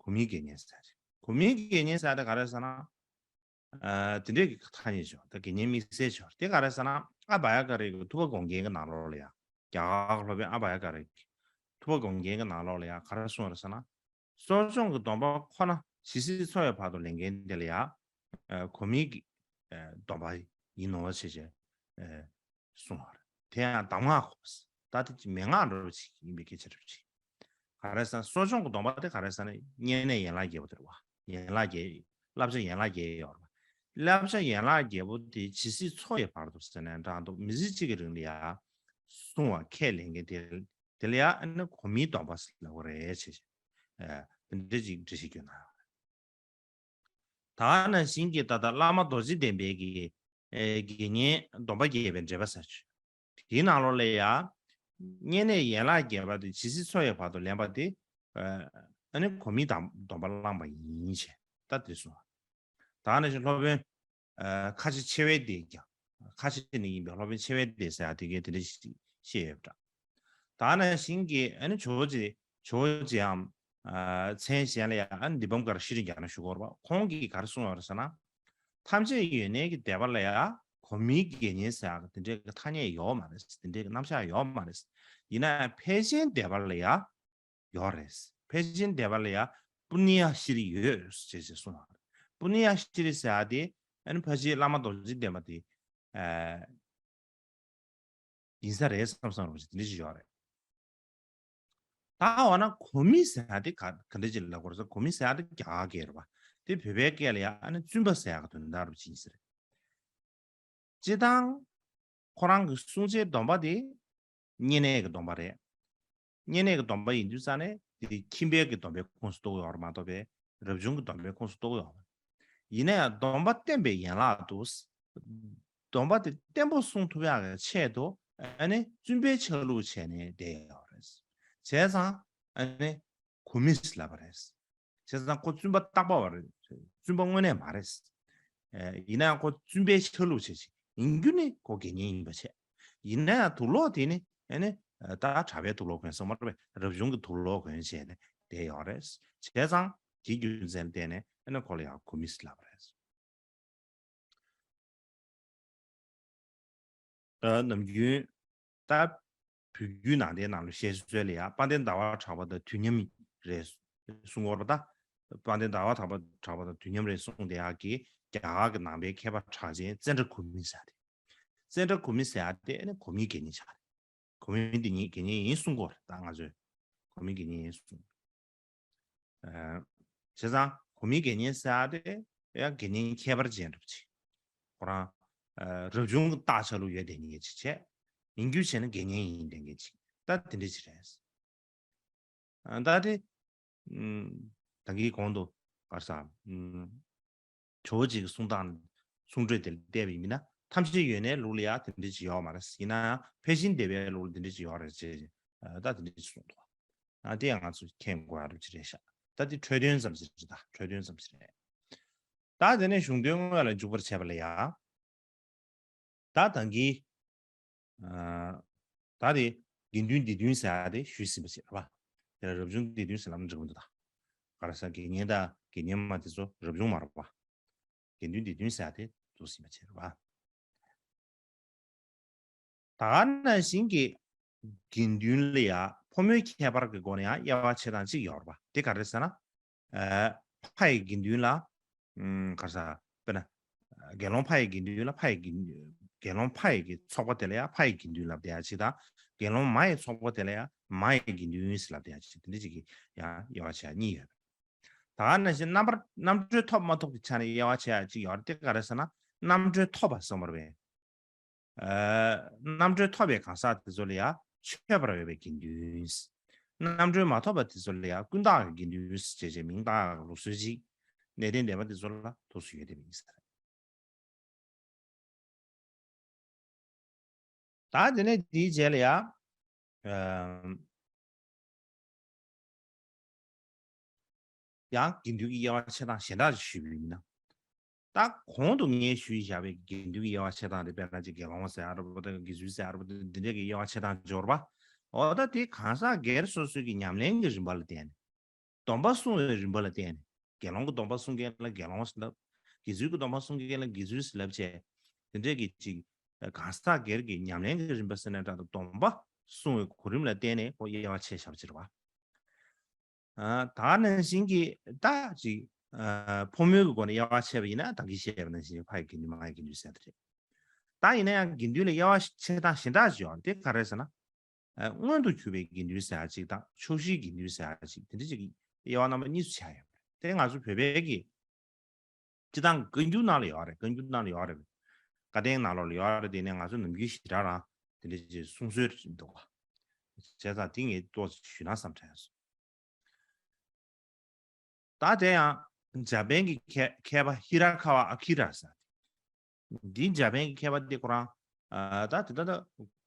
གོ་མིའི་དགེ་བསྙེན་ཟེར་ཡ་ཅིག་གོ་མིའི་དགེ་བསྙེན་ཟེར་ཡ་དེ་ག་རེ་ཟེར་ན། ཨ་དེ་འདྲའི་གི་ཐ་སྙད་ཅིག་ཡོད་རེད། དགེ་བསྙེན་དམིགས་བསལ་ཅིག་ཡོད་རེད། དེ་ག་རེ་ཟེར་ན་ཨ་བྷ་ཡ་ཀ་རའི་གི་ཐུབ་པ་དགོངས་རྒྱན་གྱི་ནང་ལོགས་ལ་ཡ་རྒྱ་གར་གྱི་སློབ་དཔོན་ཨ་བྷ་ཡ་ཀ་རའི་གི་ཐུབ་པ་དགོངས་རྒྱན་གྱི་ནང་ལོགས་ལ་ཡ་ག་རེ་གསུངས་ཡོད་རེད་ཟེར་ན། གསོ་སྦྱོང་གི་སྡོམ་པ་ཁོ་ན་ཇི་སྲིད་འཚོ་བའི་བར་དུ་ལེན་མཁན་དེ་ལ་ཡང་ཨ་གོ་མིའི་གི་ཨ་སྡོམ་པ་ཡིན་ནོ་ཞེས་བྱས་ཨ་གསུངས་པ་རེད། དེ་ཡང་གདམས་ངག་གོ་ད་དེ་ཅིག་མན་ངག་འདྲ་བོ་ཅིག་ཡིན་པའི་སྐད་ཆ་འདྲ་བོ་ཅིག་ག་རེ་ཟེར་ན་གསོ་སྦྱོང་གི་སྡོམ་པ་དེ་ག་རེ་ཟེར་ན་བསྙེན་གནས་ཡན་ལག་བརྒྱད་པོ་དེ་རེད་བ། ཡན་ལག་བརྒྱད། བསླབ་བྱ་ཡན་ལག་བརྒྱད་ཡོད་རེད་བ། བསླབ་བྱ་ཡན་ལག་བརྒྱད་པོ་དེ་ཇི་སྲིད་འཚོ་བའི་བར་དུ་ཟེར་ནས་འདྲ་འདུག་མི་ཚེ་གཅིག་གི་རིང་ལ་ཡང་སྲུང་བ་ཁས་ལེན་མཁན་དེ་དེ་ལ་ཡང་ཨ་ནི་གོ་མིའི་སྡོམ་པ་ལབ་དགོས་རེད་ཅེས། ཨ་དེ་འདྲ་ཅིག་འགྲེལ་བཤད་བསྐྱོན་གནང་ཡོད་རེད། ད་ནང་བཞིན་གྱི་ད་ལྟ་བླ་མ་རྡོ་རྗེ་གདན་པའི་གི་ཨེ་དགེ་བསྙེན་སྡོམ་པ་རྒྱས་པའི་འགྲེལ་པ་ཟེར་ཆོས། དེའི་ནང་ལོགས་ལ་ཡང་བསྙེན་གནས་ཡན་ལག་བརྒྱད་པ་དེ་ཇི་སྲིད་འཚོ་བའི་བར་དུ་ལེན་པ་དེ་ཨ་ནི་གོ་མིའི་སྡོམ་པ་བླངས་པ་ཡིན་ཞེས་ད་དེ་གསུངས། ད་ནང་བཞིན་སློབ་དཔོན་ཨ་ཁ་ཆེ་ཆེ་བའི་སྡེ་ཀྱང་ཁ་ཆེ་ནས་ཡིན་པའི་སློབ་དཔོན་ཆེ་བའི་སྡེ་ཟེར་ཡ་དེ་གའི་དེ་འདྲ་ཞིག་བཤད་ཡོད་པ་འདྲ། ད་ནང་བཞིན་གྱི་ཨ་ནི་ཇོ་བོ་རྗེ་ཇོ་བོ་རྗེའམ་ཨ་མཚན་གཞན་ལ་ཡང་ཨ་ནི་དཱི་པཾ་ཀར་ཤྲཱི་ཛྙཱ་ན་ཞུ་གི་ཡོད་རེད་པ། ཁོང་གིས་ག་རེ་གསུངས་ཡོད་རེད་ཟེར་ན། ཐམས་ཅད་ཡོད་གནས་ཀྱི་སྡེ་པ་ལ་ཡང་གོ་མིའི་དགེ་བསྙེན་ཟེར་ཡག་དེ་འདྲའི་ཐ་སྙད་ཡོད་མ་རེད། དེ་འདྲའི་རྣམ་གཞག་ཡོད་མ་རེད། ཡིན་ན་ཡང་ཕལ་ཆེན་སྡེ་པ་ལ་ཡང་ཡོད་རེད། ཕལ་ཆེན་སྡེ་པ་ལ་ཡང་པུ་ཎི་ཡ་ཤྲཱི་ཡོད་ཅེས་ཅེས་གསུངས་པ་རེད། པུ་ཎི་ཡ་ཤྲཱི་ཟེར་ཡག་དེ་ཨ་ནི་ཕལ་ཆེར་བླ་མ་རྡོ་རྗེ་གདན་པ་དེ་ཨ་ཡིན་ས་རེད་བསམ་བསམ་རོགས་ཞེས་དེ་འདྲ་ཞིག་ཡོད་རེད། ད་འོ་ན་གོ་མི་ཟེར་ཡག་དེ་ག་ག་འདྲ་ཅིག་ལབ་དགོས་རེད་ཟེར། གོ་མི་ཟེར་ཡག་དེ་རྒྱ་གར་སྐད་རེད་པ། དེ་བོད་པའི་སྐད་ལ་ཡང་ཨ་ནི་བཙུན་པ་ཟེར་ཡག་གི་དོན་དག་རུ་ཕྱིན་ཟེར། སྤྱིར་བཏང་ཁོ་རང་གི་སྲུང་བྱའི་སྡོམ་པ་དེ་བསྙེན་གནས་ཀྱི་སྡོམ་པ་རེད། བསྙེན་གནས་ཀྱི་སྡོམ་པ་ཡིན་དུས་ཙང་ནས་དེ་ཁྱིམ་པའི་གི་སྡོམ་པའི་ཁོངས་སུ་གཏོགས་ཡོད་རེད་མ་གཏོགས་པའི་རབ་བྱུང་གི་སྡོམ་པའི་ཁོངས་སུ་གཏོགས་ཡོད་རེད། ཡིན་ན་ཡང་སྡོམ་པ་བསྟེན་པའི་ཡན་ལག་ཏུ། སྡོམ་པ་དེ་བརྟན་པོ་སྲུང་ཐུབ་ཡག་གི་ཆེད་དུ་ཨ་ནི་བཙུན་པའི་ཆ་ལུགས་བྱས་ནས་བསྡད་ཡོད་རེད། བྱས་ཙང་ཨ་ནི་གོ་མི་ལབ་པ་རེད། བྱས་ཙང་ཁོ་བཙུན་པ་རྟག་པ་བ་རེད། བཙུན་པ་དངོས་གནས་མ་རེད། ཨེ་ཡིན་ན་ཡང་ཁོ་བཙུན་པའི་ཆ་ལུགས་བྱས་ཤིང་ཡིན་རྒྱུ་ནི་ཁོ་དགེ་བསྙེན་ཡིན་པ་བྱས། ཡིན་ན་ཡང་དུག་ལོག་དེ་ནི་ཨ་ནི་ད་གྲྭ་པའི་དུག་ལོག་གོན་སོང་མ་རེད་པས། རབ་བྱུང་གི་དུག་ལོག་གོན་བྱས་ནས་བསྡད་ཡོད་རེད། བྱས་ཙང་དེའི་རྒྱུ་མཚན་ལ་བརྟེན་ནས་ཨ་ནི་ཁོ་ལ་ཡང་གོ་མི་ལབ་པ་རེད། ཨ་ནམ་རྒྱུན་ད་བོད་བརྒྱུད་ནང་བསྟན་ནང་ལ་བཤད་སྲོལ་ལ་ཡང་དཔལ་ལྡན་ཟླ་བ་གྲགས་པ་དང་དུས་མཉམ་རེད་གསུང་གི་ཡོད་རེད་པ། ད་དཔལ་ལྡན་ཟླ་བ་གྲགས་པ་གྲགས་པ་དང་དུས་མཉམ་རེད་གསུངས་བསྡད་ཡག་གི་རྒྱ་གར་གྱི་ནང་པའི་མཁས་པ་གྲགས་ཅན་ཙནྡྲ་གོ་མི་ཟེར་ཡག་དེ། ཙནྡྲ་གོ་མི་ཟེར་ཡག་དེ་ནི་གོ་མིའི་དགེ་བསྙེན་ཆགས་རེད། གོ་མི་དེ་ཉིད་དགེ་བསྙེན་ཡིན་གསུང་གི་ཡོད་རེད། ད་ང་ཚོས་གོ་མི་དགེ་བསྙེན་ཡིན་གསུང་། ཨ་བྱས་ཙང་གོ་མི་དགེ་བསྙེན་ཟེར་ཡག་དེ་ཡང་དགེ་བསྙེན་ཁྱད་པར་ཅན་འདྲ་པོ་ཅིག་ཁོ་རང་ཨ་རབ་བྱུང་གི་རྟགས་ཆ་ལུགས་ཡོད་བསྡད་མཁན་ཅིག་བྱས། ཡིན་རྒྱུ་བྱས་ན་དགེ་བསྙེན་ཡིན་བསྡད་མཁན་ཅིག་ད་དེ་འདྲ་ཅིག་རེད། ཨ་ད་དེ་ཨུམ་ད་གིན་གོང་དུ་ག་རེ་ཟེར་ཨུམ་ཇོ་བོ་རྗེ་གི་གསུང་སྟངས་གསུང་འགྲོས་དེ་ལ་བལྟས་པ་ཡིན་ན་ཐམས་ཅད་ཡོད་གནས་ལུགས་ལ་ཡང་དེ་འདྲ་ཅིག་ཡོད་མ་རེད། ཡིན་ན་ཡང་ཕལ་ཆེན་སྡེ་པའི་ལུགས་ལ་དེ་འདྲ་ཅིག་ཡོད་རེད་ཅེས་ཨ་ད་དེ་འདྲ་ཅིག་གསུངས་འདུག་ཨ་དེ་ཡང་ང་ཚོ་མཁྱེན་དགོས་ཡ་རུ་ཅི་རེད་ཤག་ད་དེ་འཕྲོས་དོན་ཙམ་ཞིག་རེད། ད་འཕྲོས་དོན་ཙམ་ཞིག་རེད། ད་དེ་ནས་གཞུང་དོན་དངོས་ལ་འཇུག་པར་བྱེད་པ་ལ་ཡ། ད་ད་གིན། ཨ་ད་དེ་དགེ་འདུན་སྡེ་བདུན་ཟེར་ཡ་དེ་ཞུས་ཟིན་པ་བྱེད་ར་བ། དེ་ལ་རབ་བྱུང་སྡེ་བདུན་ཟེར་ལབ་ན་འགྲིག་གི་མི་འདུག་ད་ག་རེ་ཟེར། དགེ་བསྙེན་དང་དགེ་བསྙེན་མ་དེ་ཚོ་རབ་བྱུང་མ་རེད་བ། དགེ་འདུན་སྡེ་བདུན་ཟེར་ཡ་དེ་འདུག་ཟིན་པ་བྱེད་ར་བ། ད་ག་ནང་བཞིན་གྱི་དགེ་འདུན་ལ་ཡ་ཕོ་མོའི་ཁྱད་པར་གྱི་སྒོ་ནས་ཡང་དབྱེ་བ་ཕྱེ་སྟངས་གཅིག་ཡོད་རེད་པ། དེ་ག་རེ་ཟེར་ན། ཨ་ཕ་ཡི་དགེ་འདུན་ལ། ཨུམ་ག་རེ་ཟེར། དཔེར་ན། དགེ་སློང་ཕ་ཡི་དགེ་འདུན་ལ་ཕ་ཡི་དགེ། དགེ་སློང་ཕ་ཡི་གི་ཚོགས་པ་དེ་ལ་ཡང་ཕ་ཡི་དགེ་འདུན་ལབ་བསྡད་ཡ་གཅིག་དང་། དགེ་སློང་མ་ཡི་ཚོགས་པ་དེ་ལ་ཡང་མ་ཡི་དགེ་འདུན་ཟེར་ལབ་བསྡད་ཡ་གཅིག་དེ་འདྲ་གཅིག་གི་ཡང་དབྱེ་བ་ཕྱེ་ཡ་གཉིས་ཡོད། ད་ག་ནང་བཞིན་རྣམ་པར་རྣམ་གྲོལ་ཐོབ་མ་ཐོབ་ཀྱི་ཆ་ནས་དབྱེ་བ་ཕྱེ་ཡ་གཅིག་ཡོད་རེད། དེ་ག་རེ་ཟེར་ན། རྣམ་གྲོལ་ཐོབ་པ་གསུངས་པ་རེད་པས། ཨ་རྣམ་གྲོལ་ཐོབ་པའི་གང་ཟག་དེ་ཚོ་ལ་ཡང་མཆོད་པར་འོས་པའི་དགེ་འདུན། རྣམ་གྲོལ་མ་ཐོབ་པ་དེ་ཚོ་ལ་ཡང་ཀུན་བཏགས་ཀྱི་དགེ་འདུན་ཞེས་བྱའི་མིང་བཏགས་ཡག་ལུགས་སྲོལ་ཅིག་གནས་བརྟན་སྡེ་པ་དེ་ཚོ་ལ་ཐུགས་སུ་ཡོད་བསྡད་པ་ཡིན་ས་རེད། ད་དེ་ནས་དེའི་རྗེས་ལ་ཡང་། ཨ་ཡང་དགེ་འདུན་གྱི་དབྱེ་བ་ཕྱེ་སྟངས་གཞན་དག་ཅིག་ཞུས་པ་ཡིན་ན། ད་གོང་དུ་ངས་ཞུས་བཞག་པའི་དགེ་འདུན་གྱི་དབྱེ་བ་ཕྱེ་སྟངས་དེ། དཔེར་ན་ཅིག་དགེ་སློང་ཟེར་ཡ་རེད་པ་དང་། དགེ་ཚུལ་ཟེར་ཡ་རེད་པ་དང་། འདི་འདྲ་གི་དབྱེ་བ་ཕྱེ་སྟངས་འབྱོར་པ། འོ་ད་དེ་གང་ཟག་སྒེར་སོ་སོའི་གི་ཉམས་ལེན་གྱི་རིམ་པ་ལ་བརྟེན་ནས། སྡོམ་པ་སྲུང་བའི་རིམ་པ་ལ་བརྟེན་ནས། དགེ་སློང་གི་སྡོམ་པ་སྲུང་མཁན་ལ་དགེ་སློང་ཟེར་ལབ། དགེ་ཚུལ་གྱི་སྡོམ་པ་སྲུང་མཁན་ལ་དགེ་ཚུལ་ཟེར་ལབ་བྱས། དེ་འདྲས་ཀྱི་ཅིག་གང་ཟག་སྒེར་གྱི་ཉམས་ལེན་གྱི་རིམ་པ་ཟེར་ན་འདྲ། སྡོམ་པ་སྲུང་བའི་གོ་རིམ་ལ་བརྟེན་ནས་ཁོ་དབྱེ་བ་ཕྱེ་བཞག་པ་ཅིག་རེད་བ། ཨ་ད་ག་ནང་བཞིན་གྱི་ད་ཅིག་ཨ་ཕོ་མོའི་གི་སྒོ་ནས་དབྱེ་བ་ཕྱེ་བ་ཡིན་ན། ད་གིན་བཤད་པ་ནང་བཞིན་ཕ་ཡི་དགེ་འདུན་མ་ཡི་དགེ་འདུན་ཟེར་དེ་རེད། ད་ཡིན་ན་ཡང་དགེ་འདུན་ལ་དབྱེ་བ་ཕྱེ་སྟངས་གཞན་དག་ཅིག་ཡོད་རེད། དེ་ག་རེ་ཟེར་ན། ཨ་མངོན་དུ་གྱུར་པའི་དགེ་འདུན་ཟེར་ཡ་གཅིག་དང་ཕྱོགས་བཞིའི་དགེ་འདུན་ཟེར་ཡ་གཅིག་དེ་འདྲ་གཅིག་གི་དབྱེ་བ་རྣམ་པ་གཉིས་སུ་ཆགས་ཡོད་རེད། དེ་ང་ཚོ་བོད་པའི་གི་སྤྱི་བཏང་བཀའ་འགྱུར་ནང་ལ་ཡོད་རེད། བཀའ་འགྱུར་ནང་ལ་ཡོད་རེད། བཀའ་བསྟན་ནང་ལོགས་ལ་ཡོད་རེད། དེ་ནས་ང་ཚོ་ནམ་རྒྱུན་ཞེ་དྲག་རང་དེ་འདྲ་ཅིག་གསུང་སྲོལ་འདུག་བ། བྱས་ཙང་དེ་ངས་ཏོག་ཙམ་ཞུས་ན་བསམ་དྲན་སོང་། ད་དེ་ཡང་འཇར་པན་གྱི་མཁས་མཁས་པ་ཧི་ར་ཁ་བ་ཨ་ཁི་ར་ཟེར། འདི་འཇར་པན་གྱི་མཁས་པ་འདི་ཁོ་རང་ཨ་ད་དེ་ད་ད་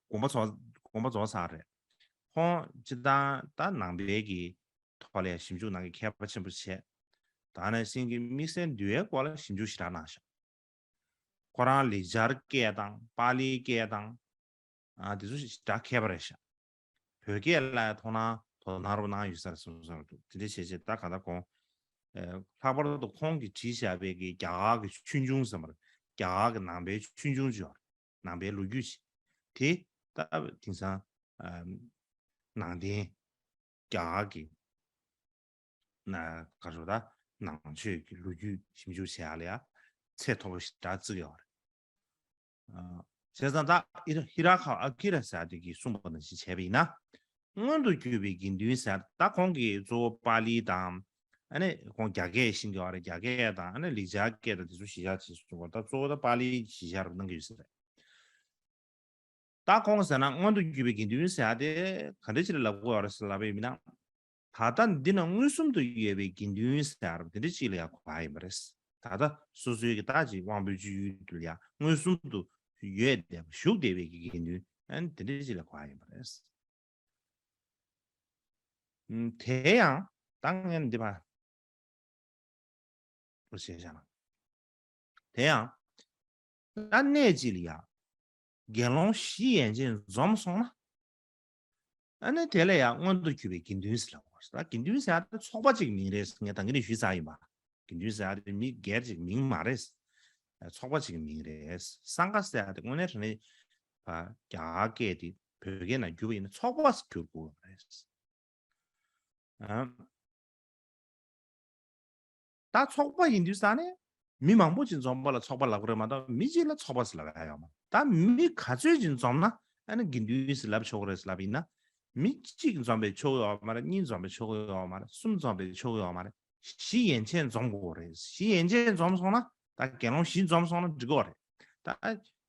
དགོངས་པ་རྫོགས། དགོངས་པ་རྫོགས་ཚར་རེད། ཁོང་སྤྱི་བཏང་ད་ནང་པའི་གི་ཐོག་ལ་ཞིབ་འཇུག་གནང་མཁན་མཁས་པ་ཆེན་པོ་བྱས། ད་ནང་བཞིན་གྱི་དམིགས་བསལ་འདུལ་བའི་སྐོར་ལ་ཞིབ་འཇུག་ཞེ་དྲག་གནང་ཤག་ཁོ་རང་ལེགས་སྦྱར་སྐད་དང་པཱ་ལིའི་སྐད་དང་། ཨ་དེ་ཚོ་ཞེ་དྲག་མཁས་པ་རེད་ཤག་བོད་སྐད་ལ་ཡང་དོ་སྣང་དོ་སྣང་རོགས་གནང་ཡོད་ས་རེད་གསུངས་ས་རེད་འདུག་དེ་འདྲ་བྱས་བྱས་ད་ག་ད་གོང་། ཨ་ལྷག་པར་དུ་ཁོང་གིས་བྲིས་བཞག་པའི་གི་རྒྱ་གར་གྱི་ཆོས་འབྱུང་ཟེར་བ་རེད། རྒྱ་གར་གྱི་ནང་པའི་ཆོས་འབྱུང་ཅིག་ཡོད་རེད། ནང་པའི་ལོ་རྒྱུས་ཅིག་དེ་ད་དེང་སང་ཨ་ནང་བསྟན་རྒྱ་གར་གྱི་ན་ག་རེ་ཟེར། ད་ནང་ཆོས་ཀྱི་ལོ་རྒྱུས་ཞིབ་འཇུག་བྱེད་ཡག་ལ་ཡང་ཚད་མཐོ་པོ་ཞེ་དྲག་བརྩི་གི་ཡོད་རེད། ཨ་བྱས་ཙང་ད་ཧི་ར་ཧི་ར་ཁ་ཨ་ཀི་ར་ཟེར་དེ་གིས་གསུངས་པ་ནང་བཞིན་བྱས་པ་ཡིན་ན། མངོན་དུ་གྱུར་པའི་དགེ་འདུན་ཟེར། ད་ཁོང་གིས་གཙོ་བོ་པཱ་ལི་དང་། ཨ་ནི་ཁོང་རྒྱ་སྐད་ཤེས་ཀྱི་ཡོད་རེད། རྒྱ་སྐད་དང་ཨ་ནི་ལེགས་སྦྱར་སྐད་དང་དེ་ཚོ་གཞི་བཞག་བྱས་གསུངས་པ། ད་གཙོ་བོ་ད་པཱ་ལི་གཞི་བཞག་རུ་གནང་གི་ཡོད་ས་རེད། ད་ཁོང་ཟེར་ན་མངོན་དུ་གྱུར་པའི་དགེ་འདུན་ཟེར་ཡ་དེ་ག་འདྲ་ཅིག་ལ་ལབ་དགོས་ཡོད་རེད་ཟེར་ལབ་པ་ཡིན་ན། ད་ལྟ་འདི་ན་མངོན་སུམ་དུ་ཡོད་པའི་དགེ་འདུན་ཟེར་ཡ་དེ་འདྲ་ཅིག་ལ་ཡང་གོ་ཡ་ཡིན་པ་རེད། ད་ལྟ་སོ་སོའི་གི་ད་ཅིག་དབང་པོའི་སྤྱོད་ཡུལ་དུ་ཡང་མངོན་སུམ་དུ་ཡོད་བསྡད་པ་བཞུགས་བསྡད་པའི་གི་དགེ་འདུན་ཨ་ནི་དེ་འདྲ་ཅིག་ལ་གོ་ཡ་ཡིན་པ་རེད། ཨུམ་དེ་ཡང་ད་ངས་འདི་བ། པོ་བྱས་བཞག་ན། དེ་ཡང་། ད་གནས་གཅིག་ལ་ཡ། དགེ་སློང་བཞི་ཡན་ཆད་འཛོམས་སོང་ན། ཨ་ནི་དེ་ལ་ཡ་མངོན་དུ་གྱུར་པའི་དགེ་འདུན་ཟེར་ལབ་པ་རེད། ད་དགེ་འདུན་ཟེར་ཡ་དེ་ཚོགས་པ་གཅིག་མིང་རེད། ངས་ད་གིན་ནས་ཞུས་ཚར་ཡིན་པ། དགེ་འདུན་ཟེར་ཡ་དེ་མི་སྒེར་གཅིག་མིང་མ་རེད། ཚོགས་པ་གཅིག་མིང་རེད། སངྒ་ཟེར་ཡ་དེ་དངོས་གནས་དྲང་གནས་རྒྱ་གར་སྐད་དེ་བོད་སྐད་ནང་བསྒྱུར་བ་ཡིན་ན་ཚོགས་པ་ཟེར་བསྒྱུར་དགོས་པ་རེད། ཨ། ད་ཚོགས་པ་ཡིན་དུས་ཙང་ནས་མི་མང་པོ་ཅིག་འཛོམས་པ་ལ་ཚོགས་པ་ལབ་ཀྱི་རེད་མ་གཏོགས། མི་གཅིག་ལ་ཚོགས་པ་ཟེར་ལབ་ཡ་ཡོད་མ་རེད། ད་མི་ག་ཚོད་ཅིག་འཛོམས་ན་ཨ་ནི་དགེ་འདུན་ཟེར་ལབ་ཆོག་གི་རེད་ཟེར་ལབ་ཡིན་ན། མི་གཅིག་འཛོམས་པས་ཆོག་ཡོད་མ་རེད། གཉིས་འཛོམས་པས་ཆོག་ཡོད་མ་རེད། གསུམ་འཛོམས་པས་ཆོག་ཡོད་མ་རེད། བཞི་ཡན་ཆད་འཛོམས་དགོས་རེད། བཞི་ཡན་ཆད་འཛོམས་སོང་ན། ད་དགེ་སློང་བཞི་འཛོམས་སོང་ན་འགྲིག་གི་རེད། ད་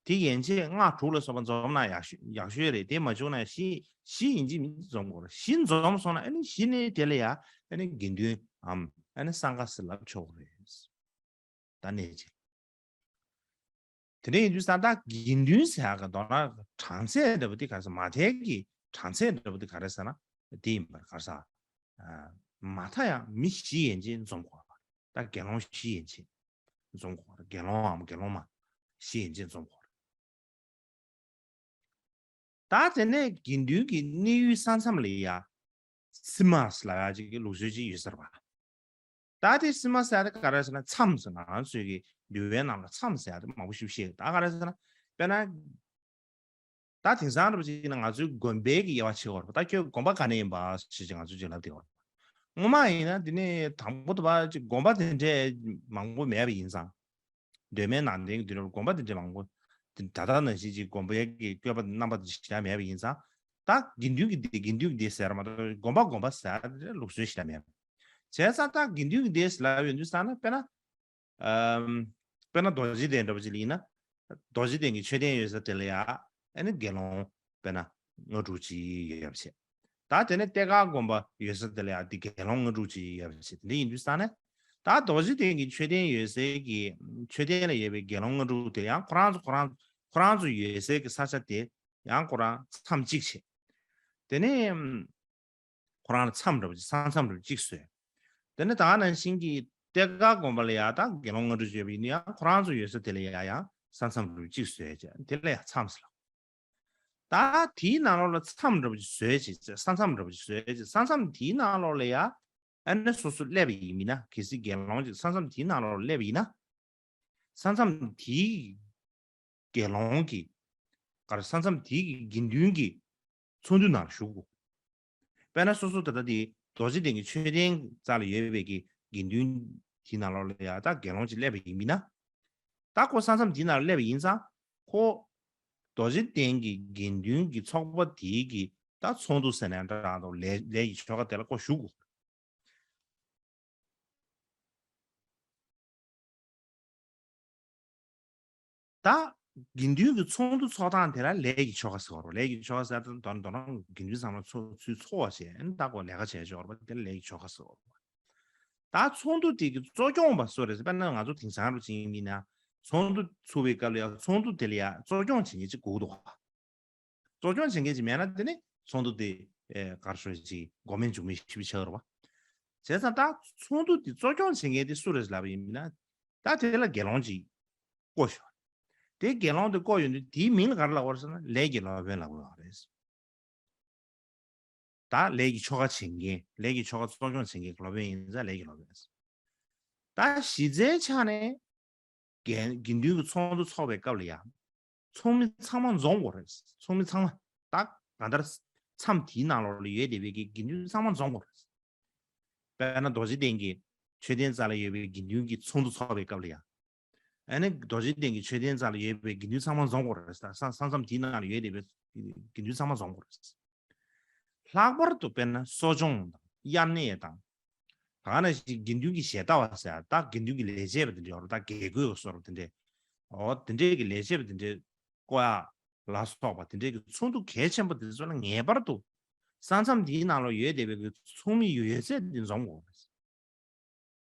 དེ་ཡན་ཆད་ལྔ་དྲུག་ལ་སོགས་པ་འཛོམས་ན་ཡག་ཤོས་ཡག་ཤོས་རེད། དེ་མ་བྱུང་ན་བཞི་བཞི་ཡིན་གཅིག་མིན་གཅིག་འཛོམས་དགོས་རེད། བཞི་འཛོམས་སོང་ན་ཨ་ནི་བཞི་ནས་དེ་ལ་ཡ་ཨ་ནི་དགེ་འདུན་འམ་ཨ་ནི་སངྒ་ཟེར་ལབ་ཆོག་གི་རེད། ད་གནས་གཅིག་དེ་འདྲ་ཡིན་དུས་ཙང་ད་དགེ་འདུན་ཟེར་ཡག་གི་མདོར་ན་གྲངས་ཚད་འདྲ་པོ་དེ་ག་རེ་ཟེར། མ་མཐའི་གི་གྲངས་ཚད་འདྲ་པོ་དེ་ག་རེ་ཟེར་ན་དེ་ཡིན་པར། ག་རེ་ཟེར། མ་མཐའ་ཡང་མི་བཞི་ཡན་ཆད་འཛོམས་དགོས་པ། ད་དགེ་སློང་བཞི་ཡན་ཆད་འཛོམས་དགོས་པ། དགེ་སློང་འམ་དགེ་སློང་མ་བཞི་ཡན་ཆད་འཛོམས་དགོས་པ། ད་དེ་ནས་དགེ་འདུན་གྱི་གནས་ཡུལ་ས་མཚམས་ལ་ཡ་སི་མ་སི་ལབ་ཡ་ཅིག་གི་ལུགས་སྲོལ་ཅིག་ཡོད་ཟེར་བ། ད་དེ་སི་མ་སི་ཟེར་ཡ་དེ་ག་རེ་ཟེར་ན་མཚམས་ཟེར། ང་ཚོའི་གི་འདུལ་བའི་ནང་ལ་མཚམས་ཟེར་ཡ་དེ་མང་པོ་ཞིག་བཤད་ཡོད། ད་ག་རེ་ཟེར་ན་དཔེར་ན། ད་དེང་སང་འདྲ་པོ་ཅིག་ཡིན་ན་ང་ཚོའི་དགོན་པའི་གི་དབྱེ་བ་ཕྱེ་དགོས་རེད་པ། ད་ཁྱོད་དགོན་པ་ག་ནས་ཡིན་པ་ཞེས་ང་ཚོས་ཅིག་ལབ་བསྡད་ཡོད་རེད་པ། སྔོན་མ་ཡིན་ན་དེ་ནས་དང་པོ་དེ་བ་ཅིག་དགོན་པ་དེ་འདྲས་མང་པོ་མེད་པ་ཡིན་ཙང་། གདོད་མའི་ནང་བསྟན་གྱི་དུས་རབས་དགོན་པ་དེ་འདྲས་མང་པོ་དེ་ད་ལྟ་ནང་བཞིན་ཅིག་དགོན་པའི་གི་བཀོད་པ་རྣམ་པ་དེ་ཞེ་དྲག་མེད་པ་ཡིན་ཙང་། ད་དགེ་འདུན་གྱི་སྡེ་དགེ་འདུན་གྱི་སྡེ་ཟེར་མ་གཏོགས་དགོན་པ་དགོན་པ་ཟེར་ལུགས་སྲོལ་ཞེ་དྲག་མེད་པ། བྱས་ཙང་ད་དགེ་འདུན་གྱི་སྡེ་ལབ་ཡོང་དུས་ཙང་ན་དཔེར་ན། ཨམ། དཔེར་ན་རྡོ་རྗེ་གདན་འདྲ་པོ་ཅིག་ལ་ཡིན་ན། རྡོ་རྗེ་གདན་གྱི་མཆོད་རྟེན་ཡོད་ས་དེ་ལ་ཡ། ཨ་ནི་དགེ་སློང་དཔེར་ན་ལྔ་དྲུག་ཅིག་ཡོད་པ་བྱས། ད་དེ་ནས་གཏེར་ཁ་དགོན་པ་ཡོད་ས་དེ་ལ་ཡ་དེ་དགེ་སློང་ལྔ་དྲུག་ཅིག་ཡོད་པ་བྱས། དེ་འདྲ་ཡིན་དུས་ཙང་ནས། ད་རྡོ་རྗེ་གདན་གྱི་མཆོད་རྟེན་ཡོད་སའི་གི་མཆོད་རྟེན་ལ་ཡོད་པའི་དགེ་སློང་ལྔ་དྲུག་དེ་ཡང་ཁོ་རང་ཚོ་ཁོ་རང་ཁོ་རང་ཚོ་ཡོད་སའི་གི་ས་ཆ་དེ་ཡང་ཁོ་རང་མཚམས་གཅིག་བྱས། དེ་ནས། ཁོ་རང་ལ་མཚམས་འདྲ་པོ་ཅིག་ས་མཚམས་འདྲ་པོ་གཅིག་བཟོས། དེ་ནས་ད་ག་ནང་བཞིན་གྱི་གཏེར་ཁ་དགོན་པ་ལ་ཡ་ད་དགེ་སློང་ལྔ་དྲུག་བརྗོད་པ་ཡིན་ན་ཡང་ཁོ་རང་ཚོ་ཡོད་ས་དེ་ལ་ཡ་ཡང་ས་མཚམས་འདྲ་པོ་གཅིག་བཟོས་བྱས། དེ་ལ་ཡ་མཚམས་ཟེར་ལ། ད་དེའི་ནང་ལོགས་ལ་མཚམས་འདྲ་པོ་ཅིག་བཟོས་བྱས། ས་མཚམས་འདྲ་པོ་ཅིག་བཟོས་བྱས། ས་མཚམས་དེའི་ནང་ལོགས་ལ་ཡ་ཨ་ནི་སོ་སོ་སླེབས་པ་ཡིན་མིན་ན། གལ་སྲིད་དགེ་སློང་ཅིག་ས་མཚམས་དེའི་ནང་ལོགས་ལ་སླེབས་པ་ཡིན་ན། ས་མཚམས་དེའི་དགེ་སློང་གི་ག་རེ། ས་མཚམས་དེའི་གི་དགེ་འདུན་གྱི་ཚོགས་འདུ་ནང་ཞུགས་དགོས། དཔེར་ན་སོ་སོ་ད་ལྟ་དེ་རྡོ་རྗེ་གདན་གྱི་མཆོད་རྟེན་རྩ་ལ་ཡོད་པའི་གི་དགེ་འདུན་དེའི་ནང་ལོགས་ལ་ཡ་ད་དགེ་སློང་ཅིག་སླེབས་པ་ཡིན་མིན་ན། ད་ཁོ་ས་མཚམས་དེའི་ནང་ལ་སླེབས་པ་ཡིན་ཙང་ཁོ་རྡོ་རྗེ་གདན་གྱི་དགེ་འདུན་གྱི་ཚོགས་པ་དེའི་གི་ད་ཚོགས་འདུ་ཟེར་ན་འདྲ་དང་ལས་ལས་ཀྱི་ཆོ་ག་དེ་ལ་ཁོ་ཞུགས་དགོས། ད་དགེ་འདུན་གྱི་ཚོགས་འདུ་ཚོགས་སྟངས་དེ་ལ་ལས་ཀྱི་ཆོ་ག་ཟེར་བ་རེད། ལས་ཀྱི་ཆོ་ག་ཟེར་དུས་དོན་དོ་རང་དགེ་འདུན་ཚང་མ་ཚོ་ཚུར་ཚོགས་པ་བྱས། ཨ་ནི་ད་ཁོ་ལས་ཀ་བྱས་ཆོག་རེད་པ། དེ་ལ་ལས་ཀྱི་ཆོ་ག་ཟེར་བ་རེད། ད་ཚོགས་འདུ་དེ་གི་གཙོ་སྐྱོང་བ་སུ་རེད་ཟེར། དཔེར་ན་ང་ཚོ་དེང་སང་རུ་ཕྱིན་ཡིན་ན་ཚོགས་འདུ་ཚུགས་པའི་སྐབས་ལ་ཡང་ཚོགས་འདུ་དེ་ལ་ཡང་གཙོ་སྐྱོང་བྱེད་མཁན་ཅིག་དགོས་འདུག་ག་གཙོ་སྐྱོང་བྱེད་མཁན་ཅིག་མེད་ན་དེ་ནི་ཚོགས་འདུ་དེ་ཨེ་གར་ཤོར་ཅིག་མགོ་མེད་མཇུག་མེད་ཞིག་ཆགས་རེད་པ། བྱས་ཙང་ད་ཚོགས་འདུ་དེ་གཙོ་སྐྱོང་བྱེད་མཁན་དེ་སུ་རེད་ལབ་པ་ཡིན་ན། ད་དེ་ལ་དགེ་སློང་ཅིག་བསྐོ་ཞོག་དེ་དགེ་སློང་དེ་བསྐོ་ཡོང་དུས་དེའི་མིང་ལ་ག་རེ་ལབ་པ་རེད་ཟེར་ན་ལས་ཀྱི་སློབ་དཔོན་ལབ་དགོས་པ་རེད། ད་ལས་ཀྱི་ཆོ་ག་བྱེད་མཁན། ལས་ཀྱི་ཆོ་ག་གཙོ་སྐྱོང་བྱེད་མཁན་གྱི་སློབ་དཔོན་ཡིན་ཙང་ལས་ཀྱི་སློབ་དཔོན། ད་གཞི་རྩའི་ཆ་ནས་དགེ་དགེ་འདུན་གྱི་ཚོགས་འདུ་ཚོགས་པའི་སྐབས་ལ་ཡང་ཚོགས་མི་ཚང་མ་འཛོམས་དགོས་རེད། ཚོགས་མི་ཚང་མ་ད་གང་ལྟར་མཚམས་དེའི་ནང་ལོགས་ལ་ཡོད་བསྡད་པའི་གི་དགེ་འདུན་ཚང་མ་འཛོམས་དགོས་རེད། དཔེར་ན་རྡོ་རྗེ་གདན་གྱི་མཆོད་རྟེན་རྩ་ལ་ཡོད་པའི་དགེ་འདུན་གྱི་ཚོགས་འདུ་ཚོགས་པའི་སྐབས་ལ་ཡང་། ཨ་ནི་རྡོ་རྗེ་གདན་གྱི་མཆོད་རྟེན་རྩ་ལ་ཡོད་པའི་དགེ་འདུན་ཚང་མ་འཛོམས་དགོས་རེད། ས་ས་མཚམས་དེའི་ནང་ལ་ཡོད་བསྡད་པའི་དགེ་འདུན་ཚང་མ་འཛོམས་དགོས་རེད། ལྷག་པར་དུ་དཔེར་ན་གསོ་སྦྱོང་དང་དབྱར་གནས་དང་། ད་ག་ནང་བཞིན་དགེ་འདུན་གྱི་ཞལ་ལྟ་བ་ཟེར་ཡ། ད་དགེ་འདུན་གྱི་ལས་བྱེད་པ་དེ་འདྲ་ཡོད་རེད། ད་དགེ་བསྐོས་བཟོ་འདྲ་དེ་འདྲས། འོ་དེ་འདྲས་ཀྱི་ལས་བྱེད་པ་དེ་འདྲས་བསྐོ་ཡ་ལ་སོགས་པ་དེ་འདྲས་ཀྱི་ཚོགས་འདུ་གལ་ཆེན་པོ་དེ་ཚོ་ལ་ངེས་པར་དུ་ས་མཚམས་དེའི་ནང་ལ་ཡོད་བསྡད་པའི་གི་ཚོགས་མི་ཡོད་ཡོད་ཚད་དེ་འཛོམས་དགོས་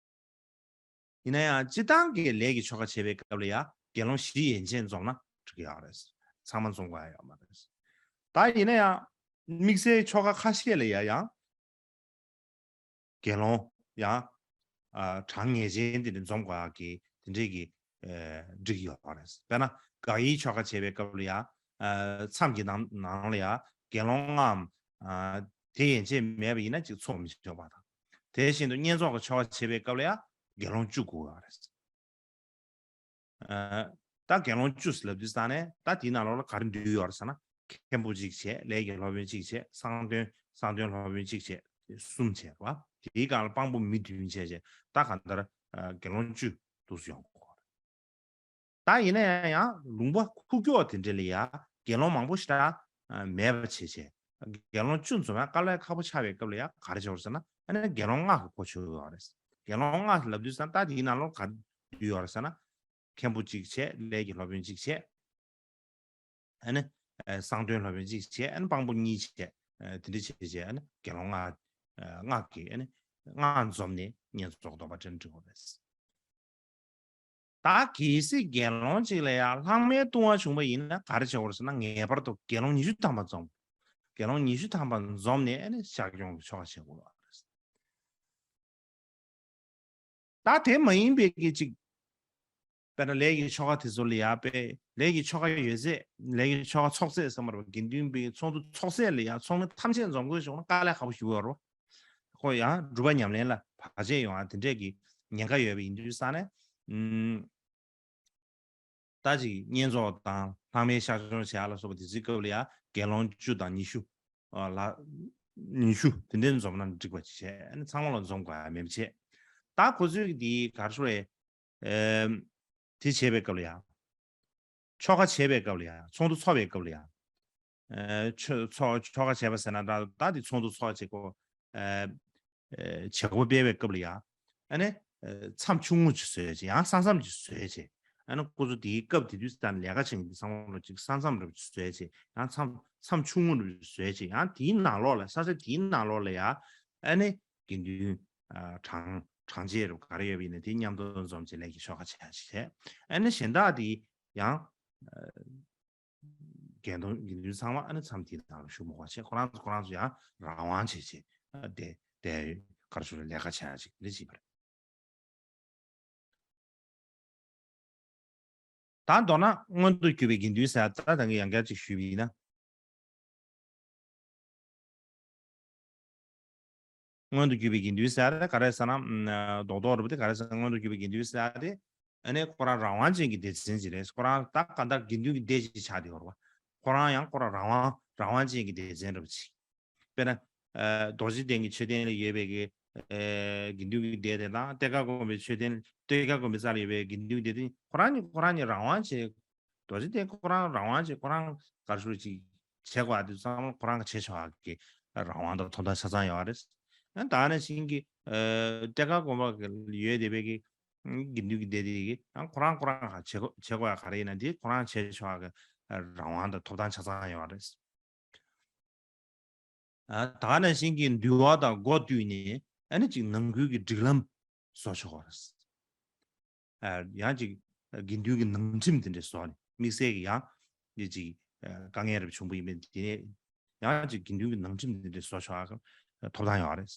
རེད། ཡིན་ན་ཡང་སྤྱིར་བཏང་གི་ལས་ཀྱི་ཆོ་ག་བྱེད་པའི་སྐབས་ལ་ཡང་དགེ་སློང་བཞི་ཡན་ཆད་འཛོམས་ན་འགྲིག་གི་ཡོད་རེད། ཚང་མ་འཛོམས་དགོས་ཡ་ཡོད་མ་རེད། ད་ཡིན་ན་ཡང་དམིགས་བསལ་ཆོ་ག་ཁ་ཤས་ལ་ཡ་ཡང་དགེ་སློང་ཡང་ཨ་གྲངས་ངེས་ཅན་དེ་འདྲ་འཛོམས་དགོས་ཡ་གི་དེ་འདྲས་ཀྱི་ཨ་འགྲིག་གི་ཡོད་རེད། དཔེར་ན་དགག་དབྱེའི་ཆོ་ག་བྱེད་པའི་སྐབས་ལ་ཡ་ཨ་མཚམས་ཀྱི་ནང་ནང་ལ་ཡ་དགེ་སློང་ལྔའམ་ཨ་དེ་ཡན་ཆད་མེད་པ་ཡིན་ན་ཅིག་ཚོགས་མི་ཆོག་པ་དང་། དེ་བཞིན་དུ་བསྙེན་རྫོགས་ཀྱི་ཆོ་ག་བྱེད་པའི་སྐབས་ལ་ཡང་དགེ་སློང་བཅུ་དགོས་ཡོད་རེད། ཨ་ད་དགེ་སློང་བཅུ་ལབ་དུས་ཙང་ནས་ད་དེའི་ནང་ལོགས་ལ་ག་རེ་འདུས་ཡོད་རེད་ཟེར་ན། མཁན་པོ་གཅིག་བྱས། ལས་ཀྱི་སློབ་དཔོན་གཅིག་བྱས། གསང་སྟོན་གསང་སྟོན་སློབ་དཔོན་གཅིག་བྱས། གསུམ་བྱས་རེད་པ། དེའི་སྒང་ལ་དཔང་པོ་མི་བདུན་བྱས་བྱས། ད་གང་ལྟར་ཨ་དགེ་སློང་བཅུ་འདུས་སུ་ཡོང་དགོས་རེད། ད་ཡིན་ན་ཡང་ཡང་ལུང་པ་ཁུག་ཀྱོག་དེ་འདྲ་ལ་ཡ་དགེ་སློང་མང་པོ་ཞེ་དྲག་མེད་པ་བྱས་བྱས། དགེ་སློང་བཅུ་འཛོམས་ཡ་དཀའ་ལས་ཁག་པོ་ཆགས་པའི་སྐབས་ལ་ཡ་ག་རེ་བྱེད་དགོས་ཟེར་ན། ཨ་ནི་དགེ་སློང་ལྔ་གི་གོ་ཆོད་ཡོད་རེད། དགེ་སློང་ལྔ་ལབ་དུས་ཙང་ད་དེའི་ནང་ལོགས་ག་རེ་འདུས་ཡོད་རེད་ཟེར་ན། མཁན་པོ་གཅིག་བྱས། ལས་ཀྱི་སློབ་དཔོན་གཅིག་བྱས། ཨ་ནི་ཨ་གསང་སྟོན་སློབ་དཔོན་གཅིག་བྱས། ཨ་ནི་དཔང་པོ་གཉིས་བྱས། ཨ་དེ་འདྲ་བྱས་བྱས། ཨ་ནི་དགེ་སློང་ལྔ་ཨ་ལྔ་གི་ཨ་ནི་ལྔ་འཛོམས་ནས་བསྙེན་རྫོགས་སྡོམ་པ་དྲན་འགྲིག་གི་རེད། ད་གལ་སྲིད་དགེ་སློང་གཅིག་ལ་ཡང་ལྷག་མའི་ལྟུང་བ་བྱུང་བ་ཡིན་ན་ག་རེ་བྱེད་དགོས་རེད་ཟེར་ན། ངེས་པར་དུ་དགེ་སློང་ཉི་ཤུ་ཐམ་པ་འཛོམས། དགེ་སློང་ཉི་ཤུ་ཐམ་པ་འཛོམས་ནས་ཨ་ནི་ཤག་གྱོང་གི་ཆོ་ག་བྱེད་དགོས་རེད། ད་དེ་མ་ཡིན་པའི་གི་ཅིག་དཔེར་ན་ལས་ཀྱི་ཆོ་ག་དེ་ཚོ་ལ་ཡ་དཔེ་ལས་ཀྱི་ཆོ་ག་ཡོད་ཚད་ལས་ཀྱི་ཆོ་ག་ཚོགས་ཚད་ཟེར་མ་རེད་པ། དགེ་འདུན་པའི་ཚོགས་འདུ་ཚོགས་ཚད་ལ་ཡ་ཚོགས་མི་ཐམས་ཅད་འཛོམས་དགོས་བྱུང་ན་དཀའ་ལས་ཁག་པོ་ཞིག་ཡོད་རེད་པ། ཁོ་ཡང་སྒྲུབ་པ་ཉམས་ལེན་ལ་བར་ཆད་ཡོང་བ་དེ་འདྲས་ཀྱི་ཉེན་ཁ་ཡོད་པ་ཡིན་དུས་ཙང་ནས། ཨུམ། ད་ཅིག་བསྙེན་རྫོགས་དང་ལྷག་མའི་ཤར་བྱུང་བྱེད་ཡ་ལ་སོགས་པ་དེ་ཚོའི་སྐབས་ལ་ཡ་དགེ་སློང་བཅུ་དང་ཉི་ཤུ། ཨ་ལ། ཉི་ཤུ་དེ་འདྲའི་འཛོམས་ན་འགྲིག་པ་ཅིག་བྱས་ཨ་ནི་ཚང་མ་ལ་འཛོམས་དགོས་ཡ་མེད་པ་བྱས། ད་ཁོ་ཚོས་དེ་ག་རེ་ཞུ་རེད། ཨེམ། དེ་བྱེད་པའི་སྐབས་ལ་ཡ། ཆོ་ག་བྱེད་པའི་སྐབས་ལ་ཡ་ཚོགས་འདུ་ཚོགས་པའི་སྐབས་ལ་ཡ། ཨེ། ཆོ་ཆོ་ཆོ་ག་བྱས་པ་ཟེར་ན་ད་ད་དེ་ཚོགས་འདུ་ཚོགས་བྱེད་དགོས། ཨེ། ཨེ། བྱེད་སྒོ་སྤེལ་བའི་སྐབས་ལ་ཡ། ཨ་ནི། ཨེ། མཚམས་ཆུང་ངུ་ཅིག་བཟོས་བྱས་ཡང་ས་མཚམས་ཅིག་བཟོས་བྱས། ཨ་ནི་ཁོ་ཚོ་དེའི་སྐབས་དེ་དུས་ཙམ་ལས་ཀ་བྱེད་མཁན་དེ་ཚང་མ་ལ་ཅིག་ས་མཚམས་རེ་བཟོས་བྱས་ཡང་མཚམས་མཚམས་ཆུང་ངུ་རེ་བཟོས་བྱས་ཡང་དེའི་ནང་ལོགས་ལ་ས་ཆ་དེའི་ནང་ལོགས་ལ་ཡ། ཨ་ནི་དགེ་འདུན། ཨ། གྲངས་གྲངས་ཆེ་རུ་ག་རེ་ཡོད་པ་ཡིན་ན་དེ་མཉམ་དུ་འཛོམས་བྱས་ལས་ཀྱི་ཆོ་ག་བྱས་བྱས། ཨ་ནི་གཞན་དག་དེ་ཡང་། ཨ། དགེ་འདུན་དགེ་འདུན་ཚང་མ་ཨ་ནི་མཚམས་དེའི་ནང་ལ་བཞུགས་མི་དགོས་བྱས་ཁོ་རང་ཚོ་ཁོ་རང་ཚོ་ཡང་རང་དབང་བྱས་བྱས་ཨ་དེ་དེ་གར་ཞུ་ལས་ཀ་བྱས་ཡ་ཅིག་འདི་བྱས་པ་རེད། ད་མདོར་ན་མངོན་དུ་གྱུར་པའི་དགེ་འདུན་ཟེར་ད་ད་གིན་ཡང་བསྐྱར་ཅིག་ཞུས་པ་ཡིན་ན། མངོན་དུ་གྱུར་པའི་དགེ་འདུན་ཟེར་ཡ་དེ་ག་རེ་ཟེར་ན། ཨ། རྡོག་རྡོག་རེད་པ་དེ་ག་རེ་ཟེར་ན་མངོན་དུ་གྱུར་པའི་དགེ་འདུན་ཟེར་ཡ་དེ། ཨ་ནི་ཁོ་རང་རང་དབང་ཅན་གྱི་སྡེ་ཚན་ཅིག་རེད། ཁོ་རང་ད་གང་ལྟར་དགེ་འདུན་གྱི་སྡེ་ཅིག་ཆགས་བསྡད་ཡོད་རེད་པ། ཁོ་རང་ཡང་ཁོ་རང་རང་དབང་རང་དབང་ཅན་གྱི་སྡེ་ཚན་རེད་པ་ཅིག་དཔེར་ན། ཨ། རྡོ་རྗེ་གདན་གྱི་མཆོད་རྟེན་ལ་ཡོད་པའི་གི། ཨ། དགེ་འདུན་གྱི་སྡེ་དེ་དང་གཏེར་ཁ་དགོན་པའི་མཆོད་རྟེན་གཏེར་ཁ་དགོན་པའི་རྩ་ལ་ཡོད་པའི་དགེ་འདུན་གྱི་སྡེ་དེ་ཁོ་རང་གཉིས་ཁོ་རང་གཉིས་རང་དབང་བྱས། རྡོ་རྗེ་གདན་ཁོ་རང་རང་དབང་བྱས་ཁོ་རང་ག་རེ་ཞུ་ཅིག་བྱེད་དགོས་ཡ་དེ་ཚང་མ་ཁོ་རང་གིས་བྱེད་ཆོག་ཡ་གི་རང་དབང་དང་ཐོབ་ཐང་ཆ་ཚང་ཡོད་རེད། ཨ། ད་ནང་བཞིན་གྱི། ཨ། གཏེར་ཁ་དགོན་པ་ལ་ཡོད་བསྡད་པའི་གི་དགེ་འདུན་གྱི་སྡེ་དེ་གི་ཨ་ཁོ་རང་ཁོ་རང་གིས་བྱེད་དགོས་བྱེད་དགོས་ཡ་ག་རེ་ཡིན་ན་དེ་ཁོ་རང་བྱེད་ཆོག་ཡ་གི་རང་དབང་དང་ཐོབ་ཐང་ཆ་ཚང་ཡོད་རེད། ཨ། ད་ག་ནང་བཞིན་གྱི་འདུལ་བ་དང་འགོ་བསྟུན་ནས་ཨ་ནི་ཅིག་ནང་ཁུལ་གྱི་སྒྲིག་ལམ་བཟོ་ཆོག་པ་རེད། ཨ། ཡང་ཅིག་དགེ་འདུན་གྱི་ནང་ཁྲིམས་དེ་འདྲ་བཟོ་ནས་དམིགས་བསལ་གྱི་ཡང་འདི་ཅིག་ཨ། དཀའ་ངལ་རེ་བྱུང་པ་ཡིན་པས་དེ་ནས་ཡང་ཅིག་དགེ་འདུན་གྱི་ནང་ཁྲིམས་དེ་འདྲ་བཟོ་ཆོག་པ་ཐོབ་ཐང་ཡོད་རེད།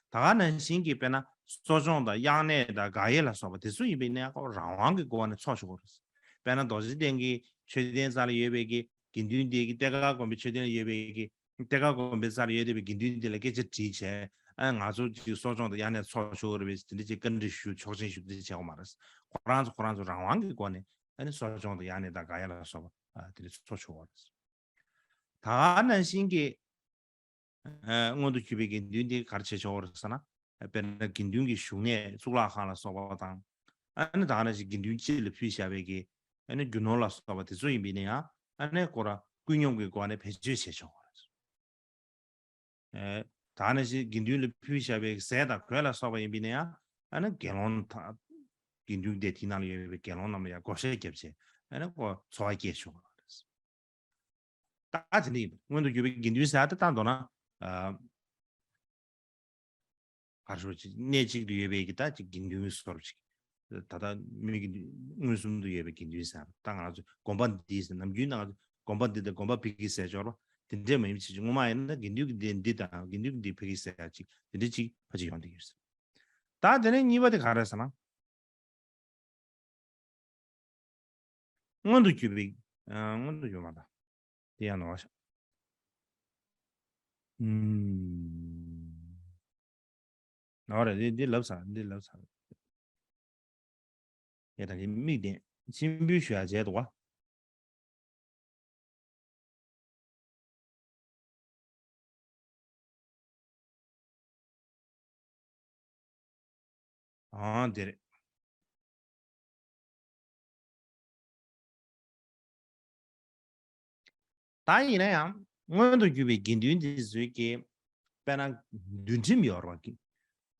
ད་ག་ནང་བཞིན་གྱི་དཔེར་ན་གསོ་སྦྱོང་དང་དབྱར་གནས་དང་དགག་དབྱེ་ལ་སོགས་པ་དེ་ཚོ་ཡིན་པས་ན་ཡང་ཁོ་རང་དབང་གི་སྒོ་ནས་ཚོགས་ཆོག་གི་རེད། དཔེར་ན་རྡོ་རྗེ་གདན་གྱི་མཆོད་རྟེན་རྩ་ལ་ཡོད་པའི་གི་དགེ་འདུན་སྡེ་གི་གཏེར་ཁ་དགོན་པའི་མཆོད་རྟེན་ལ་ཡོད་པའི་གི་གཏེར་ཁ་དགོན་པའི་རྩ་ལ་ཡོད་བསྡད་པའི་དགེ་འདུན་སྡེ་ལ་སྐད་ཆ་དྲིས་བྱས་ཨ་ང་ཚོ་ཅིག་གསོ་སྦྱོང་དང་དབྱར་གནས་ཚོགས་ཆོག་གི་རེད་པས་དེ་འདྲ་ཅིག་བཀའ་འདྲི་ཞུ་ཆོག་མཆན་ཞུ་དེ་བྱེད་དགོས་མ་རེད། ཁོ་རང་ཚོ་ཁོ་རང་ཚོ་རང་དབང་གི་སྒོ་ནས་ཨ་ནི་གསོ་སྦྱོང་དང་དབྱར་གནས་དང་དགག་དབྱེ་ལ་སོགས་པ་ཨ་དེ་འདྲ་ཚོགས་ཆོག་གི་རེད། ད་ག་ནང་བཞིན་གྱི། ཨ། མངོན་དུ་གྱུར་པའི་དགེ་འདུན་དེ་ག་རེ་བྱེད་ཆོག་རེད་ཟེར་ན། དཔེར་ན་དགེ་འདུན་གྱི་བཞུགས་གནས་གཙུག་ལག་ཁང་ལ་སོགས་པ་དང་། ཨ་ནི་ད་ག་ནང་བཞིན་དགེ་འདུན་སྤྱི་ལ་ཕུལ་བཞག་པའི་གི། ཨ་ནི་རྒྱུ་ནོར་ལ་སོགས་པ་དེ་ཚོ་ཡིན་པས་ན་ཡང་ཨ་ནི་ཁོ་རང་ཀུན་སྙོམས་ཀྱི་སྒོ་ནས་བེད་སྤྱོད་བྱེད་ཆོག་རེད། ཨ། ད་ག་ནང་བཞིན་དགེ་འདུན་ལ་ཕུལ་བཞག་པའི་ཟས་དང་གོས་ལ་སོགས་པ་ཡིན་པས་ན་ཡང་ཨ་ནི་དགེ་སློང་དང་། དགེ་འདུན་སྡེ་དེའི་ནང་ལ་ཡོད་པའི་དགེ་སློང་རྣམས་ལ་ཡང་བགོ་བཤའ་བརྒྱབ་བྱས་ཨ་ནི་ཁོ་འཚོ་བ་སྐྱེལ་ཆོག་རེད། ད་དེ་འདྲ་ཡིན་པ་མངོན་དུ་གྱུར་པའི་དགེ་འདུན་ཟེར་ཡ་དེ་ད་མདོར་ན། ཨ། ག་རེ་ཞུ་ཅིག་གནས་གཅིག་ཏུ་ཡོད་པའི་གི་ད་ཅིག་དགེ་འདུན་གྱི་བཟོ་འདྲ་ཅིག་ད་ལྟ་མི་གི་མངོན་སུམ་དུ་ཡོད་པའི་དགེ་འདུན་ཟེར་ཡ་ད་ང་ཚོ་དགོན་པ་འདི་ཟེར་ནམ་རྒྱུན་ན་ང་ཚོ་དགོན་པ་འདི་དང་དགོན་པ་ཕ་གི་ཟེར་ཆོག་རོ། དེ་འདྲས་མ་ཡིན་པ་ཅིག་ཅིག་སྔོན་མ་ཡིན་ན་དགེ་འདུན་གྱི་སྡེ་འདི་དང་དགེ་འདུན་གྱི་སྡེ་ཕ་གི་ཟེར་ཡ་ཅིག་དེ་འདྲས་ཅིག་ཕལ་ཆེར་ཡོང་བསྡད་ཡོད་ཟེར། ད་དེ་ནས་གཉིས་པ་དེ་ག་རེ་ཟེར་ན། མངོན་དུ་གྱུར་པའི། ཨ། མངོན་དུ་གྱུར་མ་དང་། དེ་ཡང་ནོར་བ་ཤག་ཨུམ། ནོར་རེད། འདི་འདི་ལབ་ཚར། འདི་ལབ་ཚར། ཡ་ད་འདི་མིག་ལྡན་མཆིམས་ཕུ་ཞུ་ཡ་བྱས་འདུག་བ། ཨང་། དེ་རེད། ད་ཡིན་ན་ཡང་མངོན་དུ་གྱུར་པའི་དགེ་འདུན་འདི་ཚོའི་གི་དཔེར་ན་འདུལ་ཁྲིམས་ཡོད་རེད་བ།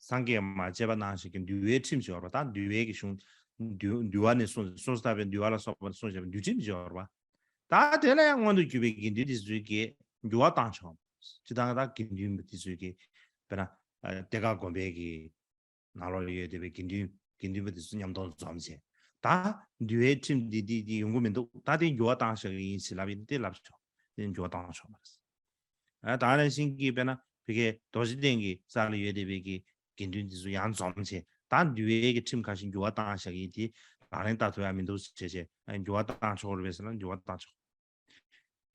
སངས་རྒྱས་མ་བྱས་པ་ནང་བཞིན་གྱི་འདུལ་བའི་ཁྲིམས་ཡོད་རེད་བ། ད་འདུལ་བའི་གི་གཞུང་འདུལ་འདུལ་བ་ནས་གསུངས་སོ་སོ་ལྟ་བུའི་འདུལ་བ་ལ་སོགས་པ་གསུངས་བྱས་པའི་འདུལ་ཁྲིམས་ཡོད་རེད་བ། ད་དེ་ལ་ཡང་མངོན་དུ་གྱུར་པའི་དགེ་འདུན་འདི་ཚོའི་གི་འགྱུར་བ་བཏང་ཆོག་སྤྱིར་བཏང་ད་དགེ་འདུན་པ་འདི་ཚོའི་གི་དཔེར་ན་གཏེར་ཁ་དགོན་པའི་གི་ནང་ལོགས་ལ་ཡོད་བསྡད་པའི་དགེ་འདུན་དགེ་འདུན་པ་དེ་ཚོ་མཉམ་དུ་འཛོམས་བྱས། ད་འདུལ་བའི་ཁྲིམས་འདི་འདི་འདི་ཡོང་གི་མི་འདུག་ད་དེ་འགྱུར་བ་བཏང་བཞག་གི་ཡིན་ཞེས་ལབ་ཡིན་དེ་ལབ་ཆོག་དེ་འགྱུར་བ་བཏང་ཆོག་མ་རེད། ཨ། ད་ནང་བཞིན་གྱི་དཔེར་ན་ཕ་གིའི་རྡོ་རྗེ་གདན་གྱི་རྩ་ལ་ཡོད་བསྡད་པའི་གི་དགེ་འདུན་དེ་ཚོ་ཡང་འཛོམས་བྱས་ ད་འདུལ་བའི་གི་ཁྲིམས་ཁ་ཤས་འགྱུར་བ་བཏང་བཞག་གི་དེ་ལག་ལེན་བསྟར་ཐུབ་ཡ་མི་འདུག་ཟེར་བྱས་བྱས་འགྱུར་བ་བཏང་ཆོག་རེད་པས་ཟེར་ན་འགྱུར་བ་བཏང་ཆོག་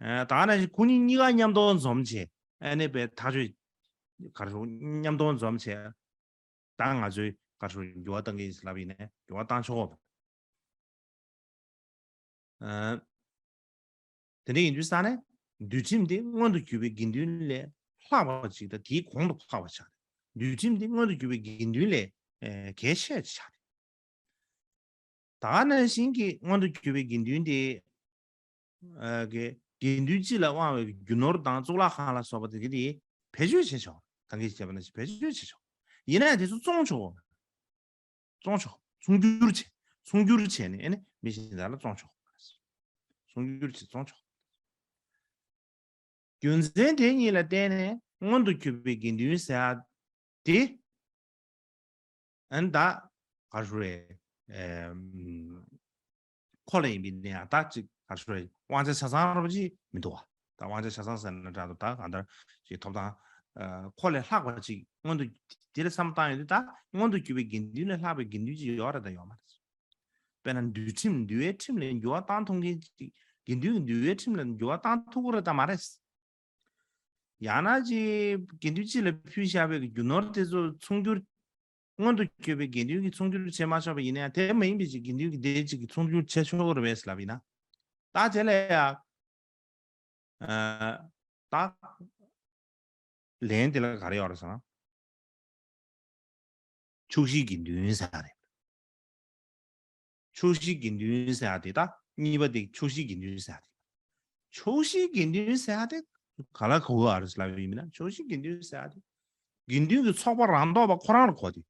ཨ་ད་ནང་བཞིན་ཁོ་གཉིས་གཉིས་ཀ་མཉམ་དུ་འཛོམས་བྱས་ཨ་ནི་པའི་ཐག་གཅོད་ག་རེ་ཞུ་མཉམ་དུ་འཛོམས་བྱས་ད་ང་ཚོས་ག་རེ་ཞུ་འགྱུར་བ་བཏང་གི་ཡིན་ཟེར་ལབ་ཡིན་ནའི་འགྱུར་བ་བཏང་ཆོག་གོ། ཨ། དེ་འདྲ་ཡིན་དུས་ས་ནས་འདུལ་ཁྲིམས་དེ་མངོན་དུ་གྱུར་པའི་དགེ་འདུན་ལས་ལྷག་པ་ཅིག་དང་དེའི་གོང་དུ་ལྷག་པ་ཆགས་ཏེ། འདུལ་ཁྲིམས་དེ་མངོན་དུ་གྱུར་པའི་དགེ་འདུན་ལས་ཨེ་གལ་ཆེ་ཆགས་ཏེ། ད་ག་ནང་བཞིན་གྱི་མངོན་དུ་གྱུར་པའི་དགེ་འདུན་དེ་ཨ་གི་དགེ་འདུན་སྤྱི་ལ་དབང་བའི་རྒྱུ་ནོར་དང་གཙུག་ལག་ཁང་ལ་སོགས་པ་དེ་གི་དེ་བེད་སྤྱོད་བྱེད་ཆོག་ད་གིན་བཤད་པ་ནང་བཞིན་བེད་སྤྱོད་བྱེད་ཆོག་ཡིན་ན་ཡང་དེ་ཚོ་བཙོང་ཆོག་བཙོང་ཆོག་ཚོང་སྒྱུར་བྱས། ཚོང་སྒྱུར་བྱས་ནས་ཨ་ནི་མི་གཞན་དག་ལ་བཙོང་ཆོག་ཚོང་སྒྱུར་བྱས་བཙོང་ཆོག་རྒྱུ་མཚན་དེ་གཉིས་ལ་བརྟེན་ནས་མངོན་དུ་གྱུར་པའི་དགེ་འདུན་ཟེར་ཡ་དེ་ཨ་ནི་ད་ག་རེ་ཞུ་རེད། ཨེམ། ཁོ་ལ་ཡིན་པའི་ནས་ད་ཅིག་ག་རེ་ཞུ་རེད། དབང་ཆ་ཆ་ཚང་རོབ་ཅིག་མི་འདུག་བ། ད་དབང་ཆ་ཆ་ཚང་ཟེར་ན་འདྲ་འདུག་ད་གང་ལྟར་ཅིག་ཐོབ་ཐང་ཨ་ཁོ་ལས་ལྷག་པ་ཅིག་མངོན་དུ་དེ་ལ་བསམ་བཏང་ཡོད་དུས་ད་མངོན་དུ་གྱུར་པའི་དགེ་འདུན་ལས་ལྷག་པའི་དགེ་འདུན་ཅིག་ཡོད་རེད་ད་ཡོད་མ་རེད། དཔེར་ན་འདུལ་ཁྲིམས་འདུལ་བའི་ཁྲིམས་ལས་འགྱུར་བ་བཏང་ཐུབ་མཁན་ཅིག་དགེ་འདུན་གྱི་འདུལ་བའི་ཁྲིམས་ལ་འགྱུར་བ་བཏང་ཐུབ་ཀྱི་རེད་ད་མ་རེད། ཡང་ན་ཅིག་དགེ་འདུན་སྤྱི་ལ་ཕུལ་བཞག་པའི་རྒྱུ་ནོར་དེ་ཚོ་ཚོང་སྒྱུར་མངོན་དུ་གྱུར་པའི་དགེ་འདུན་གྱིས་ཚོང་སྒྱུར་བྱེད་མ་ཆོག་པ་ཡིན་ན་ཡང་དེ་མ་ཡིན་པའི་ཅིག་དགེ་འདུན་གྱི་སྡེ་གཅིག་གིས་ཚོང་སྒྱུར་བྱེད་ཆོག་གི་རེད་པས་ལབ་ཡིན་ན། ད་དེ་ལ་ཡང་ཨ་ད་ལན་དེ་ལ་ག་རེ་ཡོད་རེད་ཟེར་ན། ཕྱོགས་བཞིའི་དགེ་འདུན་ཟེར་ཡ་རེད། ཕྱོགས་བཞིའི་དགེ་འདུན་ཟེར་ཡ་དེ་ད་གཉིས་པ་དེ་ཕྱོགས་བཞིའི་དགེ་འདུན་ཟེར་ཡ་དེ། ཕྱོགས་བཞིའི་དགེ་འདུན་ཟེར་ཡ་དེ་ག་ལ་གོ་གི་ཨ་རེད་ལབ་ཡིན་ན། ཕྱོགས་བཞིའི་དགེ་འདུན་ཟེར་ཡ་དེ་དགེ་འདུན་གྱི་ཚོགས་པ་རང་རྟོགས་པ་ཁོ་རང་ལ་གོ་དེ།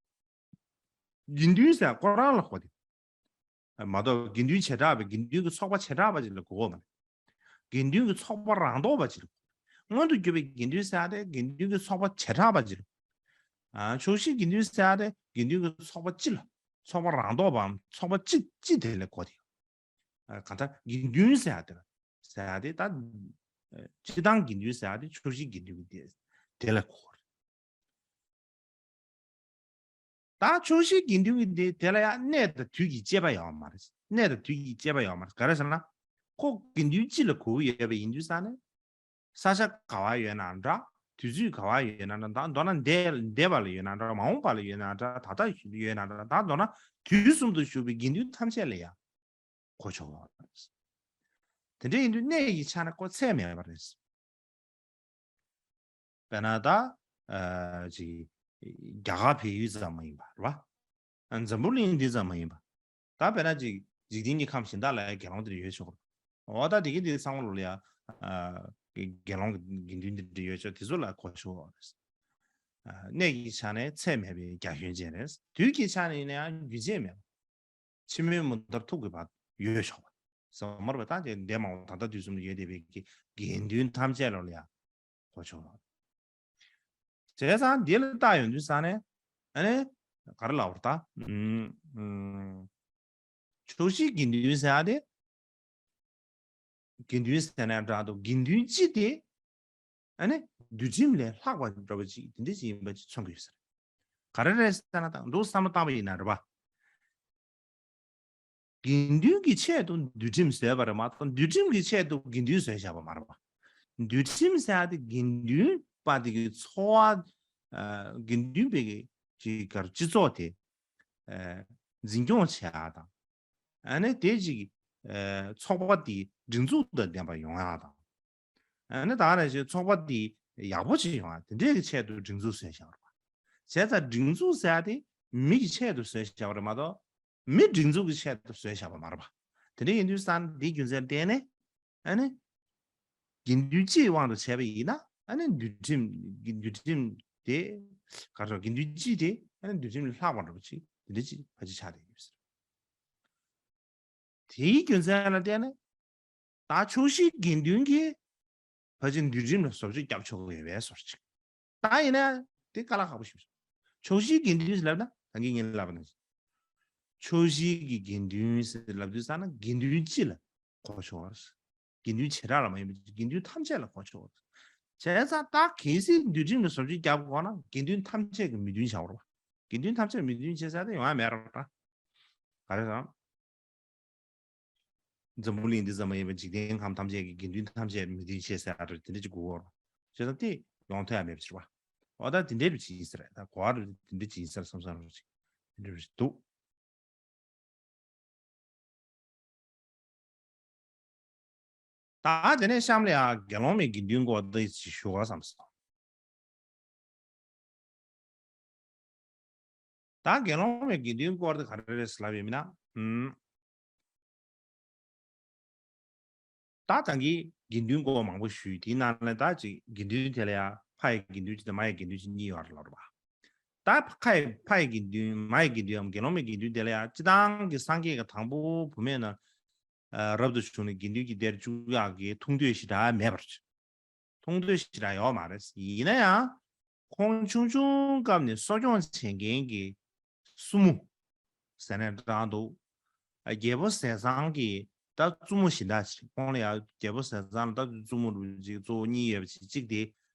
དགེ་འདུན་ཟེར་ཡ་ཁོ་རང་ལ་གོ་དེ། མ་གཏོགས་དགེ་འདུན་བྱེ་བྲག་པའི་དགེ་འདུན་གྱི་ཚོགས་པ་བྱེ་བྲག་པ་ཅིག་ལ་གོ་གོ་མ་རེད། དགེ་འདུན་གྱི་ཚོགས་པ་རང་རྟོགས་པ་ཅིག་ལ་གོ། མངོན་དུ་གྱུར་པའི་དགེ་འདུན་ཟེར་ཡ་དེ་དགེ་འདུན་གྱི་ཚོགས་པ་བྱེ་བྲག་པ་ཅིག་ལ། ཨ་ཕྱོགས་བཞིའི་དགེ་འདུན་ཟེར་ཡ་དེ་དགེ་འདུན་གྱི་ཚོགས་པ་སྤྱི་ལ། ཚོགས་པ་རང་རྟོགས་པའམ་ཚོགས་པ་སྤྱི་སྤྱི་དེ་ལ་གོ་དེ། ཨ་གང་ལྟར་དགེ་འདུན་ཟེར་ཡ་དེ་ལ་ཟེར་ཡ་དེ་ད་སྤྱི་བཏང་དགེ་འདུན་ཟེར་ཡ་དེ་ཕྱོགས་བཞིའི་དགེ་འདུན་གྱི་དེ་དེ་ལ་གོ་དེ། ད་ཕྱོགས་བཞིའི་དགེ་འདུན་གྱི་དེ་དེ་ལ་ཡང་གནས་དང་དུས་ཀྱི་དཔྱད་པ་ཡོད་མ་རེད། གནས་དང་དུས་ཀྱི་དཔྱད་པ་ཡོད་མ་རེད། ག་རེ་ཟེར་ན། ཁོ་དགེ་འདུན་སྤྱི་ལ་གོ་གི་ཡོད་པ་ཡིན་དུས་ཙང་ནས། ས་ཆ་ག་བ་ཡོད་ན་འདྲ། དུས་ཚོད་ག་བ་ཡོད་ན་འདྲ། ད་མདོར་ན་འདས་འདས་པ་ལ་ཡོད་ན་འདྲ། མ་འོངས་པ་ལ་ཡོད་ན་འདྲ། ད་ལྟ་ཡོད་ན་འདྲ། ད་མདོར་ན་དུས་གསུམ་དུ་བཞུགས་པའི་དགེ་འདུན་ཐམས་ཅད་ལ་ཡང་གོ་ཆོག་པ་རེད། དེ་འདྲ་ཡིན་དུས་གནས་ཀྱི་ཆ་ནས་ཁོ་ཚད་མེད་པ་རེད། དཔེར་ན་ད་ཨ་ཅིག་རྒྱ་གར་བལ་ཡུལ་ཙམ་མ་ཡིན་པ་རེད་པ། ཨ་འཛམ་བུ་གླིང་འདི་ཙམ་མ་ཡིན་པ། ད་དཔེར་ན་ཅིག་འཇིག་རྟེན་གྱི་ཁམས་གཞན་དག་ལ་ཡང་དགེ་སློང་དེ་འདྲ་ཡོད་ཆོག་གི་རེད། འོ་ད་དེ་གི་དེ་ཚང་མ་ལོ་ལ་ཡང་ཨ་དགེ་སློང་གི་དགེ་འདུན་དེ་འདྲ་ཡོད་ཆོག་དེ་ཚོ་ལ་གོ་ཆོག་རེད། ཨ་གནས་ཀྱི་ཆ་ནས་ཚད་མེད་པའི་རྒྱ་ཁྱོན་ཅན་རེད། དུས་ཀྱི་ཆ་ནས་ཡིན་ན་ཡང་རྒྱུན་ཆད་མེད་པ། ཕྱི་མོའི་མུ་མཐར་ཐུག་གི་བར་ཡོད་ཆོག་པ། ཟེར་མར་བ་ད་དེ་འདས་མ་འོངས་ད་ལྟ་དུས་གསུམ་དུ་ཡོད་བསྡད་པའི་དགེ་དགེ་འདུན་ཐམས་ཅད་ལོ་ལ་ཡང་གོ་ཆོག་པ། བྱས་ཙང་འདི་ལ་བལྟ་ཡོང་དུས་ཙང་ནས་ཨ་ནི་ག་རེ་ལབ་པར་ད། ཨུམ། ཕྱོགས་བཞིའི་དགེ་འདུན་ཟེར་ཡ་དེ། དགེ་འདུན་ཟེར་ན་འདྲ་འདུག་དགེ་འདུན་སྤྱི་དེ། ཨ་ནི་འདུལ་ཁྲིམས་ལས་ལྷག་པ་འདྲ་བ་ཅིག་དེ་འདྲ་ཅིག་ཡིན་པ་ཅིག་མཚོན་གྱི་ཡོད་ས་རེད། ག་རེ་རེད་ཟེར་ན་ད་འདུག་བསམ་བློ་བཏང་པ་ཡིན་ན་རེད་པ། དགེ་འདུན་གྱི་ཆེད་དུ་འདུལ་ཁྲིམས་བཟོས་པ་རེད་མ་གཏོགས་འདུལ་ཁྲིམས་ཀྱི་ཆེད་དུ་དགེ་འདུན་བཟོས་བཞག་པ་མ་རེད་པ། འདུལ་ཁྲིམས་ཟེར་ཡ་དེ་དགེ་འདུན་པ་དེ་གི་འཚོ་བ། ཨ་དགེ་འདུན་པའི་གི་ཅིག་གར་སྤྱི་ཚོགས་དེ་ཨ་འཛིན་སྐྱོང་བྱེད་ཡ་དང་། ཨ་ནི་དེ་ཅིག་ཨ་ཚོགས་པ་དེ་སྒྲིག་འཛུགས་དང་ལྡན་པ་ཡོང་ཡ་དང་། ཨ་ནི་ད་ག་ནང་བཞིན་ཚོགས་པ་དེ་ཡག་པོ་ཞིག་ཡོང་ཡ་དེ་འདྲའི་གི་ཆེད་དུ་སྒྲིག་འཛུགས་བཟོས་བཞག་པ་རེད་པ། བྱས་ཙང་སྒྲིག་འཛུགས་ཟེར་ཡ་དེ་མི་གི་ཆེད་དུ་བཟོས་བཞག་པ་རེད་མ་གཏོགས། མི་སྒྲིག་འཛུགས་ཀྱི་ཆེད་དུ་བཟོས་བཞག་པ་མ་རེད་པ། དེ་འདྲ་ཡིན་དུས་ཙང་འདིའི་རྒྱུ་མཚན་ལ་བརྟེན་ནས་ཨ་ནི་དགེ་འདུན་སྤྱིའི་དབང་དུ་བྱས་པ་ཡིན་ན་ཨ་ནི་འདུལ་ཁྲིམས་འདུལ་ཁྲིམས་དེ་ག་རེ་དགེ་འདུན་སྤྱི་དེ་ཨ་ནི་འདུལ་ཁྲིམས་ལས་ལྷག་པ་འདྲ་པོ་ཅིག་དེ་འདྲ་ཅིག་ཕལ་ཆེར་ཆགས་བསྡད་ཡོད་ཟེར། དེའི་རྒྱུ་མཚན་ལ་བརྟེན་ནས་ད་ཕྱོགས་བཞིའི་དགེ་འདུན་གྱིས་ཕལ་ཆེར་འདུལ་ཁྲིམས་ལ་བཟོ་བཅོས་བརྒྱབ་ཆོག་གི་ཡོད་པའི་བཟོ་ཅིག་ད་ཡིན་ན་དེ་དཀའ་ལས་ཁག་པོ་ཞིག་རེད། ཕྱོགས་བཞིའི་དགེ་འདུན་ཟེར་ལབ་ན་ད་གིན་ངས་ལབ་པ་ནང་བཞིན། ཕྱོགས་བཞིའི་གི་དགེ་འདུན་ཟེར་ལབ་དུས་ཙང་ན་དགེ་འདུན་སྤྱི་ལ་གོ་ཆོག་པ་རེད། དགེ་འདུན་བྱེ་བྲག་ལ་མ་ཡིན་པའི་དགེ་འདུན་ཐམས་ཅད་ལ་གོ་ཆོག་པ་རེད། བྱས་ཙང་ད་གལ་སྲིད་འདུལ་ཁྲིམས་ལ་བཟོ་བཅོས་བརྒྱབ་དགོས་ན་དགེ་འདུན་ཐམས་ཅད་ཀྱི་མོས་མཐུན་བྱ་དགོས་རེད་པ། དགེ་འདུན་ཐམས་ཅད་མོས་མཐུན་བྱེད་ས་དེ་ཡོང་ཡ་མེད་ར་འདྲ། ག་རེ་རང་། འཛམ་བུ་གླིང་འདི་ཙམ་མ་ཡིན་པར་འཇིག་རྟེན་ཁམས་ཐམས་ཅད་ཀྱི་དགེ་འདུན་ཐམས་ཅད་མོས་མཐུན་བྱེད་ས་རེད་དེ་འདྲ་ཅིག་དགོས་ར། བྱས་ཙང་དེ་ཡོང་ཐུབ་ཡ་མེད་པ་ཕྱིར་བ། འོ་ད་དེ་འདྲའི་རུ་ཅིག་ཡིན་ས་རེད། ད་གོ་བ་རུ་དེ་འདྲ་ཅིག་ཡིན་ས་རེད་བསམ་བསམ་རུ་ཅིག་དེ་འདྲ་རུ་ཅིག་འདུག་ད་དེ་ནས་གཤམ་ལ་ཡང་དགེ་སློང་མའི་དགེ་འདུན་སྐོར་འདི་ཞིག་ཞུ་བ་བསམ་སོང་། ད་དགེ་སློང་མའི་དགེ་འདུན་སྐོར་འདི་ག་རེ་རེད་ཟེར་ལབ་ཡིན་ན། ཨུམ། ད་ད་གིན་དགེ་འདུན་སྐོར་མང་པོ་ཞུས། དེའི་ནང་ལ་ད་ཅིག་དགེ་འདུན་དེ་ལ་ཡང་ཕ་ཡི་དགེ་འདུན་གཅིག་དང་མ་ཡི་དགེ་འདུན་གཅིག་གཉིས་ཡོད་རེད་ལབ་རེད་པ། ད་ཕ་ཡི་ཕ་ཡི་དགེ་འདུན་མ་ཡི་དགེ་འདུན་ཡང་དགེ་སློང་མའི་དགེ་འདུན་དེ་ལ་ཡང་སྤྱིར་བཏང་གི་སངས་རྒྱས་ཀྱི་དང་པོ་བུད་མེད་ནས་རབ་ཏུ་བྱུང་ནས་དགེ་འདུན་གྱི་སྡེར་བཅུག་ཡག་གི་ཐུང་དུས་ཞེ་དྲག་མེད་པར། ཐུང་དུས་ཞེ་དྲག་ཡོད་མ་རེད། ཡིན་ན་ཡང་ཁོང་ཆུང་ཆུང་སྐབས་ནས་གསོ་སྐྱོང་བྱེད་མཁན་གྱི་སྲུ་མོ་ཟེར་ནས་བགྲངས་འདུག་རྒྱལ་པོ་ཟས་གཙང་གི་ད་བཙུན་མོ་གཞན་དག་ཅིག་ཁོང་ལ་ཡང་རྒྱལ་པོ་ཟས་གཙང་ལ་ད་བཙུན་མོ་རུ་ཅིག་གཙོ་བོ་གཉིས་ཡོད་པ་ཅིག་གཅིག་དེ་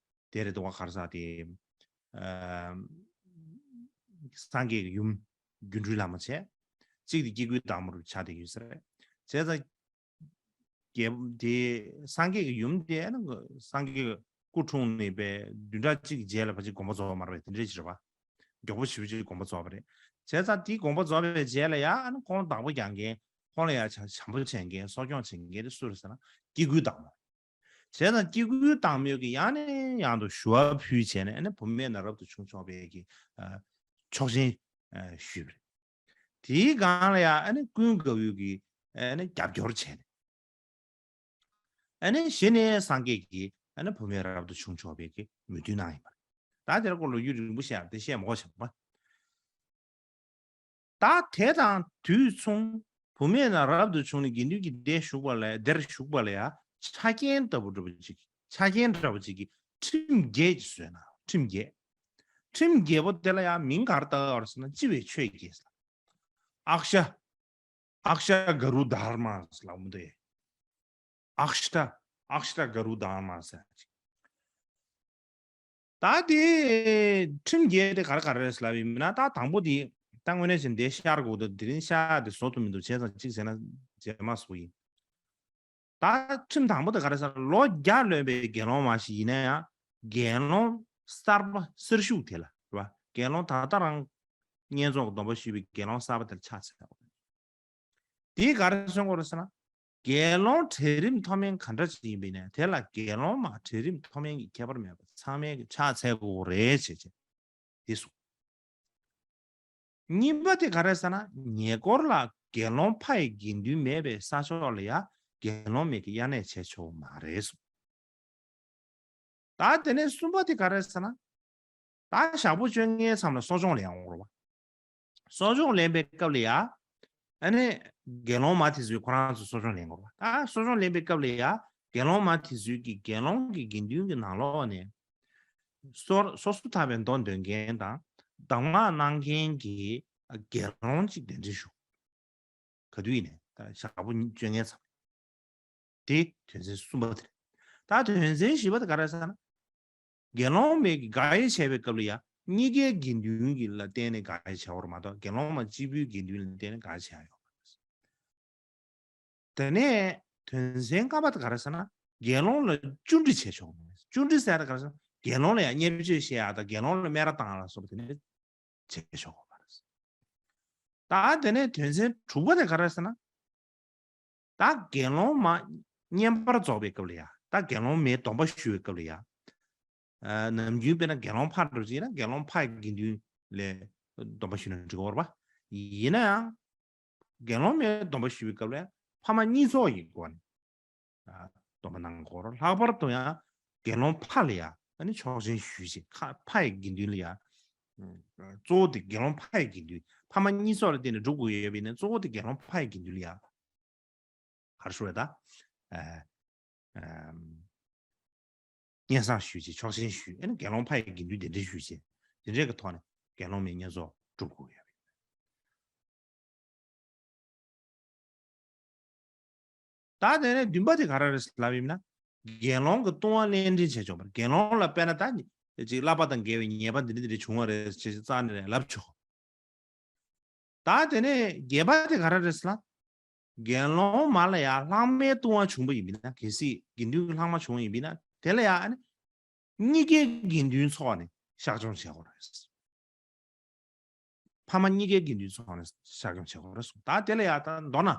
དེ་རེད་འདུག་བ། ག་རེ་ཟེར་དེ། ཨ། སངས་རྒྱས་ཀྱི་ཡུམ་སྒྱུ་འཕྲུལ་ལྷ་མོ་བྱས། གཅིག་དེ་སྐྱེ་དགུའི་བདག་མོ་རུ་ཆགས་བསྡད་ཡོད་ས་རེད། བྱས་ཙང་། རྒྱལ་པོ་དེ་སངས་རྒྱས་ཀྱི་ཡུམ་དེ་ཨ་ནི་སངས་རྒྱས་སྐུ་འཁྲུངས་ནས་པའི་བདུན་ཕྲག་གཅིག་རྗེས་ལ་ཕལ་ཆེར་དགོངས་པ་རྫོགས་པ་མ་རེད་པས། དེ་འདྲས་ཅིག་རེད་པ། མགྱོགས་པོ་ཞེ་པོ་ཅིག་དགོངས་པ་རྫོགས་པ་རེད། བྱས་ཙང་དེའི་དགོངས་པ་རྫོགས་པའི་རྗེས་ལ་ཡང་ཨ་ནི་ཁོང་བདག་པོ་རྒྱག་མཁན། ཁོང་ལ་ཡང་བྱམས་བྱམས་པོ་བྱེད་མཁན། གསོ་སྐྱོང་བྱེད་མཁན་དེ་སུ་རེད་ཟེར་ན་སྐྱེ་དགུའི་བདག་མོ། བྱས་ཙང་སྐྱེ་དགུའི་བདག་མོས་ཀྱིས་ཡང་ནས་ཡང་དུ་ཞུ་བ་ཕུལ་བྱས་ནས་ཨ་ནི་བུད་མེད་ནས་རབ་ཏུ་བྱུང་ཆོག་པའི་གི་ཨ་ཆོག་མཆན་ཨ་ཞུས་པ་རེད། དེའི་སྒང་ལ་ཡང་ཨ་ནི་ཀུན་དགའ་བོས་ཀྱིས་ཨ་ནི་རྒྱབ་སྐྱོར་བྱས་ནས། ཨ་ནི་གཞི་ནས་སངས་རྒྱས་ཀྱིས་ཨ་ནི་བུད་མེད་རབ་ཏུ་བྱུང་ཆོག་པའི་གི་མོས་མཐུན་གནང་ཡིན་པ་རེད། ད་དེར་སྐོར་ལ་ཡུན་རིང་པོ་བཤད་དེ་བཤད་མ་དགོས་བྱུང་བ། ད་དེ་དང་དུས་མཚུངས་བུད་མེད་ནས་རབ་ཏུ་བྱུང་ནས་དགེ་འདུན་གྱི་སྡེར་ཞུགས་པ་ལ་སྡེར་ཞུགས་པ་ལ་ཡང་ཆ་རྐྱེན་ལྟ་བུ་འདྲ་བོ་ཅིག་ཆ་རྐྱེན་འདྲ་བོ་ཅིག་གི་ཁྲིམས་བརྒྱད་ཅིག་བཟོས་ན། ཁྲིམས་བརྒྱད། ཁྲིམས་བརྒྱད་པོ་དེ་ལ་ཡང་མིང་ག་རེ་བཏགས་ཡོད་རེད་ཟེར་ན་སྤྱི་བའི་ཆོས་བརྒྱད་ཟེར། ཨཀྵ། ཨཀྵ་ག་རུ་དྷརྨ་ཟེར་ལབ་མི་འདུག་ཨེ། ཨཀྵ། ཨཀྵ་ག་རུ་དྷརྨ་ཟེར་ཅིག་ད་དེ་ཁྲིམས་བརྒྱད་དེ་ག་རེ་ག་རེ་རེད་ལབ་ཡིན་ན། ད་དང་པོ་དེ་ད་དངོས་གནས་བྱས་ན་དེ་ཤར་དགོས་འདུག་དེ་རིང་ཤར་དེ་བཟོ་ཐུབ་མི་འདུག་བྱས་ཙང་གཅིག་བྱས་ན་རྗེས་མ་བཟོ་ཡིན། ད་ཁྲིམས་དང་པོ་དེ་ག་རེ་ཟེར་ན་ལོ་བརྒྱ་ལོན་པའི་དགེ་སློང་མ་ཞིག་ཡིན་ན་ཡང་དགེ་སློང་གསར་པ་གསར་ཞུགས་དེ་ལ་རེད་པ། དགེ་སློང་ད་ལྟ་རང་བསྙེན་རྫོགས་ཀྱི་སྡོམ་པ་ཞུས་པའི་དགེ་སློང་གསར་པ་དེ་ལ་ཕྱག་འཚལ་དགོས། དེས་ག་རེ་མཚོན་གྱི་ཡོད་རེད་ཟེར་ན། དགེ་སློང་གྲལ་རིམ་མཐོ་དམན་ག་འདྲ་ཅིག་ཡིན་པ་ཡིན་ནའི་དེ་ལ་དགེ་སློང་མ་གྲལ་རིམ་མཐོ་དམན་གྱི་ཁྱད་པར་མེད་པར་ཚང་མས་ཀྱི་ཕྱག་འཚལ་དགོས་རེད་ཅེས་བྱས། དེ་གསུངས། གཉིས་པ་དེ་ག་རེ་ཟེར་ན་ཉེ་འཁོར་ལ་དགེ་སློང་ཕ་ཡི་དགེ་འདུན་མེད་པའི་ས་ཕྱོགས་ལ་ཡང་དགེ་སློང་མའི་གི་དབྱར་གནས་བྱས་ཆོག་མ་རེད་གསུངས། ད་དེ་ནས་གསུམ་པ་དེ་ག་རེ་ཟེར་ན། ད་ཞག་པོ་བཅོ་ལྔའི་མཚམས་ལ་གསོ་སྦྱོང་ལེན་ཡོང་རེད་པ། གསོ་སྦྱོང་ལེན་པའི་སྐབས་ལ་ཡ། ཨ་ནི། དགེ་སློང་མ་དེ་ཚོས་ཁོ་རང་ཚོ་གསོ་སྦྱོང་ལེན་དགོས་པ། ད་གསོ་སྦྱོང་ལེན་པའི་སྐབས་ལ་ཡ། དགེ་སློང་མ་དེ་ཚོས་ཀྱི་དགེ་སློང་གི་དགེ་འདུན་གྱི་ནང་ལོགས་ནས། སོ་སོ་སོ་ཐར་པའི་མདོ་འདོན་མཁན་དང་། གདམས་ངག་གནང་མཁན་གྱི་དགེ་སློང་གཅིག་གདན་འདྲེན་ཞུ། ག་དུས་ཡིན་ནའི་ད་ཞག་པོ་བཅོ་ལྔའི་མཚམས། དེ་དོན་ཚན་གསུམ་པ་དེ་རེད། ད་དོན་ཚན་བཞི་པ་དེ་ག་རེ་ཟེར་ན། དགེ་སློང་མའི་གི་དགག་དབྱེ་བྱས་པའི་སྐབས་ལ་ཡང་གཉིས་ཀའི་དགེ་འདུན་གྱི་ལ་བརྟེན་ནས་དགག་དབྱེ་བྱས་པ་རེད་མ་གཏོགས་དགེ་སློང་མ་གཅིག་པུའི་དགེ་འདུན་ལ་བརྟེན་ནས་དགག་དབྱེ་བྱས་ཡོད་མ་རེད། དེ་ནས་དོན་ཚན་ལྔ་པ་དེ་ག་རེ་ཟེར་ན། དགེ་སློང་ལ་བཅུ་འདྲི་བྱས་ཆོག་མ་རེད། བཅུ་འདྲི་ཟེར་ཡ་དེ་ག་རེ་ཟེར་ན་དགེ་སློང་ལ་ཡང་བརྙས་བཅོས་བཤད་ཡ་དང་དགེ་སློང་ལ་སྨད་ར་བཏང་ཡ་ལ་སོགས་པ་དེ་འདྲ་བྱས་ཆོག་གི་མ་རེད། ད་དེ་ནས་དོན་ཚན་དྲུག་པ་དེ་ག་རེ་ཟེར་ན། ད་དགེ་སློང་མ་བསྙེན་པར་རྫོགས་པའི་སྐབས་ལ་ཡ། ད་དགེ་སློང་མའི་སྡོམ་པ་ཞུ་བའི་སྐབས་ལ་ཡ། ཨ། ནམ་རྒྱུན་དཔེར་ན་དགེ་སློང་ཕ་འདྲ་ཅིག་ཡིན་ན་དགེ་སློང་ཕ་ཡི་དགེ་འདུན་ལ་སྡོམ་པ་ཞུས་ན་འགྲིག་གི་རེད་པ། ཡིན་ན་ཡང་། དགེ་སློང་མའི་སྡོམ་པ་ཞུ་བའི་སྐབས་ལ་ཕ་མ་གཉིས་ཚོགས་ཡི་སྒོ་ནས། ཨ། སྡོམ་པ་གནང་དགོས་རེད། ལྷག་པར་དུ་ཡང་དགེ་སློང་ཕ་ལ་ཡ་ཨ་ནི་ཆོག་མཆན་ཞུས་བྱས་ཁ་ཕ་ཡི་དགེ་འདུན་ལ་ཡ། ཨ། གཙོ་བོ་དེ་དགེ་སློང་ཕ་ཡི་དགེ་འདུན། ཕ་མ་གཉིས་ཚོགས་ལ་བརྟེན་ནས་སྒྲུབ་དགོས་ཡོད་པ་ཡིན་ན་གཙོ་བོ་དེ་དགེ་སློང་ཕ་ཡི་དགེ་འདུན་ལ་ཡ། ག་རེ་ཞུ་དགོས་རེད་ད། ཨ། ཨམ། སྙན་སེང་ཞུས་བྱས་ཆོག་མཆན་ཞུས། ཨ་ནི་དགེ་སློང་ཕ་ཡི་དགེ་འདུན་གདན་འདྲེན་ཞུས་བྱས་དེ་འདྲའི་གི་ཐོག་ནས་དགེ་སློང་མའི་བསྙེན་རྫོགས་སྒྲུབ་དགོས་ཡོད་པ་ཡིན། ད་དེ་ནས་བདུན་པ་དེ་ག་རེ་རེད་ལབ་ཡིན་ན། དགེ་སློང་གི་ལྟུང་བ་ལན་འདྲེན་བྱས་ཆོག་པ་རེད། དགེ་སློང་ལ་དཔེར་ན་ད་ཅིག་བསླབ་པ་དང་འགལ་བའི་ཉེས་པ་འདི་འདྲ་འདི་འདྲ་བྱུང་བ་རེད་ཅེས་རྩ་ནས་ལབ་ཆོག་ད་དེ་ནས་བརྒྱད་པ་དེ་ག་རེ་རེད་ཟེར་ན། དགེ་སློང་མ་ལ་ཡང་ལྷག་མའི་ལྟུང་བ་བྱུང་བ་ཡིན་པ་ན། གལ་སྲིད་དགེ་འདུན་གྱི་ལྷག་མ་བྱུང་བ་ཡིན་པ་ན། དེ་ལ་ཡང་ཨ་ནི་གཉིས་ཀའི་དགེ་འདུན་ཚོགས་ནས་བཤགས་སྦྱོང་བྱེད་དགོས་རེད། ཕ་མ་གཉིས་ཀའི་དགེ་འདུན་ཚོགས་ནས་བཤགས་སྦྱོང་བྱེད་དགོས་རེད་གསུངས། ད་དེ་ལ་ཡང་ད་མདོར་ན།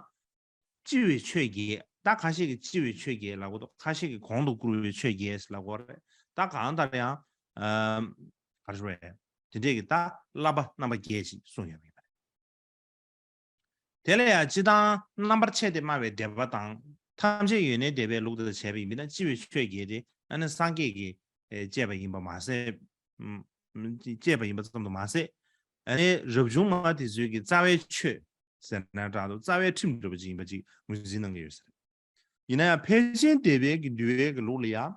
ལྕི་བའི་ཆོས་བརྒྱད། ད་ཁ་ཤས་ཀྱིས་ལྕི་བའི་ཆོས་བརྒྱད་ལབ་ཀྱི་འདུག་ཁ་ཤས་ཀྱིས་གོང་དུ་བཀུར་བའི་ཆོས་བརྒྱད་ལབ་ཀྱི་ཡོད་རེད། ད་གང་ལྟར་ཡང་། ཨམ། ག་རེ་ཞུ་དགོས་རེད། དེ་འདྲས་ཀྱི་ད་བསླབ་པ་རྣམ་པ་བརྒྱད་ཅིག་གསུངས་ཡོད་པ་ཡིན་པ་རེད། དེ་ལ་ཡང་སྤྱིར་བཏང་རྣམ་པར་ཕྱེ་སྟེ་སྨྲ་བའི་འགྲེལ་པ་དང་། ཐམས་ཅད་ཡོན་ཏན་འགྲེལ་པའི་ལུགས་དང་བྱས་པ་ཡིན་པ་ན། ལྕི་བའི་ཆོས་བརྒྱད་དེ་ཨ་ནི་སངས་རྒྱས་ཀྱིས་ཨེ་བཅས་པ་ཡིན་པ་མ་ཟད། ཨམ། བཅས་པ་ཡིན་པ་ཙམ་དུ་མ་ཟད། ཨ་ནི་རབ་བྱུང་མ་དེ་ཚོའི་གི་རྩ་བའི་ཆོས་ཟེར་ན་འདྲ་འདུག་རྩ་བའི་ཁྲིམས་འདྲ་པོ་ཅིག་ཡིན་པ་ཅིག་ངོས་འཛིན་གནང་གི་ཡོད་ཟེར། ཡིན་ན་ཡང་ཕལ་ཆེར་སྡེ་པའི་གི་འདུལ་བའི་གི་ལུགས་ལ་ཡང་།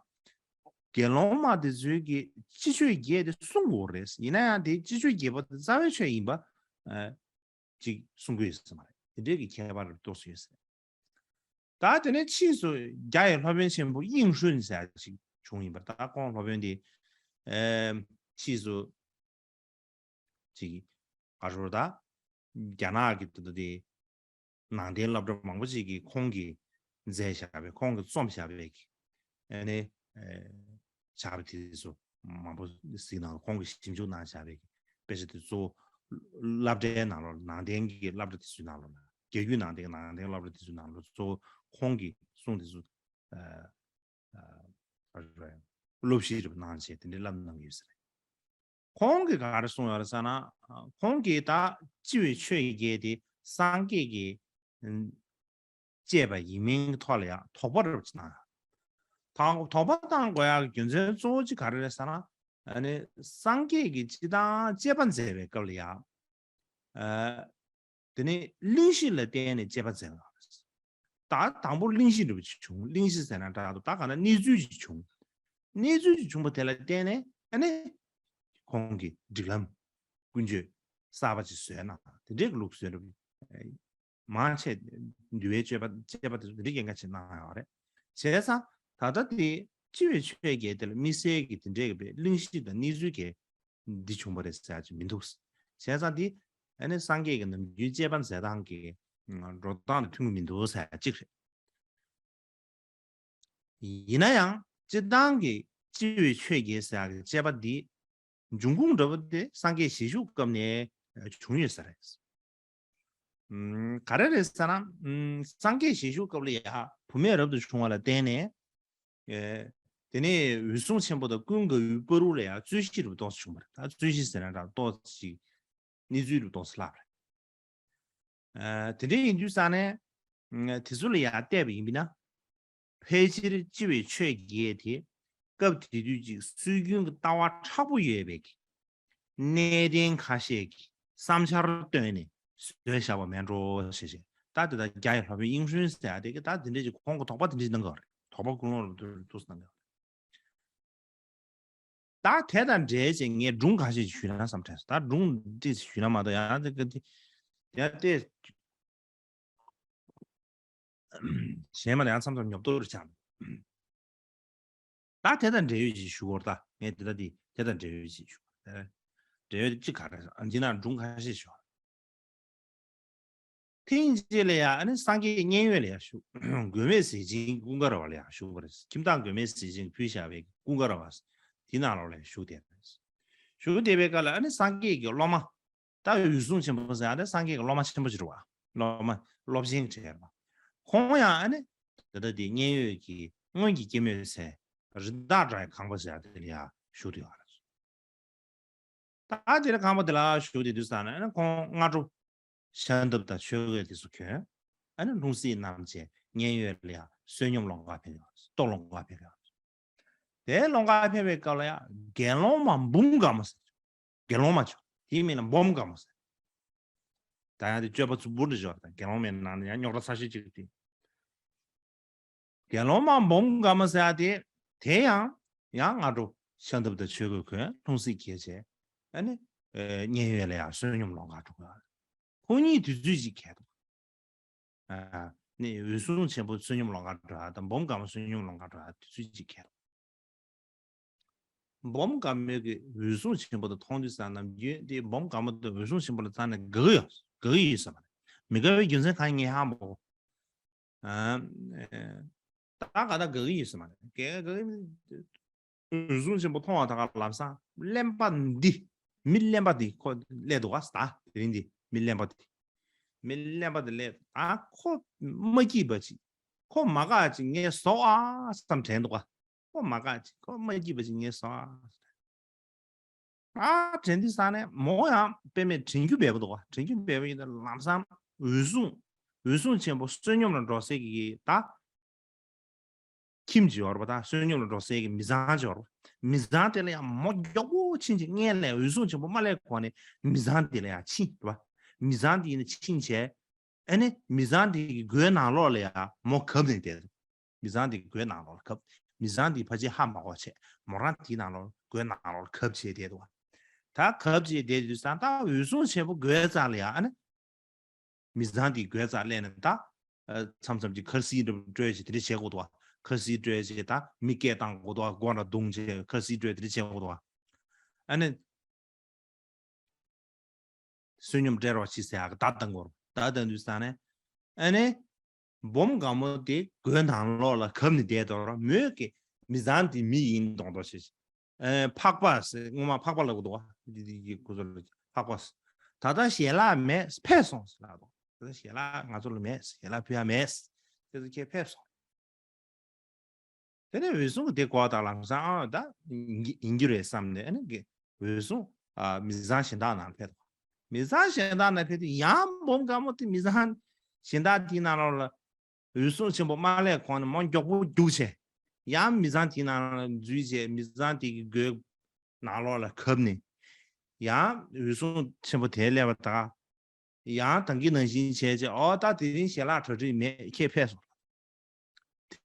དགེ་སློང་མ་དེ་ཚོའི་གི་ལྕི་ཆོས་བརྒྱད་དེ་བསྲུང་དགོས་རེད། ཡིན་ན་ཡང་དེ་ལྕི་ཆོས་བརྒྱད་པོ་དེ་རྩ་བའི་ཆོས་ཡིན་པ། ཨ། ཅིག་གསུང་གི་ཡོད་ས་མ་རེད། དེ་འདྲའི་གི་ཁྱད་པར་ཏོག་ཙམ་ཡོད་ས་རེད། ད་དེ་ནས་ཕྱིས་སུ་རྒྱ་ཡི་སློབ་དཔོན་ཆེན་པོ་དབྱིག་ཧྲུན་ཟེར་ཡ་ཅིག་བྱུང་ཡིན་པ་རེད། ད་ཁོང་སློབ་དཔོན་དེ། ཨེ། ཕྱིས་སུ་ཅིག་ག་རེ་ཟེར་ད། རྒྱ་ནག་གི་དེ་དེ་ནང་བསྟན་སློབ་གྲྭ་མང་པོ་ཅིག་གིས་ཁོང་གིས་མཛད་བཞག་པའི། ཁོང་གིས་རྩོམ་བཞག་པའི་གི། ཨ་ནི། ཨེ། བྱ་བ་དེ་ཚོ་མང་པོ་ཞིག་ནང་ལ་ཁོང་གིས་ཞིབ་འཇུག་གནང་བཞག་པའི་དཔེ་ཆ་དེ་གཙོ་བོ་སློབ་གྲྭའི་ནང་ལོགས། ནང་བསྟན་གྱི་སློབ་གྲྭ་དེ་ཚོའི་ནང་ལོགས་ན། རྒྱ་བརྒྱུད་ནང་བསྟན་གྱི་ནང་བསྟན་སློབ་གྲྭ་དེ་ཚོའི་ནང་ལོགས་གཙོ་བོ་ཁོང་གི་གསུང་དེ་ཚོ། ཨ། ཨ། སློབ་གཞི་རེ་གནང་བྱས་དེ་འདྲའི་བསླབ་གནང་གི་ཡོད་ས་རེད། ཁོང་གིས་ག་རེ་གསུངས་ཡོད་རེད་ཟེར་ན། ཁོང་གིས་ད་ལྕི་བའི་ཆོས་བརྒྱད་དེ་སངས་རྒྱས་ཀྱིས་བཅས་པ་ཡིན་མིན་གྱི་ཐོག་ལ་ཡང་དོགས་པ་རེ་ཅིག་བཏང་ཡོད། ད་དོགས་པ་བཏང་དགོས་ཡག་གི་རྒྱུ་མཚན་གཙོ་བོ་གཅིག་ག་རེ་རེད་ཟེར་ན། ཨ་ནི་སངས་རྒྱས་ཀྱིས་སྤྱིར་བཏང་བཅས་པ་མཛད་པའི་སྐབས་ལ་ཡང་། ཨ། དེ་ནས་གླེང་གཞི་ལ་བརྟེན་ནས་བཅས་པ་མཛད་པ་རེད། ད་དང་པོ་གླེང་གཞི་འདྲ་པོ་ཅིག་བྱུང་། གླེང་གཞི་ཟེར་ན་འདྲ་འདུག་ད་ག་ན་གནས་ཚུལ་ཅིག་བྱུང་། གནས་ཚུལ་ཅིག་བྱུང་བ་དེ་ལ་བརྟེན་ནས་ཨ་ནི་ཁོང་གིས་སྒྲིག་ལམ་ཀུན་སྤྱོད་གསར་པ་ཅིག་བཟོས་གནང་། དེ་འདྲའི་ལུགས་སྲོལ་འདྲ་པོ། མང་ཆེ་འདུལ་བའི་སྤྱོད་པ། བཅས་པ་དེ་ཚོ་དེ་འདྲའི་སྐྱོན་ཆ་ཅིག་གནང་ཡོད་རེད། བྱས་ཙང་ད་ལྟ་དེ་ལྕི་བའི་ཆོས་བརྒྱད་དེ་ལ་དམིགས་བསལ་གྱི་དེ་འདྲའི་གི་གླེང་གཞི་དང་གནས་ཚུལ་གྱི་འདི་བྱུང་བ་རེད་ཟེར་ཡ་ཅིག་མི་འདུག་བྱས་ཙང་འདི་ཨ་ནི་སངས་རྒྱས་ཀྱི་ནམ་རྒྱུན་བཅས་པ་མཛད་སྟངས་ཀྱི་འགྲོ་སྟངས་དང་མཐུན་གྱི་མི་འདུག་ཟེར་ཡ་གཅིག་རེད། ཡིན་ན་ཡང་སྤྱིར་བཏང་གི་ལྕི་བའི་ཆོས་བརྒྱད་ཟེར་ཡ་གི་བཅས་པ་འདི་འབྱུང་ཁུངས་འདྲ་པོ་དེ་སངས་རྒྱས་ཞལ་བཞུགས་སྐབས་ནས་བྱུང་ཡོད་ས་རེད། ཨུམ། ག་རེ་རེད་ཟེར་ན། ཨུམ། སངས་རྒྱས་ཞལ་བཞུགས་སྐབས་ལ་ཡ་བུད་མེད་རབ་ཏུ་བྱུང་བ་ལ་བརྟེན་ནས། ཨེ། དེ་ནས་འོད་སྲུང་ཆེན་པོ་དང་ཀུན་དགའ་བོའི་བར་དུ་ལ་ཡ་རྩོད་གཞི་རུ་ཏོག་ཙམ་བྱུང་བ་རེད། ད་རྩོད་གཞི་ཟེར་ན་འདྲ་ཏོག་ཙམ་ཅིག་གནས་ཚུལ་རུ་ཏོག་ཙམ་ལྷག་པ་རེད། ཨ། དེ་འདྲ་ཡིན་དུས་ཙང་ནས། ཨ། དེ་ཚོ་ལ་ཡ་བལྟས་པ་ཡིན་པ་ན། ཕལ་ཆེར་ལྕི་བའི་ཆོས་བརྒྱད་དེ་སྐབས་དེ་དུས་ཀྱི་སྲོལ་རྒྱུན་གྱི་ལྟ་བ་མཁྲེགས་པོ་ཡོད་པའི་གི་གནས་བརྟན་ཁ་ཤས་ཀྱིས་བསམ་འཆར་བཏོན་ནས་བཟོས་བཞག་པ་མེད་འགྲོ་ཞེས་བཤད། ད་དེ་ལྟར་རྒྱ་ཡི་སློབ་དཔོན་དབྱིག་ཧྲུན་ཟེར་ཡ་དེ་གིས་ད་དེ་འདྲ་ཅིག་ཁོང་གིས་དོགས་པ་དེ་འདྲ་ཅིག་གནང་གི་ཡོད་རེད། དོགས་པ་ཀུན་སློང་རུ་འདུག་སེ་གནང་གི་ཡོད་རེད། ད་དེ་དང་འབྲེལ་བྱས་ངས་སྒྲུང་ཁ་ཤས་ཞུས་ན་བསམ་དྲན་སོང་། ད་སྒྲུང་ཏོག་ཙམ་ཞུས་ན་མ་གཏོགས་ཡང་དེ་ག་དེ་ཡང་དེ་གཞན་མ་ལ་ཡང་མཚམས་མཚམས་ཉོབ་ཏོ་རུ་ཆགས། ད་དེ་དང་འབྲེལ་ཡོད་ཅིག་ཞུ་དགོས་རེད། ད་ངས་དེ་ད་དེ་དེ་དང་འབྲེལ་ཡོད་ཅིག་ཞུ་དགོས་རེད། འབྲེལ་ཡོད་ཅིག་ག་རེ་ཟེར་ན། འདི་ན་སྒྲུང་ཁ་ཤས་ཞུ། ཐེངས་གཅིག་ལ་ཡ་ཨ་ནི་སངས་རྒྱས་མཉན་ཡོད་ལ་ཡ་བཞུགས། མགོན་མེད་ཟས་སྦྱིན་གྱི་ཀུན་དགའ་ར་བ་ལ་ཡ་བཞུགས་པ་རེད། ཁྱིམ་བདག་མགོན་མེད་ཟས་སྦྱིན་གྱིས་ཕུལ་བཞག་པའི་ཀུན་དགའ་ར་བ་དེ་ནང་ལོགས་ལ་ཡ་བཞུགས་བསྡད་པ་རེད། བཞུགས་བསྡད་པའི་སྐབས་ལ་ཨ་ནི་སངས་རྒྱས་ཀྱི་སློབ་མ། ད་འོད་སྲུང་ཆེན་པོ་ཟེར་ཡ་དེ་སངས་རྒྱས་ཀྱི་སློབ་མ་ཆེན་པོ་ཅིག་རེད་བ། སློབ་མ་སློབ་ཆེན་གྱི་གྲས་རེད་བ། ཁོང་ཡང་ཨ་ནི་ད་ལྟ་དེ་མཉན་ཡོད་ཀྱི་སྔོན་གྱི་སྐྱེད་མོས་ཚལ་རི་དྭགས་བྲག་གི་ཁང་པ་ཟེར་ཡ་དེ་ལ་ཡ་བཞུགས་བསྡད་ཡོད་རེད། ད་དེ་ལ་ཁང་པ་དེ་ལ་བཞུགས་བསྡད་དུས་ཙང་ནས་ཨ་ནི་ཁོང་སྔ་དྲོ་ཤམ་ཐབས་དང་ཆོས་གོས་དེ་ཚོ་གྱོན། ཨ་ནི་ལྷུང་བཟེད་བསྣམས་བྱས་མཉན་ཡོད་ལ་ཡ་བསོད་སྙོམས་སློང་ག་ཕེབས་ཡོད། ལྟོ་སློང་ག་ཕེབས་ཡོད། དེ་སློང་ག་ཕེབས་པའི་སྐབས་ལ་ཡ་དགེ་སློང་མ་འབུམ་དགའ་མོ་ཟེར། དགེ་སློང་མ་ཅིག་དེའི་མིང་ལ་འབུམ་དགའ་མོ་ཟེར། ད་ཡང་དེ་སྤྱོད་པ་ཚུ་འབུར་དུ་ཤོར། ད་དགེ་སློང་མའི་ནང་ནས་ཡང་རྙོག་དྲ་ཚ་ཤོས་ཅིག་དེ། དགེ་སློང་མ་འབུམ་དགའ་མོ་ཟེར་ཡ་དེ། དེ་ཡང་ཡང་སྔ་དྲོ་ཤམ་ཐབས་དང་ཆོས་གོས་གྱོན། ལྷུང་བཟེད་འཁྱེར་བྱས་ཨ་ནི་མཉན་ཡོད་ལ་ཡ་བསོད་སྙོམས་སློང་ག་འགྲོ་གི་ཡོད། ཁོ་གཉིས་དུས་ཚོད་ཅིག་འཁེལ་འདུག་ཨ་ནི་འོད་སྲུང་ཆེན་པོ་བསོད་སྙོམས་སློང་ག་འགྲོ་ཡ་དང་འབུམ་དགའ་མོ་བསོད་སྙོམས་སློང་ག་འགྲོ་ཡ་དུས་ཚོད་ཅིག་འཁེལ་འདུག་འབུམ་དགའ་མོས་ཀྱི་འོད་སྲུང་ཆེན་པོ་དེ་མཐོང་དུས་ཙང་ནམ་རྒྱུན་དེ་འབུམ་དགའ་མོ་དང་འོད་སྲུང་ཆེན་པོ་ལ་རྩ་ནས་དགའ་གི་ཡོད། དགའ་གི་ཡོད་ས་མ་རེད། མི་དགའ་བའི་རྒྱུ་མཚན་གང་ཡིན་ངས་ཧ་མ་གོ། ཨ། ད་ག་ད་དགའ་གི་ཡོད་ས་མ་རེད། དགའ་དགའ་གི་མི། འོད་སྲུང་ཆེན་པོ་མཐོང་བ་ད་ག་ལམ་སང་གླེན་པ་འདི། མི་གླེན་པ་འདི་ཁོ་སླེབས་འདུག་ག་ད་དེ་རིང་འདི་མི་གླེན་པ་འདི། མི་གླེན་པ་འདི་སླེབས། ད་ཁོ་མ་སྐྱིད་པ་ཅིག་ཁོ་མ་དགའ་ཅིག་ངས་བཟོ་ཨ་བསམ་དྲན་འདུག་ག་ཁོ་མ་དགའ་ཅིག་ཁོ་མ་སྐྱིད་པ་ཅིག་ངས་བཟོ་ཨ། ཨ་དྲན་དུས་ཙང་ནས་མོ་ཡང་དཔེ་མེད་དྲན་རྒྱུ་འབེལ་པོ་འདུག་ག་དྲན་རྒྱུ་འབེལ་པོ་ཡིན་དུས་ལམ་སང་འོད་སྲུང་། འོད་སྲུང་ཆེན་པོ་བསོད་སྙོམས་ལ་འགྲོ་སའི་གི་ད་ཁྱིམ་ཅིག་ཡོད་རེད་པ། ད་བསོད་སྙོམས་ལ་འགྲོ་སའི་གི་མི་ཚང་ཅིག་ཡོད་རེད་པ། མི་ཚང་དེ་ལ་ཡང་མོ་མགྱོགས་པོ་ཕྱིན་ཅིག་སྔོན་ལ་འོད་སྲུང་ཆེན་པོ་མ་སླེབས་གོང་ནས་མི་ཚང་དེ་ལ་ཡང་ཕྱིན་རེད་པ། མི་ཚང་དེ་ནས་ཕྱིན་བྱས། ཨ་ནི་མི་ཚང་དེ་གི་སྒོའི་ནང་ལོགས་ལ་ཡང་མོ་གབ་ནས་བསྡད་འདུག་མི་ཚང་དེ་སྒོའི་ནང་ལོགས་ལ་གབ། མི་ཚང་དེ་ཕལ་ཆེར་ཧ་མ་གོ་བྱས་མོ་རང་དེའི་ནང་ལོགས་སྒོའི་ནང་ལོགས་ལ་གབ་བྱས་བསྡད་འདུག་ད་གབ་བྱས་བསྡད་དུས་ཙང་ད་འོད་སྲུང་ཆེན་པོ་སྒོའི་རྩ་ལ་ཡ་ཨ་ནི། མི་ཚང་དེ་སྒོའི་རྩ་སླེབས་ནས་ད། མཚམས་མཚམས་ཀྱི་ཁ་སིལ་འདྲ་སྤྲོད་བྱས་དེ་འདྲ་བྱེད་དགོས་འདུག་ཁ་སིལ་སྤྲོད་བྱས་ད་མི་སྐད་བཏང་དགོས་འདུག་སྒོ་འདྲ་བརྡུངས་བྱས་ཁ་སིལ་སྤྲོད་དེ་འདྲ་བྱེད་དགོས་འདུག་ཨ་ནི། བསོད་སྙོམས་སྤྲད་རོགས་བྱེད་ཟེར་ཡག་གི་བརྡ་བཏང་དགོས་རེད། བརྡ་བཏང་དུས་ཙང་ནས། ཨ་ནི། སྦོམ་དགའ་མོ་དེ་སྒོའི་ནང་ལོགས་ལ་གབ་ནས་བསྡད་དོ་ར་མོས་ཀྱི་མི་ཚང་དེ་མི་ཡིན་མདོག་མདོག་བྱེད། ཨ། ཕག་པ་ཟེར་སྔོན་མ་ཕག་པ་ལབ་ཀྱི་འདུག་ག་འདི་འདི་འདི་ཁོ་ཚོ་ལ་ཕག་པ་ཟེར། ད་ལྟ་ཞལ་ལག་མེད་ཕེབས་སོང་ཟེར་ལབ་འདུག་ད་ལྟ་ཞལ་ལག་ང་ཚོ་ལ་མེད་ཟེར། ཞལ་ལག་ཕུལ་ཡ་མེད་ཟེར། དེ་ཚོ་ཁྱེད་ཕེབས་སོང་། དེ་ནས་འོད་སྲུང་གིས་དེ་གོ་བ་དང་ལམ་སང་ཨ་ད་ཡིན་གྱི་ཡིན་གྱི་རེད་བསམ་ནས་ཨ་ནི་གི་འོད་སྲུང་ཨ་མི་ཚང་གཞན་དག་ནང་ཕེབས་འདུག་མི་ཚང་གཞན་དག་ནང་ཕེབས་དུས་ཡང་སྦོམ་དགའ་མོ་དེ་མི་ཚང་གཞན་དག་དེའི་ནང་ལོགས་ལ་འོད་སྲུང་ཆེན་པོ་མ་སླེབས་གོང་ནས་མོ་མགྱོགས་པོ་རྒྱུགས་བྱས། ཡང་མི་ཚང་དེའི་ནང་ལ་འཛུལ་བྱས་མི་ཚང་དེ་གི་སྒོའི་ནང་ལོགས་ལ་གབ་ནས། ཡང་འོད་སྲུང་ཆེན་པོ་དེ་སླེབས་པ་དང་། ཡང་ད་གིན་ནང་བཞིན་བྱས་བྱས་ཨོ་ད་དེ་རིང་ཞལ་ལག་གྲ་སྒྲིག་མེད་ཁྱེད་ཕེབས་སོང་།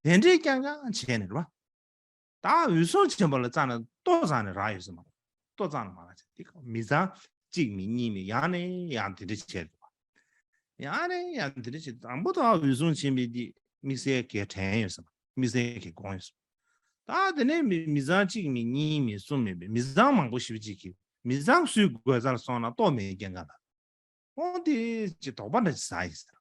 དེ་འདྲའི་རྐྱང་རྐྱང་བྱས་ནས་རེད་བ། ད་འོད་སྲུང་ཆེན་པོ་ལ་རྩ་ནས་ལྟོ་ཟ་ནས་རག་ཡོད་ས་མ་རེད། ལྟོ་ཟ་ནས་མ་རག་བྱས་དེ་མི་ཚང་གཅིག་མིན་གཉིས་མིན་ཡང་ནས་ཡང་དེ་འདྲ་བྱས་འདུག་ཡང་ནས་ཡང་དེ་འདྲ་བྱས་དང་པོ་དང་འོད་སྲུང་ཆེན་པོའི་འདི་དམིགས་བསལ་གྱི་དྲན་ཡོད་ས་མ་རེད། དམིགས་བསལ་གྱི་དགོངས་ཡོད་ས་མ་རེད། ད་དེ་ནས་མི་མི་ཚང་གཅིག་མིན་གཉིས་མིན་གསུམ་མིན་པའི་མི་ཚང་མང་པོ་ཞེ་པོ་ཅིག་གིས་མི་ཚང་སུའི་སྒོ་རྩར་སོང་ན་ལྟོ་མེད་རྐྱང་རྐྱང་དང་། ཁོང་དེ་ཅི་དོགས་པ་འདྲ་ཅིག་ཟ་ཡིན་ཟེར།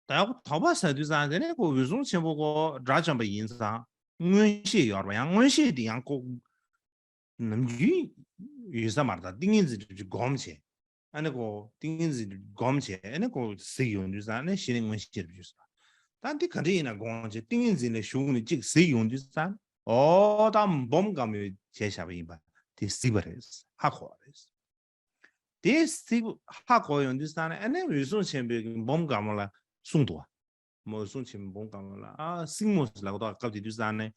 ད་དོགས་པ་ཟ་དུས་ཙང་དེ་ནས་ཁོ་འོད་སྲུང་ཆེན་པོ་ཁོ་དགྲ་བཅོམ་པ་ཡིན་ཙང་མངོན་ཤེས་ཡོད་རེད་པ། ཡང་མངོན་ཤེས་དེ་ཡང་ཁོ་ནམ་རྒྱུན་ཡོད་ས་མ་རེད། ད་ཏིང་ངེ་འཛིན་སྒྲུབ་ཀྱི་སྒོམ་བྱས། ཨ་ནི་ཁོ་ཏིང་ངེ་འཛིན་སྒོམ་བྱས་ཨ་ནི་ཁོ་གཟིགས་ཡོང་དུས་ཙང་ཨ་ནི་གཞི་ནས་མངོན་ཤེས་རེད་ཞུས་སོང་། ད་འདི་ག་འདྲ་ཡིན་ན་དགོངས་བྱས་ཏིང་ངེ་འཛིན་ལ་ཞུགས་ནས་གཅིག་གཟིགས་ཡོང་དུས་ཙང་ཨོ་ད་སྦོམ་དགའ་མོས་བྱས་བཞག་པ་ཡིན་པ་དེ་གཟིགས་པ་རེད། ཧ་གོ་བ་རེད། དེ་གཟིགས་ཧ་གོ་ཡོང་དུས་ཙང་ནས་ཨ་ནི་འོད་སྲུང་ཆེན་པོས་ཀྱི་སྦོམ་དགའ་མོ་ལ་གསུངས་འདུག་བ། མོ་འོད་སྲུང་ཆེན་པོས་སྦོམ་དགའ་མོ་ལ་ཨ་སྲིང་མོ་ཟེར་ལབ་ཀྱི་འདུག་སྐབས་དེ་དུས་ཙང་ནས་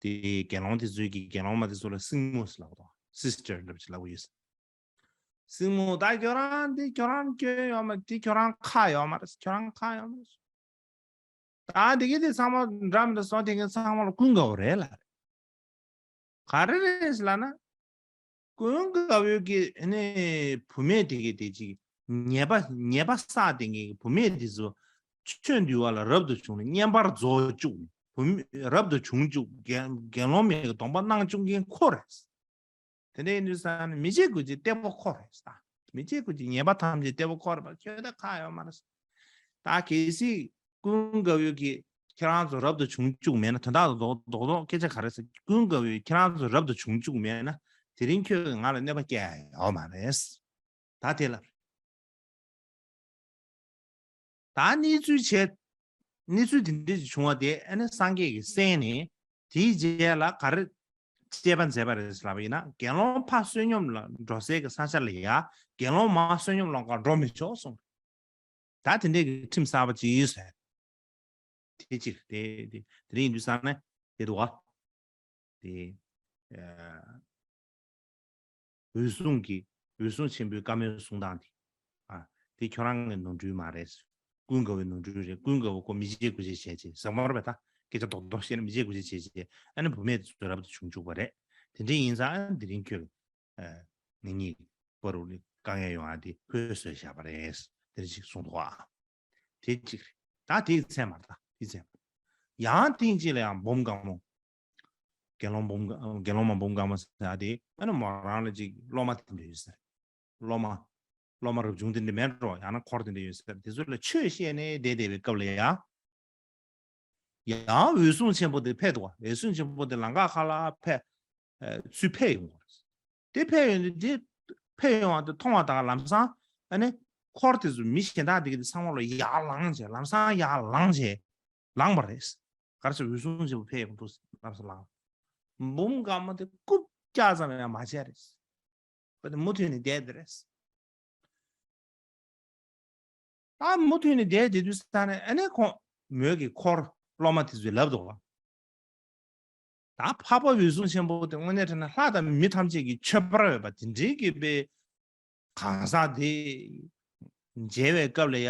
དེ་དགེ་སློང་དེ་ཚོའི་གི་དགེ་སློང་མ་དེ་ཚོ་ལ་སྲིང་མོ་ཟེར་ལབ་ཀྱི་འདུག་སིས་ཊར་འདྲ་པོ་ཅིག་ལབ་ཀྱི་ཡོད། སྲིང་མོ་ད་ཁྱོད་རང་འདི་ཁྱོད་རང་སྐྱོན་ཡོད་མ་རེད། འདི་ཁྱོད་རང་ཁག་ཡོད་མ་རེད། ཁྱོད་རང་ཁག་ཡོད་མ་རེད། ད་དེ་གི་དེ་ཚང་མ་འདྲ་མི་འདྲ་སོང་དེ་གི་ཚང་མ་ལ་ཀུན་དགའ་བོ་རེད་ལ། ག་རེ་རེད་ཟེར་ལབ་ན། ཀུན་དགའ་བོའི་གི་ནི་བུད་མེད་དེ་གི་དེ་ཅིག་ཉེས་པ་ཉེས་པ་བསགས་དེ་གི་བུད་མེད་དེ་ཚོ་ཆོས་འདུལ་བ་ལ་རབ་ཏུ་བྱུང་ནས་བསྙེན་པར་རྫོགས་བཅུག་ནས་བུད་མེད་རབ་ཏུ་བྱུང་བཅུག་དགེ་དགེ་སློང་མའི་གི་སྡོམ་པ་གནང་བཅུག་མཁན་ཁོ་རེད། དེ་འདྲ་ཡིན་དུས་ཙང་ནས་མི་བྱེད་དགུ་བྱེད་གཏེ་པོ་ཁོ་རེད་ས། མི་བྱེད་དགུ་བྱེད་ཉེས་པ་ཐམས་ཅད་གཏེ་པོ་ཁོ་རེད་པ། ཁྱོད་ད་ཁག་ཡོད་མ་རེད་ས། ད་གལ་སྲིད་ཀུན་དགའ་བོས་ཀྱིས་ཁྱེད་རང་ཚོ་རབ་ཏུ་བྱུང་བཅུག་མེད་ན་དོན་དག་རྡོག་རྡོག་རྡོག་སྐད་ཆ་ག་རེ་ཟེར། ཀུན་དགའ་བོས་ཁྱེད་རང་ཚོ་རབ་ཏུ་བྱུང་བཅུག་མེད་ན་དེ་རིང་ཁྱོད་ཀྱིས་ང་ལ་གནོད་པ་བསྐྱལ་ཡོད་མ་རེད། ད་དེ་ལ། ད་གནས་ཚུལ་བྱས། གནས་ཚུལ་དེ་འདྲ་ཞིག་བྱུང་བ་དེ་ཨ་ནི་སངས་རྒྱས་ཀྱིས་གསན་ནས་དེའི་རྗེས་ལ་ག་རེ་དཔྱད་པ་མཛད་པ་རེད་ཟེར་ལབ་པ་ཡིན་ན་དགེ་སློང་ཕ་བསོད་སྙོམས་ལ་འགྲོ་སའི་གི་ས་ཆ་ལ་ཡ་དགེ་སློང་མ་བསོད་སྙོམས་སློང་གར་འགྲོ་མི་ཆོག་གསུངས། ད་དེ་འདྲའི་གི་ཁྲིམས་གསར་པ་ཅིག་ཡོད་ཟེར། དེ་གཅིག་དེ་དེ་དེ་རིང་ཡིན་དུས་ཙང་ནས་དེ་འདུག་བ། དེ། ཨ། འོད་སྲུང་གིས་འོད་སྲུང་ཆེན་པོའི་བཀའ་མོལ་གསུང་སྟངས་དེ། ཨ། དེ་ཁྱོད་རང་གི་ནོར་འཁྲུལ་མ་རེད། ཀུན་དགའ་བོའི་ནོར་འཁྲུལ་རེད། ཀུན་དགའ་བོ་ཁོ་མི་བྱེད་དགུ་བྱེད་བྱས་བྱས་ཟེར་མ་རེད་པས། ད་སྐད་ཆ་རྡོག་རྡོག་བཤད་ན་མི་བྱེད་དགུ་བྱེད་བྱས་བྱས་ཨ་ནི་བུད་མེད་དེ་ཚོ་རབ་ཏུ་བྱུང་བཅུག་པ་རེད། དེ་འདྲ་ཡིན་ཙང་དེ་རིང་ཁྱོད། ཨ། ངེད་གཉིས་བར་དུ་དཀའ་ངལ་ཡོང་ཨ་དེ་ཁོས་བཟོས་བཞག་པ་རེད། དེ་འདྲ་ཅིག་གསུངས་འདུག་ཨ། དེ་གཅིག་རེད། ད་དེའི་ཚད་མ་རེད། ད་དེའི་ཚད་མ། ཡང་ཐེངས་གཅིག་ལ་ཡང་སྦོམ་དགའ་མོ། དགེ་སློང་སྦོམ་དགའ་དགེ་སློང་མ་སྦོམ་དགའ་མོ་ཟེར་ཡ་དེ་ཨ་ནི་མོ་རང་ལ་ཅིག་སློབ་མ་དེ་འདྲ་ཡོད་ས་རེད། སློབ་མ། སློབ་མ་རབ་བྱུང་དེ་འདྲ་མེད་འགྲོ། ཡང་ན་འཁོར་དེ་འདྲ་ཡོད་ས་རེད། དེ་ཚོ་ལ་ཆོས་བཤད་ནས་བསྡད་བསྡད་པའི་སྐབས་ལ་ཡ། ཡང་འོད་སྲུང་ཆེན་པོ་དེ་ཕེབས་འདུག་བ། འོད་སྲུང་ཆེན་པོ་དེ་ལམ་ཁ་ཁ་ལ་ཕེབས། ཨ། ཚུར་ཕེབས་ཡོང་གི་རེད། དེ་ཕེབས་ཡོང་དུས་དེ་ཕེབས་ཡོང་བ་དེ་མཐོང་བ་དང་ལམ་སང་ཨ་ནི་འཁོར་དེ་ཚོ་མི་གཞན་དག་དེ་གི་དེ་ཚང་མ་ལ་ཡར་ལངས་བྱས། ལམ་སང་ཡར་ལངས་བྱས་ལངས་པ་རེད། ག་རེ་ཟེར། འོད་སྲུང་ཆེན་པོ་ཕེབས་ཡོང་དུས་ལམ་སང་ལངས། འབུམ་དཀར་མོ་དེ་རྐུབ་བཀྱག་ཙམ་ཡང་མ་བྱས་རེད། དཔེ་དེ་མུ་མཐུད་ནས་བསྡད་དེ་རེད། ད་མུ་མཐུད་ནས་བསྡད་བསྡད་དུས་ས་ནས་ཨ་ནི་ཁོང་མོས་ཀྱི་འཁོར་སློབ་མ་དེ་ཚོས་ལབ་འདུག་བ། ད་འཕགས་པ་འོད་སྲུང་ཆེན་པོ་དེ་དངོས་གནས་དྲན་ན་ལྷ་དང་མི་ཐམས་ཅད་ཀྱི་མཆོད་པར་འོས་པ་དེ་འདྲའི་གི་པའི་གང་ཟག་དེ་མཇལ་བའི་སྐབས་ལ་ཡ།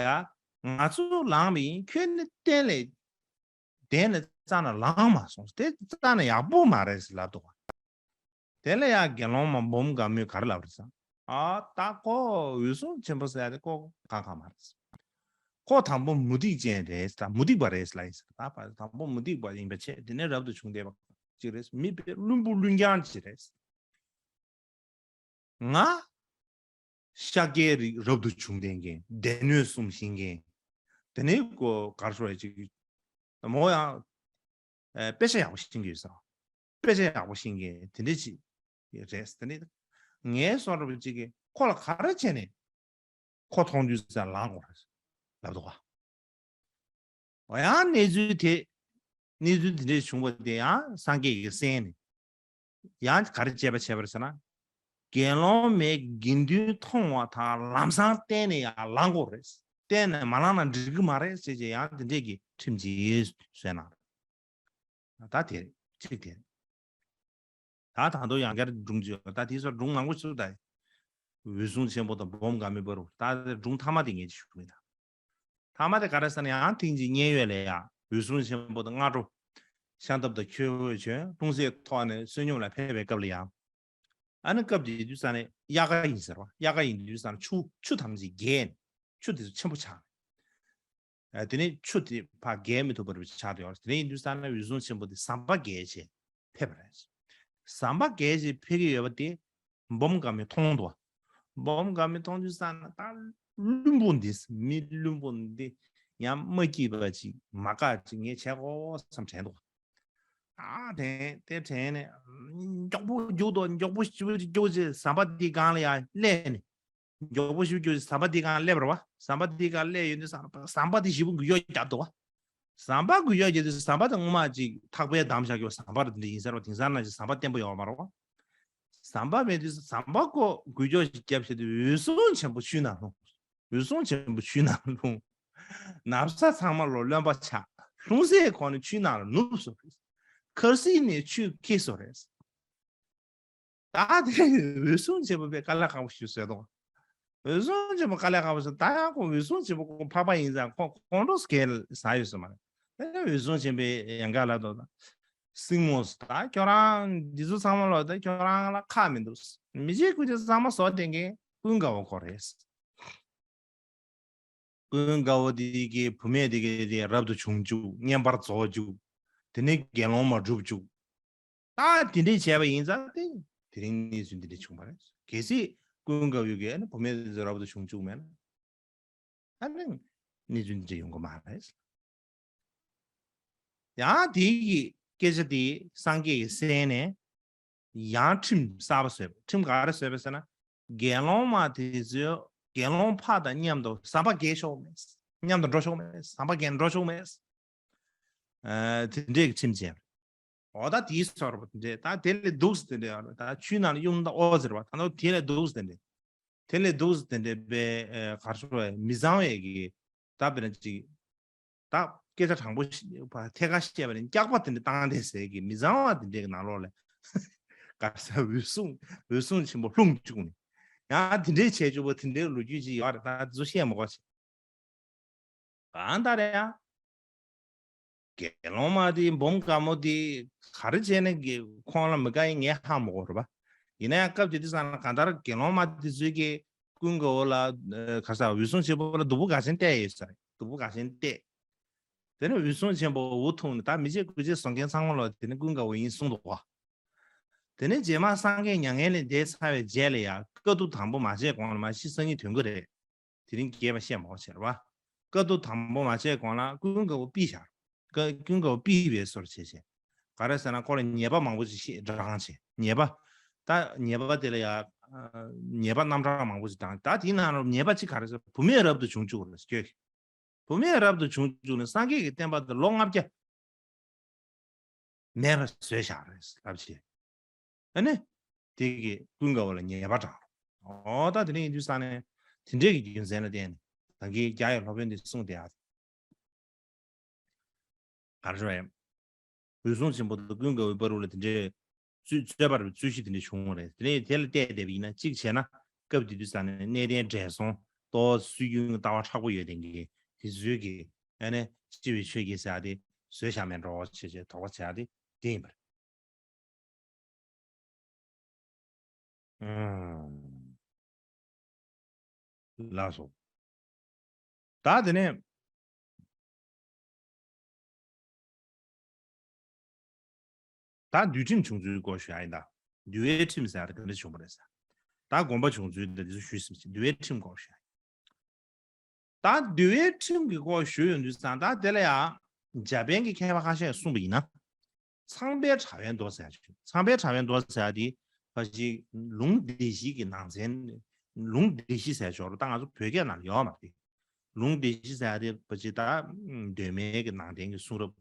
ང་ཚོ་ལངས་པ་ཡིན། ཁྱོད་ནི་སྟན་ལས་གདན་ལས་རྩ་ནས་ལངས་མ་སོང་། དེ་རྩ་ནས་ཡག་པོ་མ་རེད་ཟེར་ལབ་འདུག་བ། དེ་ལ་ཡང་དགེ་སློང་མ་འབུམ་དགའ་མོས་ག་རེ་ལབ་རེད་ཟེར། ཨ། ད་ཁོ་འོད་སྲུང་ཆེན་པོ་ཟེར་ཡ་དེ་ཁོ་གང་གང་མ་རེད་ཟེར། ཁོ་དང་པོ་མུ་སྟེགས་ཅན་རེད་ཟེར། མུ་སྟེགས་པ་རེད་ཟེར་ལབ་ཡིན་ཟེར། ད་བར་དང་པོ་མུ་སྟེགས་པ་ཡིན་པ་བྱས། དེ་ནས་རབ་ཏུ་བྱུང་བསྡད་པ་ཅིག་རེད། མི་དཔེ་བླུན་པོ་བླུན་རྐྱང་ཅིག་རེད། ང་ཤཱཀྱའི་རིགས་རབ་ཏུ་བྱུང་བསྡད་མཁན། སྡེ་སྣོད་གསུམ་ཤེས་མཁན། དེ་ནས་ཁོ་ག་རེ་ཟེར་བ་ཅིག་མོ་ཡང་ཨ་དཔེ་ཆ་ཡག་པོ་ཤེས་ཀྱི་ཡོད་ས། དཔེ་ཆ་ཡག་པོ་ཤེས་མཁན་དེ་འདྲ་ཅིག་རེད། དེ་ནས་ངའི་སོ་ར་པ་ཅིག་གིས་ཁོ་ལ་ག་རེ་བྱས་ནས་ཁོ་མཐོང་དུས་ཙམ་ལངས་དགོས་རེད་ལབ་འདུག་བ། འོ་ཡང་གནས་ཚུལ་དེ། གནས་ཚུལ་དེ་འདྲ་བྱུང་བ་དེ་ཡང་སངས་རྒྱས་ཀྱིས་གསན་ནས། ཡང་ག་རེ་བྱས་པ་བྱས་པ་རེད་ཟེར་ན། དགེ་སློང་མའི་དགེ་འདུན་མཐོང་བ་དང་ལམ་སང་བསྟན་ནས་ཡར་ལངས་དགོས་རེད། བསྟན་ནས་མ་ལངས་ན་འགྲིག་གི་མ་རེད་ཟེར་བྱས། ཡང་དེ་འདྲས་ཀྱི་ཁྲིམས་ཅིག་བཟོས་གནང་རེད། ད་དེ་རེད། གཅིག་དེ་རེད། ད་ད་དུང་ཡང་བསྐྱར་སྒྲུང་ཅིག་ཡོད། ད་དེའི་སོར་སྒྲུང་མང་པོ་ཞིག་ད་འོད་སྲུང་ཆེན་པོ་དང་འབུམ་དགའ་མོའི་བར་རུ། ད་དེ་སྒྲུང་མཐའ་མ་དེ་ངས་ཅིག་ཞུ་གི་ཡིན་ད། མཐའ་མ་དེ་ག་རེ་ཟེར་ན། ཡང་ཐེངས་གཅིག་མཉན་ཡོད་ལ་ཡ་འོད་སྲུང་ཆེན་པོ་དང་སྔ་དྲོ་ཤམ་ཐབས་དང་ཁྱོད་འོད་བྱོན། ལྷུང་བཟེད་ཐོགས་ནས་བསོད་སྙོམས་ལ་ཕེབས་པའི་སྐབས་ལ་ཡ། ཨ་ནི་སྐབས་དེ་དུས་ས་ནས་དབྱར་ཁ་ཡིན་ཟེར་བ། དབྱར་ཁ་ཡིན་དུས་ས་ནས་ཆུ་ཆུ་ཐམས་ཅད་རྒྱས་ནས་ཆུ་དེ་ཚོ་ཆེན་པོ་ཆགས། ཨ། དེ་ནས་ཆུ་དེ་ཕར་བརྒལ་མི་ཐུབ་པ་རུ་ཆགས་ཡོད། དེ་ནས་ཡིན་དུས་ས་ན་འོད་སྲུང་ཆེན་པོ་དེ་ཟམ་པ་བརྒལ་བྱས་ཕེབས་པ་རེད། ཟམ་པ་བརྒལ་བྱས་ཕེབས་ཀྱི་ཡོད་པ་དེ་འབུམ་དགའ་མོས་མཐོང་འདུག་བ། འབུམ་དགའ་མོས་མཐོང་དུས་ས་ན། ད་བླུན་པོ་འདི། མི་བླུན་པོ་འདི་ཡང་མ་སྐྱིད་པ་ཅིག་མ་དགའ་ཅིག་ངས་བྱས་དགོས་བསམ་དྲན་འདུག་བ། ཨ། དེ་དེ་དྲན་ནས་མགྱོགས་པོ་རྒྱུགས་དང་། མགྱོགས་པོ་ཞེ་པོ་ཅིག་རྒྱུགས་བྱས་ཟམ་པ་འདི་སྒང་ལ་ཡར་སླེབས་ནས། མགྱོགས་པོ་ཞེ་པོ་རྒྱུགས་བྱས་ཟམ་པ་འདི་སྒང་སླེབས་པ་རེད་བ། ཟམ་པ་འདི་སྒང་སླེབས་ཡོང་དུས་ས་ན་ཟམ་པ་འདི་ཞེ་པོ་འགུལ་སྐྱོད་རྒྱབ་འདུག་བ། ཟམ་པ་འགུལ་སྐྱོད་རྒྱབ་དུས་ཟམ་པ་དེ་སྔོན་མ་ཅིག་ཐག་པས་བསྡམས་བཞག་རྒྱུ་ཟམ་པ་རེད། འདི་ཡིན་ཟེར་བ། དེང་སང་ནང་བཞིན་ཟམ་པ་བརྟན་པོ་ཡོད་མ་རེད་བ། ཟམ་པ་མེད་དུས་ཟམ་པ་ཁོ་འགུལ་སྐྱོད་ཅིག་བརྒྱབ་བྱས་དུས་འོད་སྲུང་ཆེན་པོ་ཆུའི་ནང་ལྷུང་། འོད་སྲུང་ཆེན་པོ་ཆུའི་ནང་ལྷུང་། ན་བཟའ་ཚང་མ་ལོ་རློན་པ་ཆགས། ལྷུང་བཟེད་གོན་ནས་ཆུའི་ནང་ལ་ནུབ་སོང་རེད། འཁོར་གཟིགས་ནས་ཆུ་འཁྱིལ་སོང་རེད། ད་དེ་འོད་སྲུང་ཆེན་པོ་དཔེ་དཀའ་ལས་ཁག་པོ་ཞིག་བཟོས་འདུག་འོད་སྲུང་ཆེན་པོ་དཀའ་ལས་ཁག་པོ་ཞིག་ད་ཡང་ཁོ་འོད་སྲུང་ཆེན་པོ་ཁོ་འཕགས་པ་ཡིན་ཙང་ཁོ་ཁོང་ཁྲོ་སྐྱེ་ས་ཡོད་ས་མ་རེད། དེ་ནས་འོད་སྲུང་ཆེན་པོས་ཡང་བསྐྱར་ལབ་འདུག་ད། སྲིང་མོ། ད་ཁྱོད་རང་འདི་ཚོ་ཚང་མ་ལོ། ད་ཁྱོད་རང་ལ་ཁག་མི་འདུག་མི་རྗེ་ཀུན་གྱི་ཚང་མ་བཟོ་བསྡད་མཁན་ཀུན་དགའ་བོ་ཁོ་རེད། ཀུན་དགའ་བོ་དེ་གི་བུད་མེད་དེ་གི་དེ་རབ་ཏུ་བྱུང་བཅུག་བསྙེན་པར་རྫོགས་བཅུག་དེ་ནས་དགེ་སློང་མ་སྒྲུབ་བཅུག་ད་དེ་འདྲས་བྱས་པ་ཡིན་ཙང་། དེ་དེ་རིང་གནས་ཚུལ་འདི་འདྲས་བྱུང་བ་རེད། གལ་སྲིད་ཀུན་དགའ་བོ་གི་ཨ་ནི་བུད་མེད་དེ་ཚོ་རབ་ཏུ་བྱུང་བཅུག་མེད་ན། ཨ་ནི་གནས་ཚུལ་འདི་འདྲས་ཡོང་གི་མ་རེད། ཡང་དེ་གི་སྐད་ཆ་དེ་སངས་རྒྱས་ཀྱིས་གསན་ནས། ཡང་ཁྲིམས་གསར་པ་བཟོས་པ། ཁྲིམས་ག་རེ་བཟོས་པ་ཟེར་ན། དགེ་སློང་མ་དེ་ཚོས་དགེ་སློང་ཕ་དང་མཉམ་དུ་ཟམ་པ་བརྒལ་ཆོག་མེད། མཉམ་དུ་འགྲོ་ཆོག་མེད། ཟམ་པ་བརྒལ་འགྲོ་ཆོག་མེད། ཨ། དེ་འདྲས་ཀྱི་ཁྲིམས་བཅས་པ་རེད། འོ་ད་དེའི་སོར་བ་དེ་འདྲས། ད་དེ་ལས་སྡུག་ས་དེ་འདྲས་ཡོད་རེད། ད་ཆུའི་ནང་ལ་གཡུགས་ན་ད་ཨོ་ཟེར་བ། ད་ནོ་དེ་ལས་སྡུག་ས་དེ་འདྲས། དེ་ལས་སྡུག་ས་དེ་འདྲས་པའི་ཨ་ག་རེ་ཟེར་བ། མི་གཙང་བའི་གི། ད་དཔེར་ན་ཅིག་ད་སྐད་ཆ་དྲང་པོ་ཞིག་ཐད་ཀར་བཤད་པ་ནི་སྐྱག་པ་དེ་འདྲ་བཏང་བསྡད་ཟེར་གི་མི་གཙང་བ་དེ་འདྲའི་གི་ནང་ལོགས་ལ། ག་རེ་ཟེར། འོད་སྲུང་། འོད་སྲུང་ཆེན་པོ་ལྷུང་བཅུག་ནས། ཡང་དེ་འདྲའི་བྱས་བཅུག་པ་དེ་འདྲའི་ལོ་རྒྱུས་ཅིག་ཡོད་རེད། ད་དེ་ཚོ་བཤད་མ་དགོས་ཤིག་གང་ལྟར་ཡང་། དགེ་སློང་མ་དེ། འབུམ་དཀར་མོ་དེ་ག་རེ་བྱས་ནས་གི་ཁོང་ལ་མི་དགའ་ཡིན་ངས་ཧ་མ་གོ་རེད་པ། ཡིན་ན་ཡང་སྐབས་དེ་དུས་ཙམ་ལ་གང་ལྟར་དགེ་སློང་མ་དེ་ཚོས་ཀྱིས་ཀུན་དགའ་བོ་ལ་ཨ་ག་རེ་ཟེར། འོད་སྲུང་ཆེན་པོ་ལ་སྡུག་པོ་ག་ཚོད་བལྟས་ཡོད་ས་རེད། སྡུག་པོ་ག་ཚོད་བལྟས། དེ་ནས་འོད་སྲུང་ཆེན་པོ་འུ་ཐུག་ནས། ད་མི་བྱེད་དགུ་བྱེད་བཟོ་མཁན་ཚང་མ་ལོ་དེ་ནི་ཀུན་དགའ་བོ་ཡིན་གསུངས་འདུག་གོ། དེ་ནས་རྗེས་མ་སངས་རྒྱས་མྱ་ངན་ལས་འདས་ཚར་བའི་རྗེས་ལ་ཡང་དཀའ་ཐུབ་དང་པོ་མ་བྱས་གོང་ལ་མ་ཤི་སང་ཉིན་དོན་གྱི་རེད། དེ་རིང་རྒྱས་པ་བཤད་མ་བྱེད་ར་བ། དཀའ་ཐུབ་དང་པོ་མ་བྱས་གོང་ལ་ཀུན་དགའ་བོ་ཕུད་བཞག་ཀུན་དགའ་བོ་ཕུད་པའི་བཟོ་འདྲ་བྱས་བྱས། ག་རེ་ཟེར་ན་ཁོ་ལ་ཉེས་པ་མང་པོ་ཞིག་བྲིས་བྲིས་བྱས་ཉེས་པ། ད་ཉེས་པ་དེ་ལ་ཡང་ཉེས་པ་རྣམ་གྲངས་མང་པོ་ཞིག་བྲིས། ད་དེའི་ནང་ལ་ཉེས་པ་གཅིག་ག་རེ་ཟེར། བུད་མེད་རབ་ཏུ་བྱུང་བཅུག་རེད་ཟེར། བུད་མེད་རབ་ཏུ་བྱུང་བཅུག་ནས་སངས་རྒྱས་ཀྱི་བསྟན་པ་དེ་ལོ་ལྔ་བརྒྱ་མེད་པར་བཟོས་བཞག་རེད་ལབ་བྱས། ཨ་ནི། དེ་གིས་ཀུན་དགའ་བོ་ལ་ཉེས་པ་བགྲངས། འོ་ད་དེ་འདྲ་ཡིན་དུས་ཙང་ནས་དེ་འདྲའི་གི་རྒྱུ་མཚན་ལ་བརྟེན་ནས་ད་གིན་རྒྱ་ཡི་སློབ་དཔོན་འདི་གསུངས་བསྡད་ཡ། ག་རེ་རེད། འོད་སྲུང་ཆེན་པོ་དང་ཀུན་དགའ་བོའི་བར་དུ་ལ་དེ་འདྲའི་རྩོད་རྩོད་པ་རྩོད་གཞི་དེ་འདྲ་བྱུང་བ་རེད། དེ་ནས་དེ་ལ་བལྟས་བསྡད་པ་ཡིན་ན་གཅིག་བྱས་ན་སྐབས་དེ་དུས་ཙང་ནས་གནས་བརྟན་བགྲེས་སོང་ཏོག་སྲོལ་རྒྱུན་ལྟ་བ་མཁྲེགས་པོ་ཡོད་མཁན་གྱི་དེ་ཚོའི་གི་ཨ་ནི་སྤྱི་བའི་ཆོས་ཀྱི་ཟེར་ཡ་དེ་བཟོས་བཞག་མེད་འགྲོ་བྱས་བྱས་དོགས་པ་བྱས་ཡ་དེ་དེ་ཡིན་པ་རེད། ཨུམ། ལགས་སོ། ད་དེ་ནས་ད་འདུལ་ཁྲིམས་བྱུང་ཚུལ་སྐོར་ཞུ་ཡ་ཡིན་ད། འདུལ་བའི་ཁྲིམས་ཟེར་ཡ་དེ་ག་འདྲ་བྱུང་བ་རེད་ཟེར། ད་དགོངས་པ་བྱུང་ཚུལ་དེ་འདི་ཚོ་ཞུས་ཟིན་ཅིང་འདུལ་བའི་ཁྲིམས་སྐོར་ཞུ་ཡ་ཡིན། ད་འདུལ་བའི་ཁྲིམས་ཀྱི་སྐོར་ཞུ་ཡོང་དུས་ཙང་ད་དེ་ལ་ཡང་འཇར་པན་གྱི་མཁས་པ་ཁ་ཤས་གསུངས་པ་ཡིན་ན། ཚངས་པའི་དྲ་བའི་མདོ་ཟེར་ཡ་ཅིག་ཚངས་པའི་དྲ་བའི་མདོ་ཟེར་ཡ་དེ་ཕ་གི་ལུང་སྡེ་བཞི་གི་ནང་ཚན། ལུང་སྡེ་བཞི་ཟེར་ཞོར་ད་ང་ཚོ་བོད་སྐད་ནང་ལ་ཡོད་མ་རེད། ལུང་སྡེ་བཞི་ཟེར་ཡ་དེ་ཕ་གི་ད་གདོད་མའི་གི་ནང་བསྟན་གྱི་གསུང་རབ་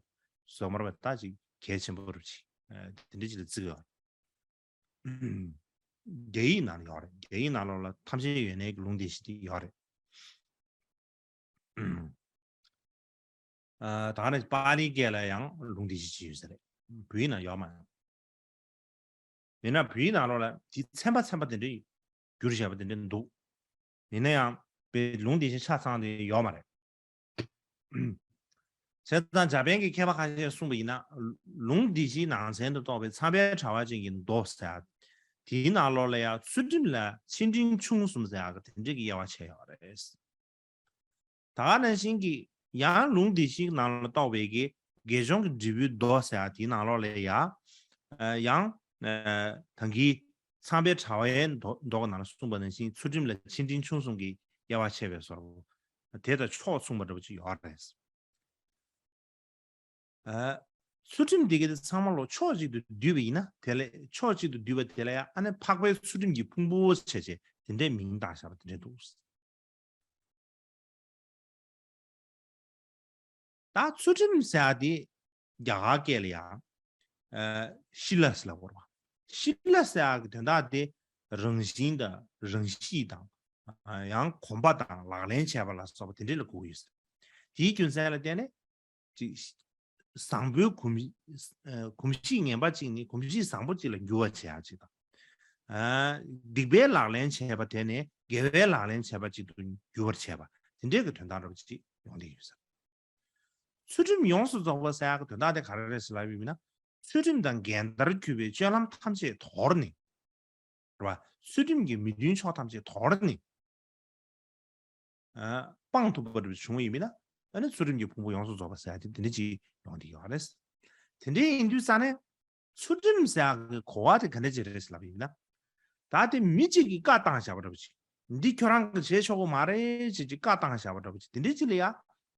ཟེར་མ་རེད་པ། ད་ཅིག་གལ་ཆེན་པོ་རབ་ཅིག་དེ་འདྲ་ཅིག་ལ་བརྩི་གི་ཡོད། རྒྱ་ཡིག་ནང་ལ་ཡོད་རེད། རྒྱ་ཡིག་ནང་ལོགས་ལ་ཐམས་ཅད་ཡོད་གནས་ཀྱི་ལུང་སྡེ་བཞི་དེ་ཡོད་རེད། ཨ། ད་ནི་པཱ་ལིའི་སྐད་ལ་ཡང་ལུང་སྡེ་བཞི་ཅིག་ཡོད་ས་རེད། བོད་ཡིག་ནང་ཡོད་མ་ཡོང་། མིན་ན་བོད་ཡིག་ནང་ལོགས་ལ་དེ་ཚན་པ་ཚན་པ་དེ་འདྲ་བསྒྱུར་བཞག་པ་དེ་འདྲ་འདུག་མིན་ན་ཡང་བོད་ལུང་སྡེ་བཞི་ཆ་ཚང་དེ་ཡོད་མ་རེད། བྱས་ཙང་འཇར་པན་གྱི་མཁས་པ་ཁ་ཤས་གསུངས་པ་ཡིན་ན། ལུང་སྡེ་བཞིའི་ནང་ཚན་དུ་གཏོགས་པའི་ཚངས་པའི་དྲ་བ་ཅན་གྱི་མདོ་ཟེར་ཡ། དེའི་ནང་ལོགས་ལ་ཡང་ཚུལ་ཁྲིམས་ལ་ཆེ་འབྲིང་ཆུང་གསུམ་ཟེར་ཡ་གི་དེ་འདྲའི་གི་དབྱེ་བ་ཕྱེ་ཡོད་རེད། ད་ག་ནང་བཞིན་གྱི་ཡང་ལུང་སྡེ་བཞིའི་ནང་ལ་གཏོགས་པའི་གི་དགེ་སྦྱོང་གི་འབྲས་བུའི་མདོ་ཟེར་ཡ་དེའི་ནང་ལོགས་ལ་ཡང་། ཨ། ཡང་། ཨ། ད་གིན་ཚངས་པའི་དྲ་བའི་མདོ་མདོ་གི་ནང་ལ་གསུངས་པ་ནང་བཞིན་ཚུལ་ཁྲིམས་ལ་ཆེ་འབྲིང་ཆུང་གསུམ་གྱི་དབྱེ་བ་ཕྱེ་བའི་བཟོ་འདྲ་པོ། དེ་དང་ཕྱོགས་མཚུངས་པ་འདྲ་པོ་ཅིག་ཡོད་རེད། ཨ། ཚུལ་ཁྲིམས་འདི་ག་དེ་ཚང་མ་ལོ་ཕྱོགས་གཅིག་ཏུ་བསྡུས་པ་ཡིན་ན་དེ་ལས་ཕྱོགས་གཅིག་ཏུ་བསྡུས་པ་དེ་ལ་ཡང་ཨ་ནི་འཕགས་པའི་ཚུལ་ཁྲིམས་ཀྱི་ཕུང་པོ་བྱས་བྱས་དེ་འདྲའི་མིང་བཏགས་བཞག་པ་དེ་འདྲ་འདུག་ད་ཚུལ་ཁྲིམས་ཟེར་ཡ་དེ་རྒྱ་གར་སྐད་ལ་ཡང་ཨ་ཤི་ལ་ཟེར་ལབ་དགོས་རེད་པ། ཤི་ལ་ཟེར་ཡ་གི་དོན་དག་དེ་རང་བཞིན་དང་རང་གཤིས་དང་། ཨ། ཡང་གོམས་པ་དང་ལག་ལེན་བྱས་པ་ལ་སོགས་པ་དེ་འདྲ་ལ་གོ་གི་ཡོད་ཟེར། དེའི་རྒྱུ་མཚན་ལ་བརྟེན་ནས་ཅིག་བཟང་པོའི་གོམས། ཨ། གོམས་གཤིས་ངན་པ་ཅིག་ནས་གོམས་གཤིས་བཟང་པོ་ཅིག་ལ་འགྱུར་བ་བྱེད་ཡ་ཅིག་དང་། ཨ། སྡིག་པའི་ལག་ལེན་བྱས་པ་དེ་ནས་དགེ་བའི་ལག་ལེན་བྱས་པ་ཅིག་ཏུ་འགྱུར་བར་བྱེད་པ་དེ་འདྲའི་གི་དོན་དག་འདྲ་པོ་ཅིག་ཡོང་བསྡད་ཡོད་ཟེར། ཚུལ་ཁྲིམས་ཡོངས་སུ་རྫོགས་པ་ཟེར་ཡག་གི་དོན་དག་དེ་ག་རེ་རེད་ཟེར་ལབ་ཡོད་ན། ཚུལ་ཁྲིམས་དང་འགལ་ཟླར་གྱུར་པའི་སྤྱོད་ལམ་ཐམས་ཅད་དོར་ནས། རེད་བ། ཚུལ་ཁྲིམས་ཀྱི་མི་མཐུན་ཕྱོགས་ཐམས་ཅད་དོར་ནས། ཨ། སྤང་ཐུབ་པ་འདྲ་བྱུང་བ་ཡིན་ན། ཨ་ནི་ཚུལ་ཁྲིམས་ཀྱི་ཕུང་པོ་ཡོངས་སུ་རྫོགས་པ་ཟེར་ཡག་དེ་འདྲ་ཅིག་ཡོང་བསྡད་ཡོད་རེད། དེ་འདྲ་ཡིན་དུས་ཙང་ནས། ཚུལ་ཁྲིམས་ཟེར་ཡག་གི་གོ་བ་དེ་ག་འདྲ་ཅིག་རེད་ཟེར་ལབ་ཡིན་ན། ད་དེ་མི་གཅིག་གིས་བཀའ་བཏང་བཞག་པ་འདྲ་པོ་ཅིག་འདི་ཁྱོད་རང་གིས་བྱེད་ཆོག་གི་མ་རེད་ཅེས་ཅིག་བཀའ་བཏང་བཞག་པ་འདྲ་པོ་ཅིག་དེ་འདྲ་ཅིག་ལ་ཡ་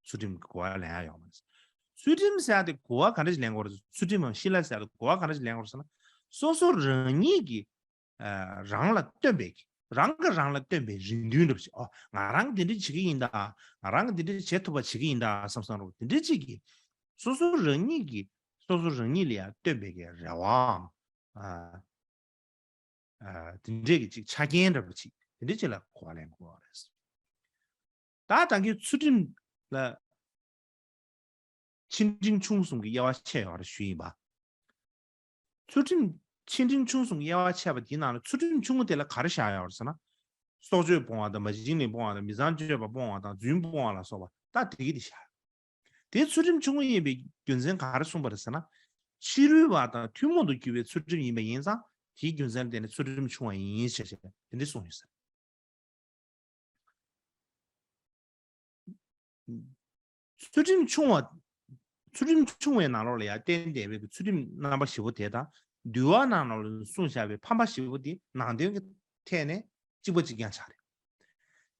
ཚུལ་ཁྲིམས་ཀྱི་གོ་བ་ལེན་ཡ་ཡོད་མ་རེད། ཚུལ་ཁྲིམས་ཟེར་ཡ་དེ་གོ་བ་ག་འདྲ་ཅིག་ལེན་དགོས་རེད། ཚུལ་ཁྲིམས་དང་ཤི་ལ་ཟེར་ཡ་དེ་གོ་བ་ག་འདྲ་ཅིག་ལེན་དགོས་རེད་ཟེར་ན། སོ་སོ་རང་ཉིད་ཀྱིས། ཨ། རང་ལ་སྟོན་པའི་གི། རང་གིས་རང་ལ་སྟོན་པའི་རེ་འདུན་འདྲ་པོ་ཅིག་ཨོ། ང་རང་འདི་འདྲ་བྱེད་ཀྱི་ཡིན་ད། ང་རང་གིས་འདི་འདྲ་བྱེད་ཐུབ་པ་བྱེད་ཀྱི་ཡིན་ད་བསམ་བསམ་འདྲ་པོ་དེ་འདྲ་ཅིག་གིས། སོ་སོ་རང་ཉིད་ཀྱིས་སོ་སོ་རང་ཉིད་ལ་ཡང་སྟོན་པའི་གི་རེ་བའམ། ཨ། ཨ། དེ་འདྲས་ཀྱི་ཅིག་ཆ་རྐྱེན་འདྲ་པོ་ཅིག་དེ་འདྲས་ཅིག་ལ་གོ་བ་ལེན་དགོས་པ་རེད། ད་ད་གིན་ཚུལ་ཁྲིམས་ལ་ཆེ་འབྲིང་ཆུང་གསུམ་གྱི་དབྱེ་བ་ཕྱེ་ཡོད་རེད་ཞུས་ཡིན་པ། ཚུལ་ཁྲིམས་ཆེ་འབྲིང་ཆུང་གསུམ་གྱི་དབྱེ་བ་ཕྱེ་བ་དེའི་ནང་ལ་ཚུལ་ཁྲིམས་ཆུང་ངུ་དེ་ལ་ག་རེ་བཞག་ཡོད་རེད་ཟེར་ན། སྲོག་གཅོད་སྤོང་བ་དང་མ་བྱིན་ལེན་སྤོང་བ་དང་མི་ཚངས་སྤྱོད་པ་སྤོང་བ་དང་རྫུན་སྤོང་བ་ལ་སོགས་པ་ད་དེ་གི་དེ་བཞག་དེ་ཚུལ་ཁྲིམས་ཆུང་ངུ་ཡིན་པའི་རྒྱུ་མཚན་ག་རེ་གསུངས་པ་རེད་ཟེར་ན། ཕྱི་རོལ་བ་དང་ཐུན་མོང་དུ་གྱུར་པའི་ཚུལ་ཁྲིམས་ཡིན་པ་ཡིན་ཙང་དེའི་རྒྱུ་མཚན་ལ་བརྟེན་ནས་ཚུལ་ཁྲིམས་ཆུང་བ་ཡིན་ཞེས་བྱས་དེ་འདྲ་གསུངས་ཡོད་ཟེར། ཚུལ་ཁྲིམས་ཆུང་བ། ཚུལ་ཁྲིམས་ཆུང་བའི་ནང་ལོགས་ལ་ཡང་བསྟན་བསྡད་པའི་ཚུལ་ཁྲིམས་རྣམ་པ་བཞི་པོ་དེ་དང་ འདུལ་བ་ནང་ལ་གསུངས་བཞག་པའི་ཕམ་པ་བཞི་པོ་དེ་ནང་དོན་གྱི་ཐད་ནས་གཅིག་པ་གཅིག་རྐྱང་ཆགས་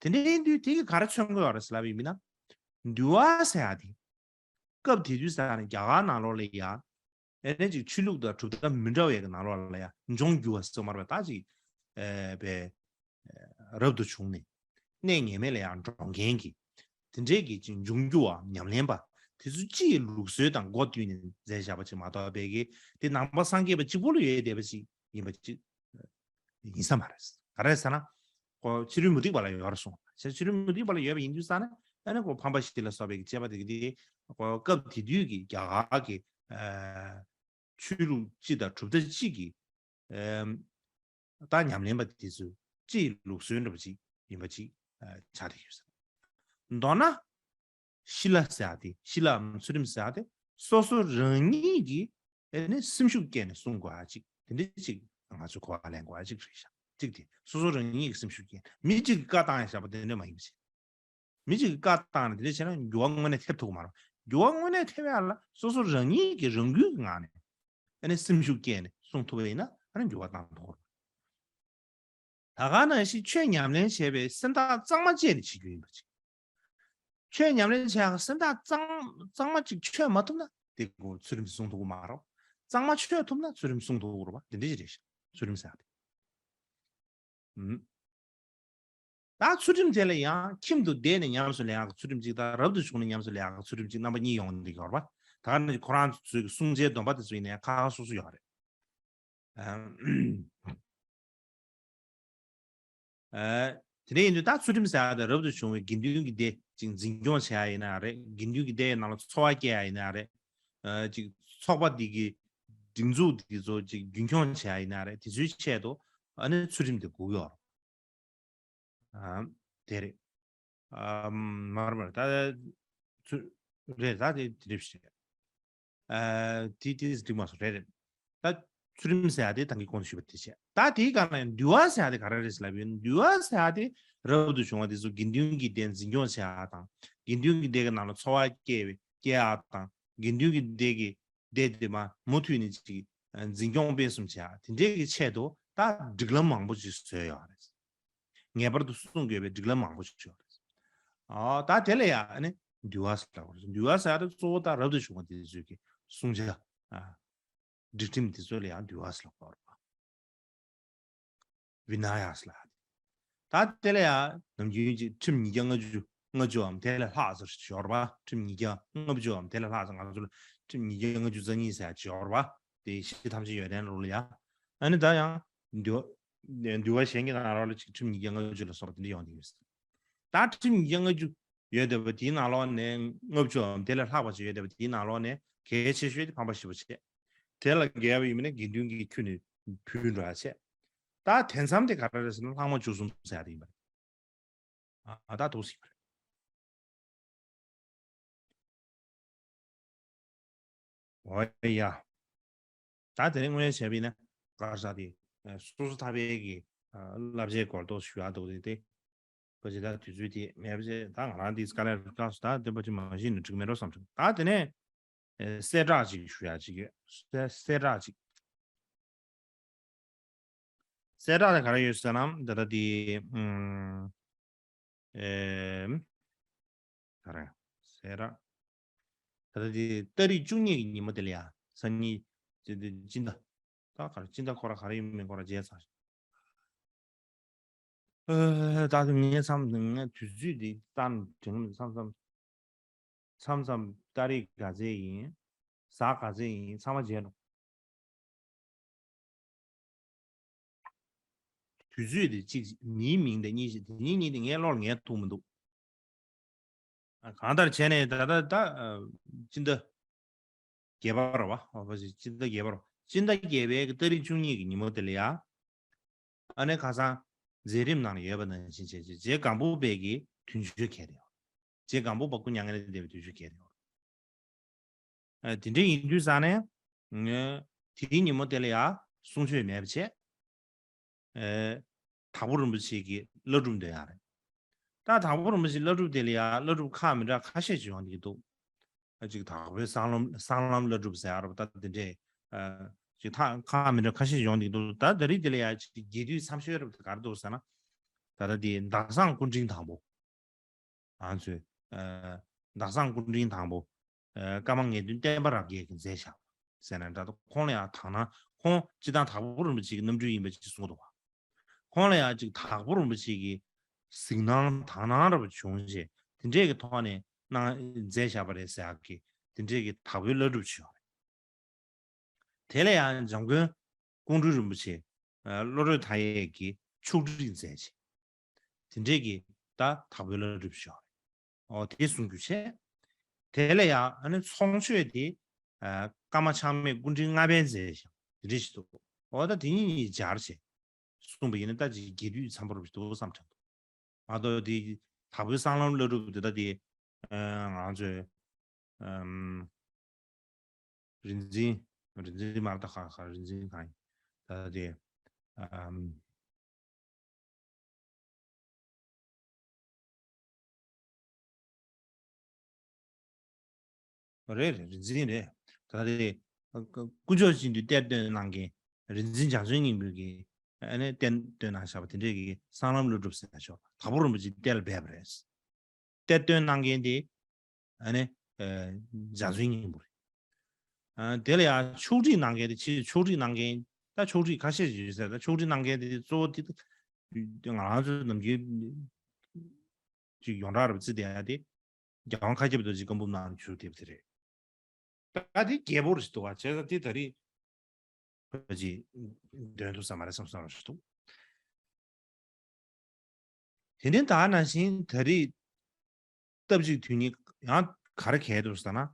རེད། དེ་འདྲ་ཡིན་དུས་དེ་གིས་ག་རེ་མཚོན་གྱི་ཡོད་རེད་ཟེར་ལབ་པ་ཡིན་ན། འདུལ་བ་ཟེར་ཡ་དེ། སྐབས་དེ་དུས་ས་ནས་རྒྱ་གར་ནང་ལོགས་ལ་ཡ། ཨེ་ནས་ཅིག་ཆོས་ལུགས་དང་གྲུབ་མཐའ་མི་འདྲ་བའི་གི་ནང་ལོགས་ལ་ཡ་འབྱུང་འགྱུར་བ་ཟེར་མ་རེད་པ། ད་ཅིག་ཨེ་པའི་རབ་ཏུ་བྱུང་ནས་གནས་ངེས་མེད་ལ་ཡང་འགྲོ་མཁན་གྱི་དེ་འདྲའི་གི་ཅིག་འབྱུང་འགྱུར་བ་ཉམས་ལེན་པ་དེ་ཚོ་སྤྱི་ཡི་ལུགས་སྲོལ་དང་སྒོ་བསྟུན་ནས་མཛད་བཞག་པ་ཅིག་མ་གཏོགས་པའི་གི་དེ་ནང་པ་སངས་རྒྱས་པ་གཅིག་པུ་ལ་ཡོད་བསྡད་པ་ཅིག་ཡིན་པ་ཅིག་ཡིན་ས་མ་རེད། ག་རེ་ཟེར་ན། ཁོ་ཕྱི་རོལ་མུ་སྟེགས་པ་ལ་ཡོད་རེད་གསུངས། ཕྱི་རོལ་མུ་སྟེགས་པ་ལ་ཡོད་པ་ཡིན་དུས་ཙང་ནས་ཨ་ནི་ཁོ་ཕམ་པ་བཞི་ལ་སོགས་པའི་གི་དཔྱད་པ་དེ་གི་དེ་ཁོ་སྐབས་དེ་དུས་ཀྱི་རྒྱ་གར་གྱི་ཨ་ཆོས་ལུགས་སྤྱི་དང་གྲུབ་མཐའ་སྤྱི་གི་ཨ་ད་ཉམས་ལེན་པ་དེ་ཚོ་སྤྱི་ཡི་ལུགས་སྲོལ་འདྲ་པོ་ཅིག་ཡིན་པ་ཅིག་ཨ་ཆགས་བསྡད་ཡོད་ཟེར། མདོར་ན། ཤི་ལ་ཟེར་ཡ་དེ་ཤི་ལའམ་ཚུལ་ཁྲིམས་ཟེར་ཡ་དེ་སོ་སོ་རང་ཉིད་ཀྱིས་ཨེ་ནི་སེམས་ཤུགས་བསྐྱེད་ནས་གསུང་དགོས་ཡ་ཅིག་དེ་འདྲ་ཅིག་ང་ཚོས་གོ་བ་ལེན་དགོས་ཡ་ཅིག་རེད་ཤག་ཅིག་དེ་སོ་སོ་རང་ཉིད་ཀྱིས་སེམས་ཤུགས་བསྐྱེད། མི་གཅིག་གིས་བཀའ་བཏང་ཡ་བཞག་པ་དེ་འདྲ་མ་ཡིན་པ་ཞིག་མི་གཅིག་གིས་བཀའ་བཏང་ནས་དེ་འདྲ་བྱས་ན་འགྱུར་བ་དངོས་གནས་ཐེབས་ཐུབ་ཀྱི་མ་རེད། འགྱུར་བ་དངོས་གནས་ཐེབས་ཡ་ལ་སོ་སོ་རང་ཉིད་ཀྱིས་རང་འགུལ་གྱི་ངང་ནས་ཨེ་ནི་སེམས་ཤུགས་བསྐྱེད་ནས་གསུང་ཐུབ་པ་ཡིན་ན་ཨ་ནི་འགྱུར་བ་བཏང་ཐུབ་ཀྱི་རེད། ད་ག་ནང་བཞིན་ཆོས་ཉམས་ལེན་བྱས་པའི་སེམས་ཐག་གཙང་མ་བཅད་ནས་བྱེད་རྒྱུ་ཡིན་པ་ཅིག་ཆོས་ཉམས་ལེན་བྱེད་ཡག་སེམས་ཐག་གཙང་གཙང་མ་ཅིག་ཆོད་མ་ཐུབ་ན་དེ་ཀོ་ཚུལ་ཁྲིམས་སྲུང་ཐུབ་ཀྱི་མ་རེད། གཙང་མ་ཆོད་ཐུབ་ན་ཚུལ་ཁྲིམས་སྲུང་ཐུབ་ཀྱི་རེད་པ། དེ་འདྲ་ཞིག་རེད་ཤག་ཚུལ་ཁྲིམས་ཟེར་ཡག་དེ། ཨུམ། ད་ཚུལ་ཁྲིམས་དེ་ལ་ཡང་ཁྱིམ་དུ་བསྡད་ནས་ཉམས་སུ་ལེན་ཡག་གི་ཚུལ་ཁྲིམས་ཅིག་དང་རབ་ཏུ་བྱུང་ནས་ཉམས་སུ་ལེན་ཡག་གི་ཚུལ་ཁྲིམས་ཅིག་རྣམ་པ་གཉིས་ཡོང་གི་ཡོད་རེད་པ། ད་ག་ནི་ཁོ་རང་ཚོའི་གི་གསུང་བྱའི་སྡོམ་པ་དེ་ཚོ་ཡིན་ནའི་ཁག་ཁག་སོ་སོ་ཡོད་རེད། ཨ། ཨ། དེ་འདྲ་ཡིན་དུས་ད་ཚུལ་ཁྲིམས་ཟེར་ཡ་དེ་རབ་ཏུ་བྱུང་བའི་དགེ་འདུན་གྱི་སྡེ་ཅིག་འཛིན་སྐྱོང་བྱེད་ཡ་ཡིན་ན་རེད། དགེ་འདུན་གྱི་སྡེ་ཡི་ནང་ལ་འཚོ་བ་སྐྱེལ་ཡ་ཡིན་ན་རེད། ཨ། ཅིག་ཚོགས་པ་འདི་གི་སྒྲིག་འཛུགས་འདི་ཚོ་ཅིག་རྒྱུན་འཁྱོངས་བྱེད་ཡ་ཡིན་ན་རེད། དེ་ཚོའི་ཆེད་དུ་ཨ་ནི་ཚུལ་ཁྲིམས་དེ་དགོས་ཀྱི་ཡོད་རེད། ཨ། དེ་རེད། ཨ། མར་མར་ད་ཚུ་རེད། ད་དེ་དེ་རེད་ཤག་ཨ། དེ་དེ་འགྲིག་མ་སོང་། རེད་རེད། ད་ཚུལ་ཁྲིམས་ཟེར་ཡ་དེ་ད་གིན་གོང་དུ་ཞུས་པ་དེ་བྱས། ད་དེའི་སྒང་ལ་ཡང་འདུལ་བ་ཟེར་ཡ་དེ་ག་རེ་རེད་ཟེར་ལབ་ཡོད་ན། འདུལ་བ་ཟེར་ཡ་དེ་རབ་ཏུ་བྱུང་བ་དེ་ཚོ་དགེ་འདུན་གྱི་སྡེ་འཛིན་སྐྱོང་བྱེད་ཡ་དང་། དགེ་འདུན་གྱི་སྡེ་གི་ནང་ལ་འཚོ་བ་སྐྱེལ་བའི་སྐྱེལ་ཡ་དང་། དགེ་འདུན་གྱི་སྡེ་གི་སྡེ་དེ་མ་མུ་མཐུད་ནས་ཅིག་འཛིན་སྐྱོང་སྤེལ་གསུམ་བྱེད་ཡ་དེ་འདྲའི་གི་ཆེད་དུ་ད་སྒྲིག་ལམ་མང་པོ་ཅིག་བཟོས་ཡོད་རེད། ངེས་པར་དུ་སྲུང་དགོས་པའི་སྒྲིག་ལམ་མང་པོ་ཞིག་ཡོད་རེད། ཨ། ད་དེ་ལ་ཡང་ཨ་ནི་འདུལ་བ་ཟེར་ལབ་པ་རེད། འདུལ་བ་ཟེར་ཡ་དེ་གཙོ་བོ་ད་རབ་ཏུ་བྱུང་བ་དེ་ཚོའི་གི་སྲུང་བྱ། ཨ། སྒྲིག་ཁྲིམས་དེ་ཚོ་ལ་ཡང་འདུལ་བ་ཟེར་ལབ་པ་རེད། བི་ན་ཡ་ཟེར་ལབ་ཡ་དེ། ད་དེ་ལ་ཡང་ནམ་རྒྱུན་གྱི་ཁྲིམས་ཉིས་བརྒྱ་ལྔ་བཅུ་ལྔ་བཅུའམ་དེ་ལས་ལྷག་ཟེར་ཞིག་ཡོད་རེད་པ། ཁྲིམས་ཉིས་བརྒྱ་ལྔ་བཅུའམ་དེ་ལས་ལྷག་ཟེར། ང་ཚོ་ལ་ཁྲིམས་ཉིས་བརྒྱ་ལྔ་བཅུ་རྩ་གཉིས་ཟེར་ཡ་ཅིག་ཡོད་རེད་པ། དེ་ཤེས་ཐམས་ཅད་ཡོན་ཏན་ལུགས་ལ་ཡ། ཨ་ནི་ད་ཡང་འདུལ་བ་འདུལ་བ་གཞན་གྱི་ནང་ལོགས་ལ་ཅིག་ཁྲིམས་ཉིས་བརྒྱ་ལྔ་བཅུ་ལ་སོགས་པ་དེ་འདྲ་ཡོང་གི་ཡོད། ད་ཁྲིམས་ཉིས་བརྒྱ་ལྔ་བཅུ་ཡོད་བསྡད་པ་དེའི་ནང་ལོགས་ནས་ལྔ་བཅུའམ་དེ་ལས་ལྷག་པ་ཅིག་ཡོད་བསྡད་པ་དེའི་ནང་ལོགས་ནས་གལ་ཆེ་ཤོས་དེ་ཕམ་པ་བཞི་པོ་བྱས། དེ་ལས་བརྒལ་བ་ཡིན་ན་དགེ་འདུན་གྱི་ཁྱོན་ནས་བུད་འགྲོ་ཡ་བྱས། ད་དེ་མཚམས་དེ་ག་རེ་རེད་ཟེར་ན་ལྷག་མ་བཅུ་གསུམ་ཟེར་ཡ་དེ་ཡིན་པ་རེད། ཨ། ད་འདུག་སེ་ཡིན་པ་རེད། འོ་ཡ། ད་དེ་རིང་དངོས་གནས་བྱས་པ་ཡིན་ན་ག་རེ་ཟེར་དེ། སོ་སོ་ཐར་པའི་གི་བསླབ་བྱའི་སྐོར་ཏོག་ཞུ་ཡག་འདུག་སྟེ། ཕལ་ཆེར་ད་དུས་ཚོད་དེ་མེད་པ་བྱས། ད་ང་རང་འདི་དཀའ་ལས་ཁག་སོང་། ད་དེ་ཕལ་ཆེར་མ་གཞི་ནས་འགྲིག་མེད་འགྲོ་བསམ་བྱུང་། ད་དེ་ནས་གསལ་བསྒྲགས་ཅིག་ཞུ་ཡག་ཅིག་ཡོད། གསལ་གསལ་བསྒྲགས་ཅིག་གསལ་བསྒྲགས་དེ་ག་རེ་ཡོད་ཟེར་ན། ད་ལྟ་དེ་ཨུམ། ཨེམ། ག་རེ། གསལ་བསྒྲགས། ད་ལྟ་དེ་ཏ་རིག་བཅུ་གཉིས་ཀྱི་ཉིན་མོ་དེ་ལ་ཡ། སང་ཉིན་སྤྱི་ཟླ། ད་ག་རེ། སྤྱི་ཟླ་ཁོ་ར་ག་རེ་ཡིན་མིན་ཁོ་ར་བརྗེད་ཚར། ཨེ། ད་དུང་ངའི་མཚམས་ངའི་དུས་ཚོད་འདི་ལྟར་དྲན་གྱི་མི་འདུག་མཚམས་མཚམས་མཚམས་མཚམས་ཏ་རིག་ག་ཚད་ཡིན། གཟའ་ག་ཚད་ཡིན། ཚང་མ་བརྗེད་འགྲོ། དུས་ཚོད་དེ་གཅིག་མིའི་མིང་དང་གཉིས་ཤིག་དེ་གཉིས་གཉིས་དེ་ངའི་བློ་ལ་ངས་ཐུག་མི་འདུག་གང་ལྟར་བྱས་ནས་ད་ལྟ་ད་སྤྱི་ཟླ་བརྒྱད་པ་རེད་པ། འོ་ཕ་ཞིག་སྤྱི་ཟླ་བརྒྱད་པ་རེད། སྤྱི་ཟླ་བརྒྱད་པའི་གི་ཏ་རིག་བཅུ་གཉིས་ཀྱི་ཉིན་མོ་དེ་ལ་ཡ། ཨ་ནི་ཁ་སང་མཛད་རིམ་ནང་ལ་ཡོད་པ་ནང་བཞིན་བྱས་རྗེ་སྒམ་པོ་པའི་གི་དུས་མཆོད་འཁེལ་ཡོད། རྗེ་སྒམ་པོ་པ་སྐུ་མྱ་ངན་ལས་འདས་པའི་དུས་མཆོད་འཁེལ་ཡོད། ཨ། དེ་འདྲ་ཡིན་དུས་ཙང་ནས་ངས་དེའི་ཉིན་མོ་དེ་ལ་ཡ་གསུང་ཆོས་མེད་པ་བྱས། ཨེ། དྭགས་པོ་རིན་པོ་ཆེ་གི་བླ་སྒྲུབ་འདོན་ཡག་རེད། ད་དྭགས་པོ་རིན་པོ་ཆེའི་བླ་སྒྲུབ་དེ་ལ་ཡ་བླ་སྒྲུབ་ཁག་མི་འདྲ་ཁ་ཤས་ཅིག་ཡོང་བསྡད་ཀྱི་འདུག་ཨ། ཅིག་དྭགས་པོའི་གསང་ལམ་གསང་ལམ་བླ་སྒྲུབ་ཟེར་ཡག་རེད་པ། ད་དེ་འདྲས། ཨ། ཅིག་ཐག་ཁ་མི་འདྲ་ཁ་ཤས་ཡོང་གི་འདུག་ད་ད་རེས་དེ་ལ་ཡ་ཅིག་རྒྱས་བསྡུས་མཚམས་སྦྱོར་རབ་དེ་ག་རེ་འདུག་ཟེར་ན། ད་ལྟ་དེ་ཟླ་བཟང་སྐུ་ཕྲེང་དང་པོ། ང་ཚོས་ཨ་ཟླ་བཟང་སྐུ་ཕྲེང་དང་པོ། ཨ་ཀརྨ་ངེས་དོན་བསྟན་པ་རབ་རྒྱས་ཀྱིས་མཛད་བཞག་ཟེར་ན་འདྲ། ད་ཁོང་ལ་ཡང་དག་སྣང་། ཁོང་སྤྱིར་བཏང་དྭགས་པོ་རིན་པོ་ཆེ་གི་རྣམ་སྤྲུལ་ཡིན་པ་ཅིག་གསུངས་འདུག་བ། ཁོང་ལ་ཡང་ཅིག་དྭགས་པོ་རིན་པོ་ཆེ་གི་གཟིགས་སྣང་དག་སྣང་རབ་བྱུང་རྗེས་དེ་འདྲས་ཀྱི་ཐོག་ནས་གནང་མཛད་བཞག་པ་རེད་ཟེར་ཡག་གི་དེ་འདྲས་ཀྱི་དྭགས་པོའི་བླ་སྒྲུབ་ཅིག་ཡོད་རེད། དེ་ལ་ཡང་འཇམ་མགོན་ཀོང་སྤྲུལ་རིན་པོ་ཆེ་ཨ་བློ་གྲོས་མཐའ་ཡས་ཀྱིས་ཕྱོགས་སྒྲིག་མཛད་ཅིང་། དེ་འདྲས་ཀྱི་ད་དྭགས་པོའི་བླ་སྒྲུབ་ཤོག་རེད། ཨོ་དེ་གསུང་རྒྱུ་བྱས། དེ་ལ་ཡང་ཨ་ནི་ཚོང་མཆོད་དེ་ཨ་ཀརྨ་ཆགས་མེད་སྐུ་ཕྲེང་ལྔ་པས་མཛད་ཅིང་དེ་འདྲས་ཞིག་འདུག་ཨོ་ད་དེ་གཉིས་གཉིས་སྦྱར་བྱས་གསུངས་པ་ཡིན་ན་ད་ཅིག་རྒྱས་བསྡུས་འཚམ་པོ་རུ་འདུག་བསམ་དྲན་འདུག་མ་གཏོགས་དེ་དྭགས་པོའི་གསང་ལམ་བླ་སྒྲུབ་དེ་ད་དེ་ཨ་ང་ཚོས་ཨམ། རིག་འཛིན། རིག་འཛིན་མ་རེད་ད། ཁ་ཁ་རིག་འཛིན་གང་ཡིན། ད་དེ་ཨམ། རེད་རེད། རིག་འཛིན་རེད། ད་དེ་དཀོན་མཆོག་སྦྱིན་བདུད་གཏེར་བཏོན་གནང་མཁན་རིག་འཛིན་འཇའ་ཚོན་སྙིང་པོ་གིས་ཨ་ནི་གཏེར་བཏོན་གནང་བཞག་པ་དེ་འདྲས་ཀྱི་གསང་ལམ་བློ་གྲུབ་ཟེར་ཆོག་དྭགས་པོ་རིན་པོ་ཆེ་གཏེར་ལ་སྦས་པ་རེད། གཏེར་བཏོན་གནང་མཁན་དེ་ཨ་ནི་ཨ་འཇའ་ཚོན་སྙིང་པོ་རེད། ཨ་དེ་ལ་ཡང་ཕྱོགས་སྒྲིག་གནང་མཁན་དེ་ཕྱིར་ཕྱོགས་སྒྲིག་གནང་མཁན་ད་ཕྱོགས་སྒྲིག་ཁ་ཤས་ཤིག་ཡོད་ཟེར། ད་ཕྱོགས་སྒྲིག་གནང་མཁན་དེ་གཙོ་བོ་དེ་ང་རང་ཚོའི་ནམ་རྒྱུན་ཅིག་ཡོངས་གྲགས་རབ་བརྩི་བསྡད་ཡ་དེ་རྒྱལ་དབང་མཁའ་ཁྱབ་རྡོ་རྗེ་བཀའ་འབུམ་ནང་བཞུགས་བསྡད་པ་དེ་རེད། ད་དེ་རྒྱས་པོ་རེད་འདུག་བ། བྱས་ཙང་དེ་ད་རེས་ཕལ་ཆེར་འདོན་ཐུབ་ས་མ་རེད་བསམ་བསམ་རེད་འདུག་དེ་ནས་ད་ནང་བཞིན་ད་རེས་སྟབས་གཅིག་དུས་གཉིས་ཡང་ག་རེ་གལ་འདུག་ཟེར་ན།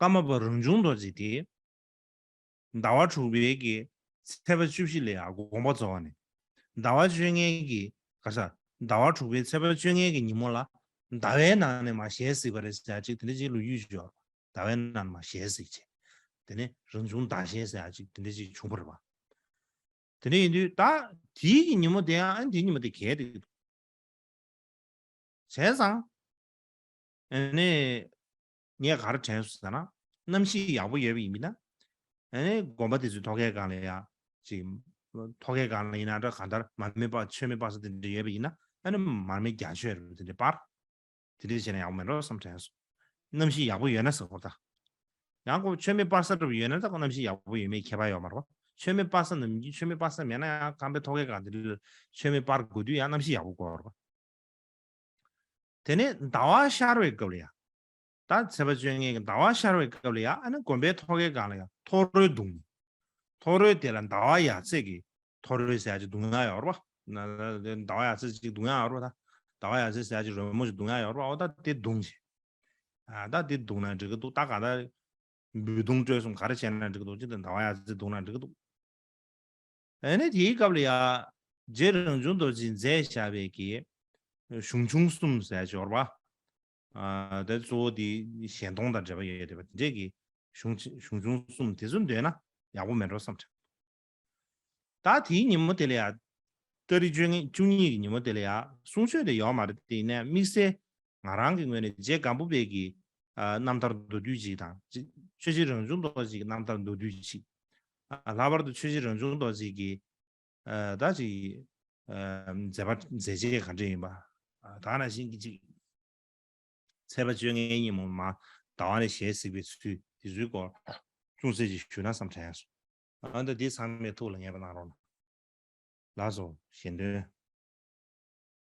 ཀརྨ་པ་རང་བྱུང་རྡོ་རྗེ་དེ་ཟླ་བ་དྲུག་པའི་གི་ཚེས་པ་བཅུ་བཞི་ལ་ཡང་དགོངས་པ་རྫོགས་ནས། ཟླ་བ་བཅོ་ལྔའི་གི་ག་ས་ཟླ་བ་དྲུག་པའི་ཚེས་པ་བཅོ་ལྔའི་གི་ཉིན་མོ་ལ་ཟླ་བའི་ནང་ནས་མར་ཞལ་གཟིགས་པ་རེད་ཟེར་ཡ་ཅིག་དེ་འདྲ་ཅིག་ལོ་རྒྱུས་ཤིག་ཡོད། ཟླ་བའི་ནང་ནས་མར་ཞལ་གཟིགས་བྱས། དེ་ནས་རང་བྱུང་ཟླ་ཞལ་ཟེར་ཡ་ཅིག་དེ་འདྲ་ཅིག་བྱུང་བ་རེད་པ། དེ་འདྲ་ཡིན་དུས་ད་དེའི་གི་ཉིན་མོ་དེ་ཡང་ཨ་ནི་དེའི་ཉིན་མོ་དེ་གལ་ཏེ་འདུག་བྱས་ཙང་། ཨ་ནི། ངས་ག་རེ་དྲན་སོང་ཟེར་ན། གནམ་གཤིས་ཡག་པོ་ཡོད་པ་ཡིན་ན། ཨ་ནི་དགོན་པ་དེ་ཚོའི་ཐོག་ཁའི་སྒང་ལ་ཡ། ཅིག་ཐོག་ཁའི་སྒང་ལ་ཡིན་ན་འདྲ། གང་ལྟར་མར་མེ་སྤར་མཆོད་མེ་སྤར་ས་དེ་འདྲ་ཡོད་པ་ཡིན་ན། ཨ་ནི་མར་མེ་རྒྱ་མཆོད་རེད་པ། དེ་འདྲ་སྤར། དེ་འདྲ་བྱས་ན་ཡག་པོ་མེད་འགྲོ་བསམ་དྲན་སོང་། གནམ་གཤིས་ཡག་པོ་ཡོད་ན་ཟེར་བ་ད། ཡང་ཁོ་མཆོད་མེ་སྤར་ས་འདྲ་པོ་ཡོད་ན་ད་ཁོ་གནམ་གཤིས་ཡག་པོ་ཡོད་མེད་ཁྱད་པར་ཡོད་མ་རེད་པ། མཆོད་མེ་སྤར་ས་ནམ་རྒྱུན་མཆོད་མེ་སྤར་ས་མེད་ན་ཡང་ཁང་པའི་ཐོག་ཁའི་སྒང་དེ་འདྲ་མཆོད་མེ་སྤར་དགོས་དུས་ཡང་གནམ་གཤིས་ཡག་པོ་དགོས་རེད་པ། དེ་ནས་ཟླ་བ་ཤར་བའི་སྐབས་ལ་ཡ། ད་ཚེས་པ་བཅོ་ལྔའི་གི་ཟླ་བ་ཤར་བའི་སྐབས་ལ་ཡ། ཨ་ནི་དགོན་པའི་ཐོག་ཁའི་སྒང་ལ་ཡ་ཐོ་རོལ་བརྡུང་ནས། ཐོ་རོལ་དེ་ལ་ཟླ་བ་ཡར་ཚེས་ཀྱི་ཐོ་རོལ་ཟེར་ཡ་ཅིག་བརྡུང་ཡ་ཡོད་རེད་པ། ན་ན་ཟླ་བ་ཡར་ཚེས་ཅིག་བརྡུང་ཡ་ཡོད་རེད་པ་ད། ཟླ་བ་ཡར་ཚེས་ཟེར་ཡ་ཅིག་རོལ་མོ་ཅིག་བརྡུང་ཡ་ཡོད་རེད་པ། འོ་ད་དེ་བརྡུང་བྱས། ཨ་ད་དེ་བརྡུང་ན་འགྲིག་གི་འདུག་ད་ག་ད་འབུད་རྡུང་སྤྲོད་གསུམ་ག་རེ་བྱས་ན་འགྲིག་གི་འདུག་ཅི་ད་ཟླ་བ་ཡར་ཚེས་བརྡུང་ན་འགྲིག་གི་འདུག་ཨ་ནི་དེའི་སྐབས་ལ་ཡ། རྗེ་རང་བྱུང་རྡོ་རྗེས་མཛད་བཞག་པའི་གི་གཞུང་ཆུང་གསུམ་ཟེར་ཡ་ཅིག་ཡོད་རེད་པ། ཨ་དེ་གཙོ་བོ་དེ་གཞན་སྟོང་དང་འབྲེལ་བ་ཡོད་བསྡད་པ་དེ་འདྲས་ཀྱི་གཞུང་ཆེ་གཞུང་ཆུང་གསུམ་དེ་ཚོ་འདོན་ན་ཡག་པོ་མེད་འགྲོ་བསམ་དྲན། ད་དེའི་ཉིན་མོ་དེ་ལ་ཡ། ཏ་རིག་བཅུ་གཉིས་བཅུ་གཉིས་ཀྱི་ཉིན་མོ་དེ་ལ་ཡ་གསུང་ཆོས་དེ་ཡོད་མ་རེད། དེ་ཡིན་ནའི་དམིགས་བསལ་ང་རང་གི་ངོས་ནས་རྗེ་སྒམ་པོ་པའི་གི་ཨ་རྣམ་ཐར་མདོར་བསྡུས་ཅིག་དང་། ཆོས་རྗེ་རང་བྱུང་རྡོ་རྗེ་གི་རྣམ་ཐར་མདོར་བསྡུས་ཅིག་ཨ་ལྷག་པར་དུ་ཆོས་རྗེ་རང་བྱུང་རྡོ་རྗེ་གི་ཨ་ད་ཅིག་ཨ་མཛད་པ་མཛད་རྗེས་ག་འདྲ་ཡིན་པ། ཨ་ད་ནང་བཞིན་གྱི་ཅིག་ཚེས་པ་བཅོ་ལྔའི་ཉིན་མོ་མར་ཟླ་བ་ནས་ཞལ་གཟིགས་པའི་ཚུལ་དེ་ཚོའི་སྐོར་ཅུང་ཟད་ཅིག་ཞུས་ན་བསམ་དྲན་སོང་། ཨ་ད་འདི་ཚང་མས་ཐུགས་ལ་ངེས་པ་གནང་རོགས་གནང་། ལགས་སོ། གཞན་དོན།